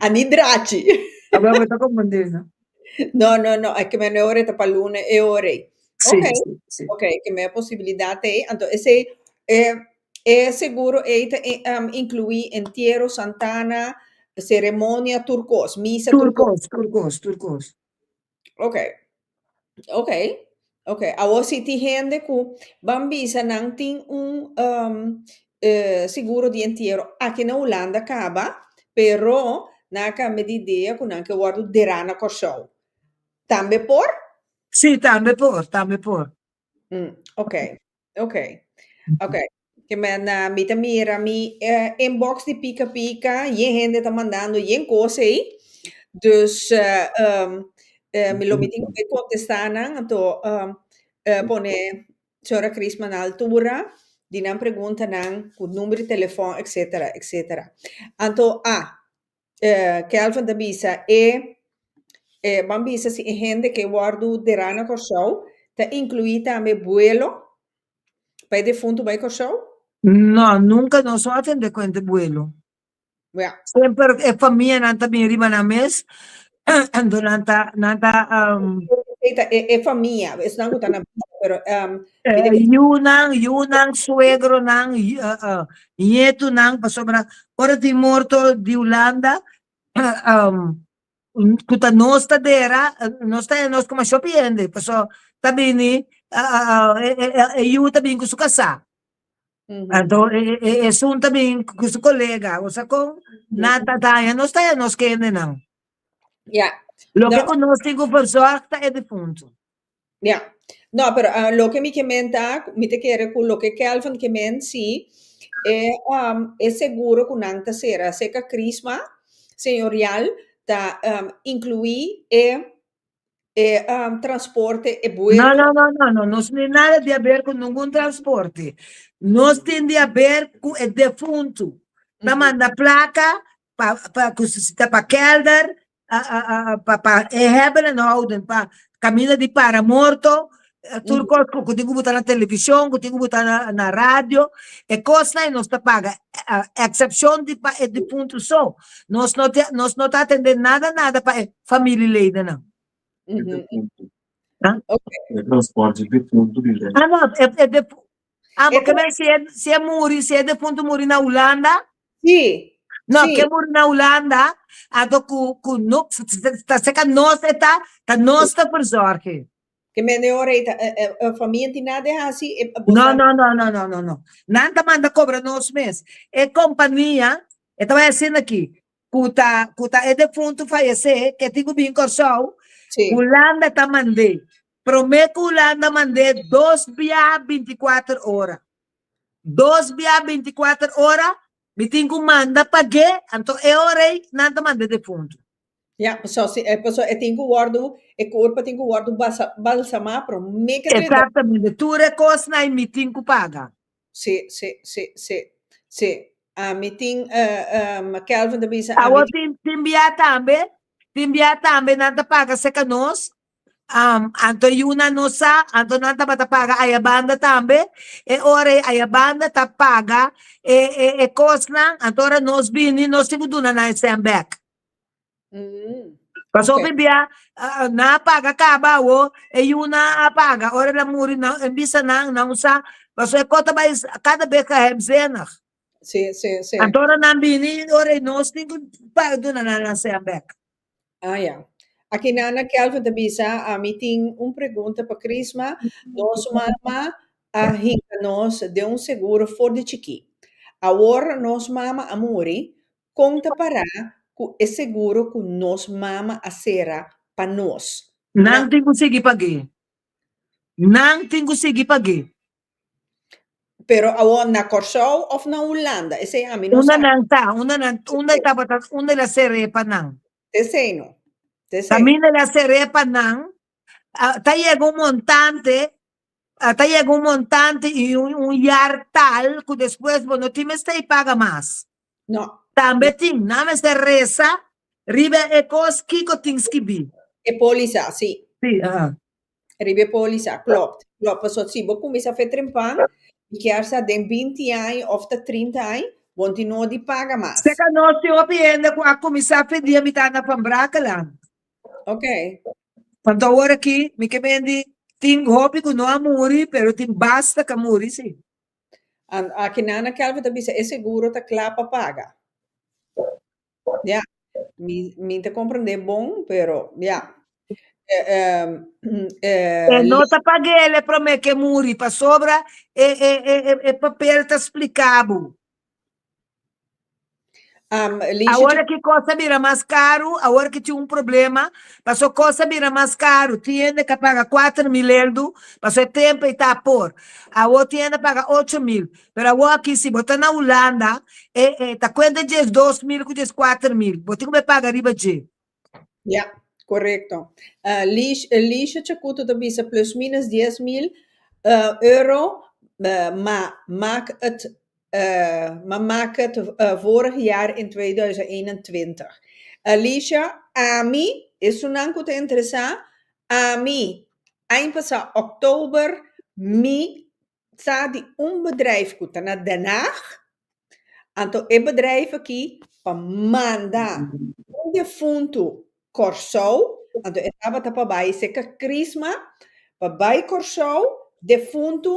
A ni drachi. A ver, bo ta comprende, no? No, no, no. E ke men e ora ta pa luna e ora ei. Sí, Ok. sí, sí. Ok, ke men e posibilidat ei. Anto esei e e seguro ei ta inkluí entiero, santana, seremonia, tur kos, misa, Tur tur kos. kos, tur kos, tur kos. Ok. Ok. Ok. Awor si tin hende ku ban bisa nan tin un seguro di entiero aki na Hulanda kaba, pero nan a kambia di idea ku nan ke wòrdu derá na Kòrsou. Tambe por? Sí, tambe por, tambe por. Ok. Ok, ok. Ke men mi ta mira mi inbox di Pika Pika, yen hende ta mandando yen kos ei. Dus mi lo mi tin ku kontestá nan, anto pone señora Crisma na altura di nan preguntanan ku number di telefòn etcetera etcetera. Anto ah, Kelvin ta bisa e ban bisa si e hende ke wòrdu derá na Kòrsou ta inkluí tambe buelo pa e defuntu bai Kòrsou? No, nunka nos no a tende kuenta buelo. Ya. Semper e famianan ta bin riba nan mes, anto nan ta nan ta E ta e famia, esnan ku ta na bida, pero Yunan, yunan, suegronan, nietunan, pasobra ora tin morto di Hulanda, ku ta nos ta dera, nos ta nos komo shopi hende, pasobra ta bini e yu ta bini ku su kasá, anto esun ta bini ku su kolega, osea kon nan ta daña nos ta daña nos kendenan. Loke ku nos tin ku verzorg ta e difuntu. Ja. No, pero ah, loke mi ke men ta, mi te kere ku loke Kelvin ke men si, e, um, e seguro ku nan ta sera seka Crisma Señorial ta um, inkluí e e um, transporte, e No, buelo. no, no, no, no. Nos no tin nada di haber ku ningun transporte. Nos tin di haber ku e defuntu. Ta manda plaka pa pa ku si ta pa kelder, pa pa e hebben en houden, pa kaminda di para morto, tur kos ku tin ku buta na televishon, ku tin ku buta na na radio, e kosnan ei nos ta paga, eksepshon di pa e difuntu so. Nos no ta nos no ta atendé nada nada pa e familieledennan. E defuntu. E transporte di defuntu di lei. Ah no, e e defu ah bo ke men si e si e muri si e defuntu muri na Hulanda? Sí, No, sí. ke muri na Hulanda, anto ku ku no ta seka nos e ta, ta nos ta verzorg e. Ke men e ora ei ta e e famia tin nada di hasi e bo No, sa no, no, no, no, no, no. Nan ta manda kobra nos mes. E kompania, e ta bai asina aki, ku ta ku ta e defuntu fayesé, ke tin ku bin Kòrsou, Sí. Hulanda ta mand'é. Promé ku Hulanda mand'é dos biaha 24 ora. Dos biaha 24 ora, mi tin ku manda pag'é, anto e ora ei nan ta manda e defuntu. Ja, paso si e paso e tin ku wòrdu e kurpa tin ku wòrdu basa balsamá promé ke 30 Eksaktamente, tur e kosnan ei mi tin ku paga. Sí, sí, sí, sí, sí. Ami tin, Kelvin ta bisa, ami Awor tin. tin tin bia tambe, tin bia tambe nan ta paga serka nos, anto yunan no sa, anto nan tabata paga aya banda tambe, e ora ei aya banda ta paga e e e kosnan, anto ora nos bini nos tin ku duna nan e sèn bèk. Pasobra Ok. bia nan a paga kaba awo, e yunan a paga, ora el a muri nan e bisa nan, nan sa, pasobra e kos ta bai kada bes geheimzinnig. Sí, sí, sí. Anto ora nan bini, ora ei nos tin ku paga duna nan nan sèn bèk. Ah, ya. Aki Nana Kelvin ta bisa, ami tin un pregunta pa Crisma. Nos mama a hinka nos den un seguro for di chikí. Awor nos mama a muri, kon ta pará ku e seguro ku nos mama a sera pa nos? Nan tin ku sigui pag'é. Nan tin ku sigui pag'é. Pero awor na Kòrsou òf na Hulanda? Esei ami no Unda sa. nan ta? Unda nan, unda e tabata, unda el a ser'é pa nan? T'esei no. T'esei. Kaminda el a ser'é pa nan, ta yega un montante, ta yega un montante i un un yar tal ku despues bo no tin mester i paga mas. No. Tambe tin, nan mester resa riba e kos kiko tin skibí. E pólisa, sí. Sí, aha. Riba e pólisa, klopt. Klopt, pasobra si bo kuminsá fe trempan, mi kier sa den binti aña òf ta trinta aña, bo no tin no di paga mas. Seka nos tin hopi hende ku a kuminsá fe dia mi ta na Van Brakeland. Ok. Anto awor aki mi ke mendi tin hopi ku no a muri, pero tin basta ku a muri si. An aki Nana Kelvin ta bisa e seguro ta kla pa paga. Ya, mi mi ta comprende bon, pero ya. Eh, eh, E no ta pag'el e promé ke muri, pasobra e e e e papel ta spliká bo. Um, Alicia, Awor ki kos a bira mas karu, awor ki tin un problema, paso kos a bira mas karu, tin hende ka paga 4000 eldu, paso e tempu ei ta por. Awor tin hende paga 8000, pero awor aki si bo ta na Hulanda, e e ta kuenta 12000 ku 14000, bo tin ku bai paga riba dje. Ja, correcto. Uh, Lish, Alicia Chacuto ta bisa plus minus 10.000 euro, uh, maar maak het, uh, maar maak het vorig jaar in 2021. Alicia, ami, esunnan ku ta interesá, ami, aña pasá oktober, mi sa di un bedrijf ku ta na Den Haag, anto e bedrijf aki pa manda un defuntu Kòrsou, anto e tabata pa bai serka Crisma, pa bai Kòrsou, defuntu,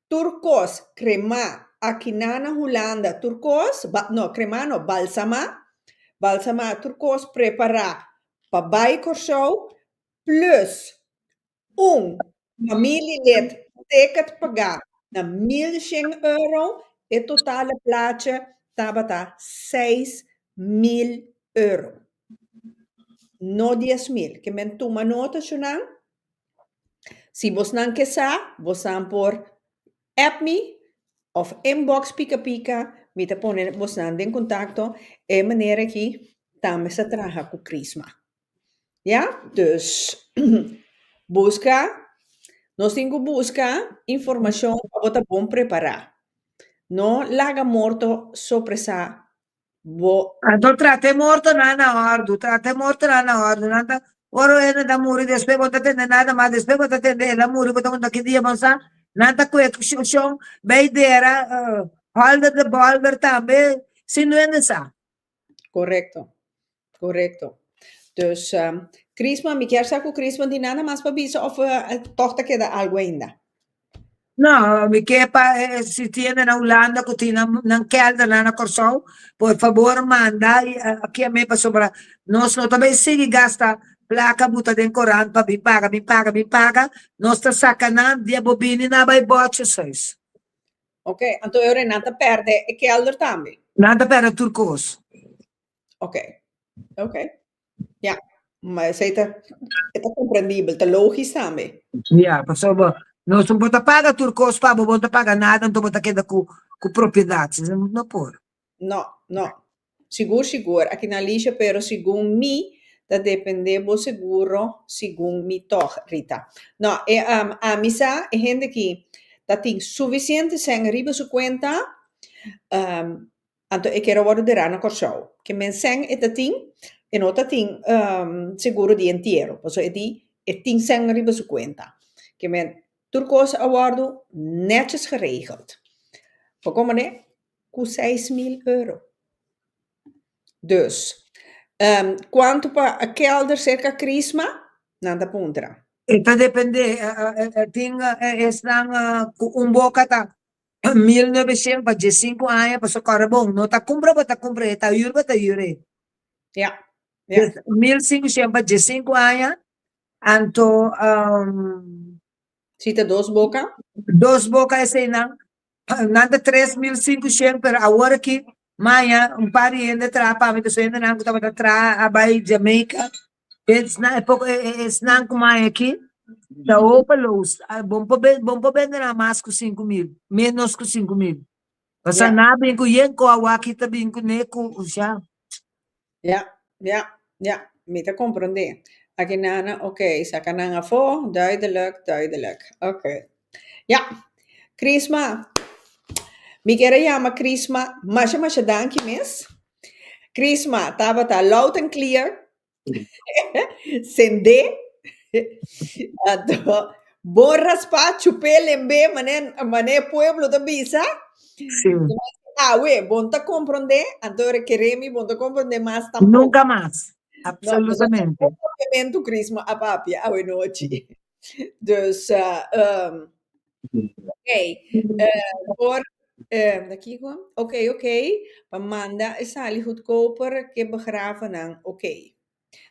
tur kos kremá akinan na Hulanda, tur kos, no kremá no, balsamá, balsamá tur kos prepará pa bai Kòrsou, plus Un familielid ticket pagá na 1100 euro, e totale plaatje tabata 6000 euro. No 10.000. Ke men tuma nota shunan. Si bosnan ke sa, bosnan por app mi of inbox Pika Pika, mi ta pone bosnan den kontakto. E manera aki tambe sa traha ku Crisma. Ya, dus buska, nos tin ku buska informashon pa bo ta bon prepará. No laga morto sorpresá bo. Anto trata e mortonan na òrdu, trata e mortonan na òrdu. Nan ta, ora un hende ta muri despues bo no ta tende nada mas, despues bo ta tende el a muri, bo ta konta ki dia bo sa, nan ta kue shon bay dera, hòlder de bòlder tambe, sin duende sa. Correcto. Correcto. Dus, um, Crisma, mi kier sa cu Crisma tin nada mas pa bisa of uh, toch ta keda algo ainda? No, mi ke pa eh, si tiene na Hulanda ku tin nan, nan kelder nan na Kòrsou, por fabor manda i eh, aki a mi pasobra nos no ta bai sigui gasta plaka buta den korant pa bin paga, bin paga, bin paga. Nos ta saka nan dia bo bini nan bai bòtjeshuis. Ok, anto e ora nan ta perde e kelder tambe. Nan ta perde tur kos. Ok, ok. Ja, maar esei ta, e ta comprendibel, ta logisch tambe. Ja, pasobra nos no por ta paga tur kos pa bo, bo no ta paga nada, anto bo ta keda ku ku propiedat. No por. No, no. Sigur sigur, aki na Alicia, pero segun mi ta depende bo seguro segun mi tog, Rita. No, e um, ami sa e hende ki ta tin suficiente sèn riba su cuenta, um, anto e kier a wòrdu derá na Kòrsou. Ke men sèn e ta tin, e no ta tin um, seguro di entiero, pasobra e di e tin sèn riba su cuenta. Ke men tur kos a wòrdu netjes geregeld. Por komo ne? Ku 6000 euro. Dus, um, kuantu pa a kelder serka Crisma? Nan ta puntra. E ta depende, tin esnan ku un boka ta 1900 pa diesinku aña pasobra kòrda bon no ta kumpra bo ta kumpra e ta hür bo ta hür e. Ja, ja. Dus 1500 pa diesinku aña anto Si ta dos boka? Dos boka eseinan nan ta 3500 pero awor aki maña un par di hende traha pa mi pasobra hendenan ku tabata traha a bai Jamaica esnan e poko esnan ku maña aki ta hopeloos bo por bo por bende nan mas ku 5000 menos ku 5000 pasobra nan a bin ku yen ku awaki ta bin kuné ku ya. Ya, ya, ya, mi ta komprondé. Aki nana, ok, saka nan afó, duidelijk, duidelijk. Ok. Ya, Crisma, mi kier a yama Crisma, masha masha danki mes. Crisma tabata loud and clear, sendé, anto bon raspá, chupé, lembé, mané, mané pueblo ta bisa. Sí. Awe, bon ta komprondé, anto rekere mi bon ta komprondé mas tampoco. Nunca mas. No, Absolutamente. Papiamentu Crisma a papia awe nochi. Dus, uh, um, ok, uh, por, uh, kiko? Ok, ok, pa manda e sali goedkoper ke begraven nan, ok.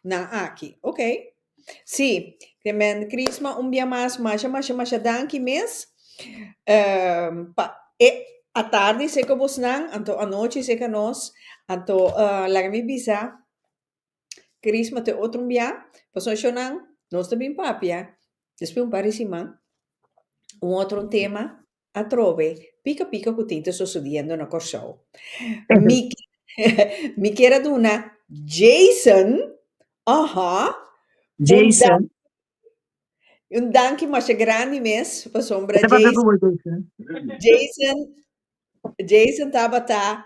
Nan aki, ok. Sí, ke men Crisma un bia mas, masha, masha, masha danki mes. Um, pa e atardi seka bosnan, anto anochi seka nos, anto uh, laga mi bisa, Crisma te otro un bia, pasobra shownan, nos ta bin papia, despues un par di siman, un otro tema, atrobe, pika pika ku tin ta sosodiendo na Kòrsou. Mi, mi kier a duna Jason, aha, un Jason. un danki masha grandi mes, pasobra Ke ta pasa Jason, ku bo, Jason? Jason, Jason tabata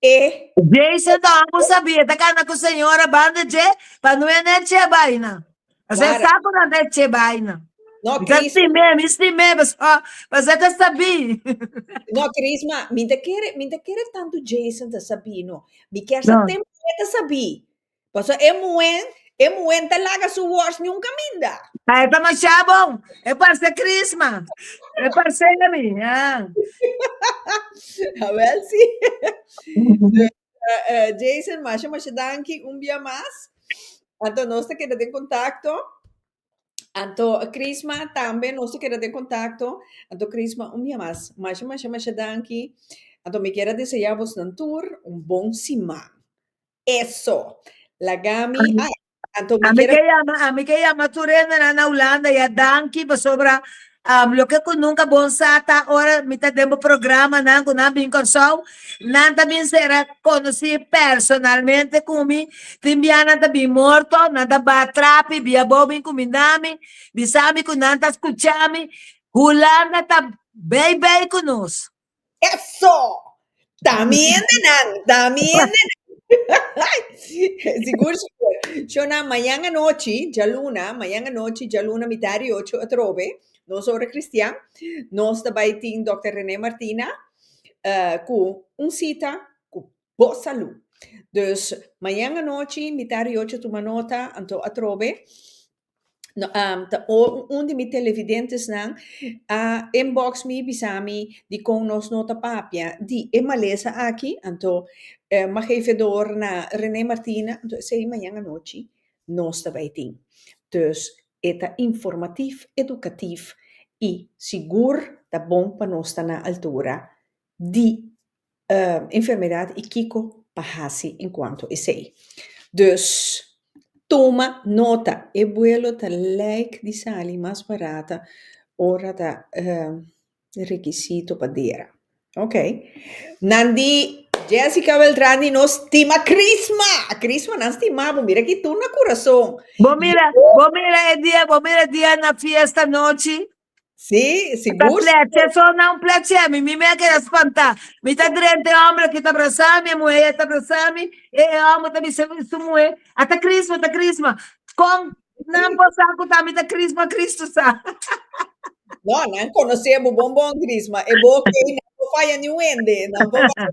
e Jason ta amo sabia, ta kana ku señora banda dje, pa no e ne che baina. Pasé Wara. sa ku nan ta che baina. No, Mi ta Cris, stim'é, mi stim'é, paso, pasé ta sabí. no, Crisma, mi ta kere, mi ta kere tantu Jason ta sabí, no. Mi kier sa No. tempu e ta sabí. Paso e muhé, e muhé ta laga su wors niun kaminda. Ah, e ta masha bon. E parse Crisma. E parse mi, ah. Awel si. Dus, eh, eh, Jason, masha masha danki un bia mas. Anto nos ta keda den kontakto. Anto Crisma tambe nos ta keda den kontakto. Anto Crisma un bia mas, masha masha masha danki. Anto mi kier a desea bosnan tur un bon siman. Eso. Laga mi, ai, anto mi A mi kier ke yama, a mi ke yama tur hendenan na Hulanda ya danki pasobra um, loke ku nunka bon sa ta ora mi ta den bo programanan ku nan bin Kòrsou, nan ta bin sera konosí personalmente ku mi, tin bia nan ta bin morto, nan ta ba trapi bia bo bin kuminda mi, bisa mi ku nan ta skucha mi, Hulanda ta bei bei ku nos. Eso! Ta mi hendenan, ta mi hendenan. Sigur, sigur. Shona, mañan anochi, djaluna, mañan anochi, djaluna mitar di ocho atrobe, nos ora cristian, nos ta bai tin Dòkter René Martina eh, ku un sita ku bo salú. Dus, mañan anochi, mitar di ocho tuma nota, anto atrobe, No, um, ta o, un di mi televidentesnan a inbox mi bisa mi dikon nos no ta papia di e malesa aki, anto eh, m'a geef door na René Martina, anto esei mañan anochi nos ta bai tin. Dus e ta informatief, edukatief i sigur ta bon pa nos ta na altura di enfermedad y kico pa haci en cuanto esey. Dus tuma nota, e buelo ta lijk di sali mas barata ora ta requisito pa dera. Ok. Nan di Jessica Beltran di nos stima Crisma! Crisma nan stima bo, mira ki tur na curason. Bo mira, bo mira e dia, bo mira e dia na fiesta nochi. Sí, Ta sigur. pleche so na un pleche mi, mi me a keda spantá. Mi ta drenta e hombre aki ta brasá mi, e muhé ta brasá mi, e e homber ta bisa su muhé, a ta Crisma, ta Crisma. Kon nan por sa ku ta mi ta Crisma, Cristo sa. No, nan konosé bo bon bon, Crisma. E bo kei nan por faya niun hende, nan por faya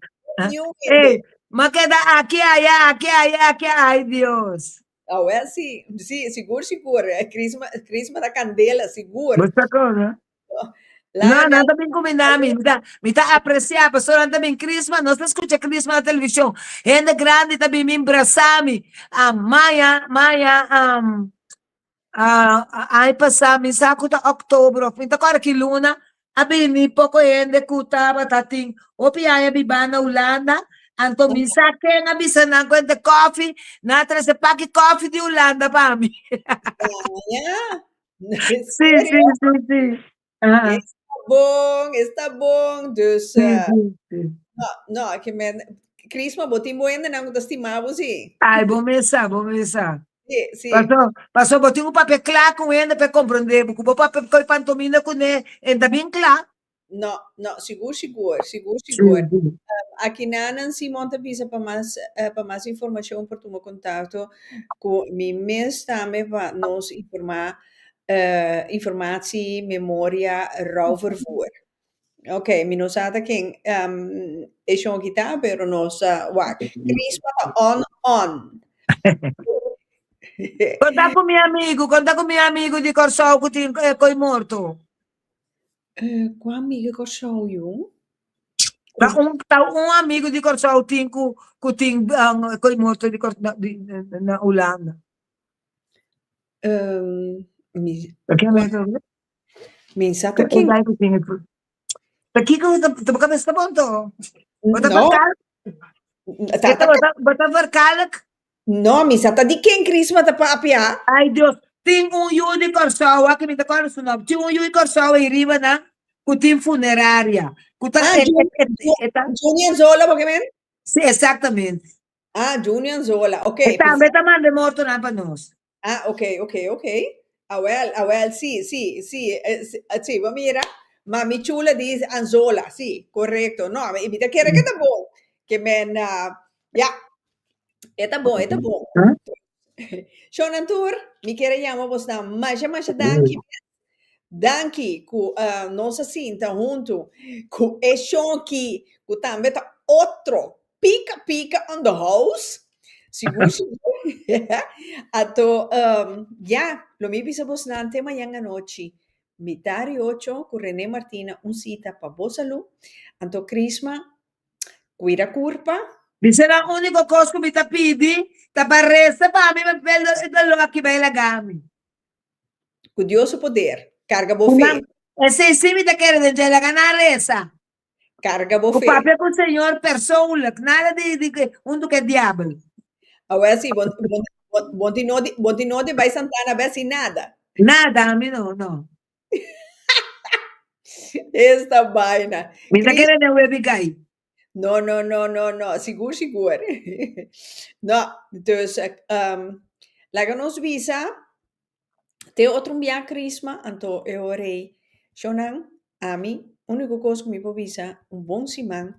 niun hende. Ey, m'a keda aki aya, aki aya, aki ay Dios. Awel si, si, sigur sigur. Crisma, Crisma ta candela, sigur. Bo sa kon, no? No, nan ta bin kumindá mi. Mi ta, mi ta apresiá, pasobra nan ta bin Christmas, nos ta skucha Christmas na televishon. Hende grandi ta bin bin brasá mi. Ah, maya, maya, um, ah, aña pasá, mi sa ku ta òktober òf mi ta kòrda ki luna, a bini poko hende ku tabata tin hopi aña bibá na Hulanda, anto mi sa ken a bisa nan ku hende kòfi, nan a trese paki kòfi di Hulanda pa mi. Maya, Sí, sí, sí, sí. Aha. Está bon, está bon. Dus, Sí, eh, sí, sí. no, no, ke men, Crisma, bo tin bo hendenan ku ta stima bo, sí. Ai, bo mes sa, bo mes sa. Sí, sí. Paso, paso bo tin ku papia kla ku hende pa e komprendé bo, ku bo papia koi pantomina kuné, e ta bien kla. No, no, sigur, sigur, sigur, Sí, sigur. sí. Akinanan Simon ta bisa pa mas, eh, pa mas informashon por tuma kontakto ku mi mes tambe pa nos informá eh, informatie, memoria, rouwvervoer. Ok, mi no sa ta ken um, e shon aki ta, pero nos a wak. Crisma ta on on. Konta ku mi amigu, konta ku mi amigu di Kòrsou ku tin eh, koi morto. Eh, kua amigu di Kòrsou yu? Ta un, ta un amigu di Kòrsou tin ku ku tin um, koi morto di, Kòrs- na, di, na Hulanda. Um, mi, Ta ken kua, mes obe? mi sa ta E ken. guy ku tin e Ta kiko ta ta bo kabes ta bon to? Bo ta No, verkalk? ta, ta, Bo ta bo ta verkalk? no, mi sa ta di ken Crisma ta papia. Ai Dios, tin un yu di Kòrsou, wak mi ta kòrda su nòmber, tin un yu di Kòrsou ei riba nan ku tin funeraria, ku ta Ah, e Jun, e e ta Junior Zola, bo ke men? Sí, exactamente. Ah, Junior Zola, ok. E tambe ta manda e mortonan pa nos. Ah, ok, ok, ok. Awel, awel, sí, sí, sí, eh, sí, eh, sí, bo mira, mami chula di Anzola, sí, correcto. No, mi mi ta kere que ta bon. Que men, ah, ja, e ta bon, e ta bon. Huh? Shonan tur, mi kere yama bosnan masha, masha danki. Danki ku uh, nos a sinta huntu ku e shonki ku tambe ta otro pika pika on the house. Sigur sigur. Ato um, ya, lo mi bisa bosnan te mañan anochi. Mitari ocho ku René Martina un sita pa bo salú. Anto Crisma, kuida kurpa. Bisa nan úniko kos ku mi ta pidi ta pa resa pa mi pa e doló aki bai laga mi. Ku Dios su poder, karga bo fe. Esei sí mi ta kere den dje, laga nan resa. Karga bo Ku fe. papia ku Señor persoonlijk, nada di di huntu ku e diabel. Awor sí, bo bo bo bo tin no di bo tin no di bai Santana bes sin nada. Nada, ami no, no. Esta baina. Mi ta Cris, kere den webi gai. no, no, no, no, no, sigur, sigur. No, dus, um, laga nos bisa, te otro un bia Crisma, anto e ora ei, shownan, ami, úniko kos ku mi por bisa, un bon siman,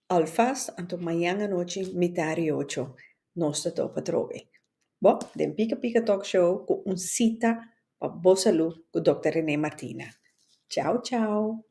alvast, anto mañan anochi, mitari ocho, nos ta topa atrobe. Bo, den Pika Pika Talk Show ku un sita pa bo salú ku Dòkter Rene Martina. Chao, chao.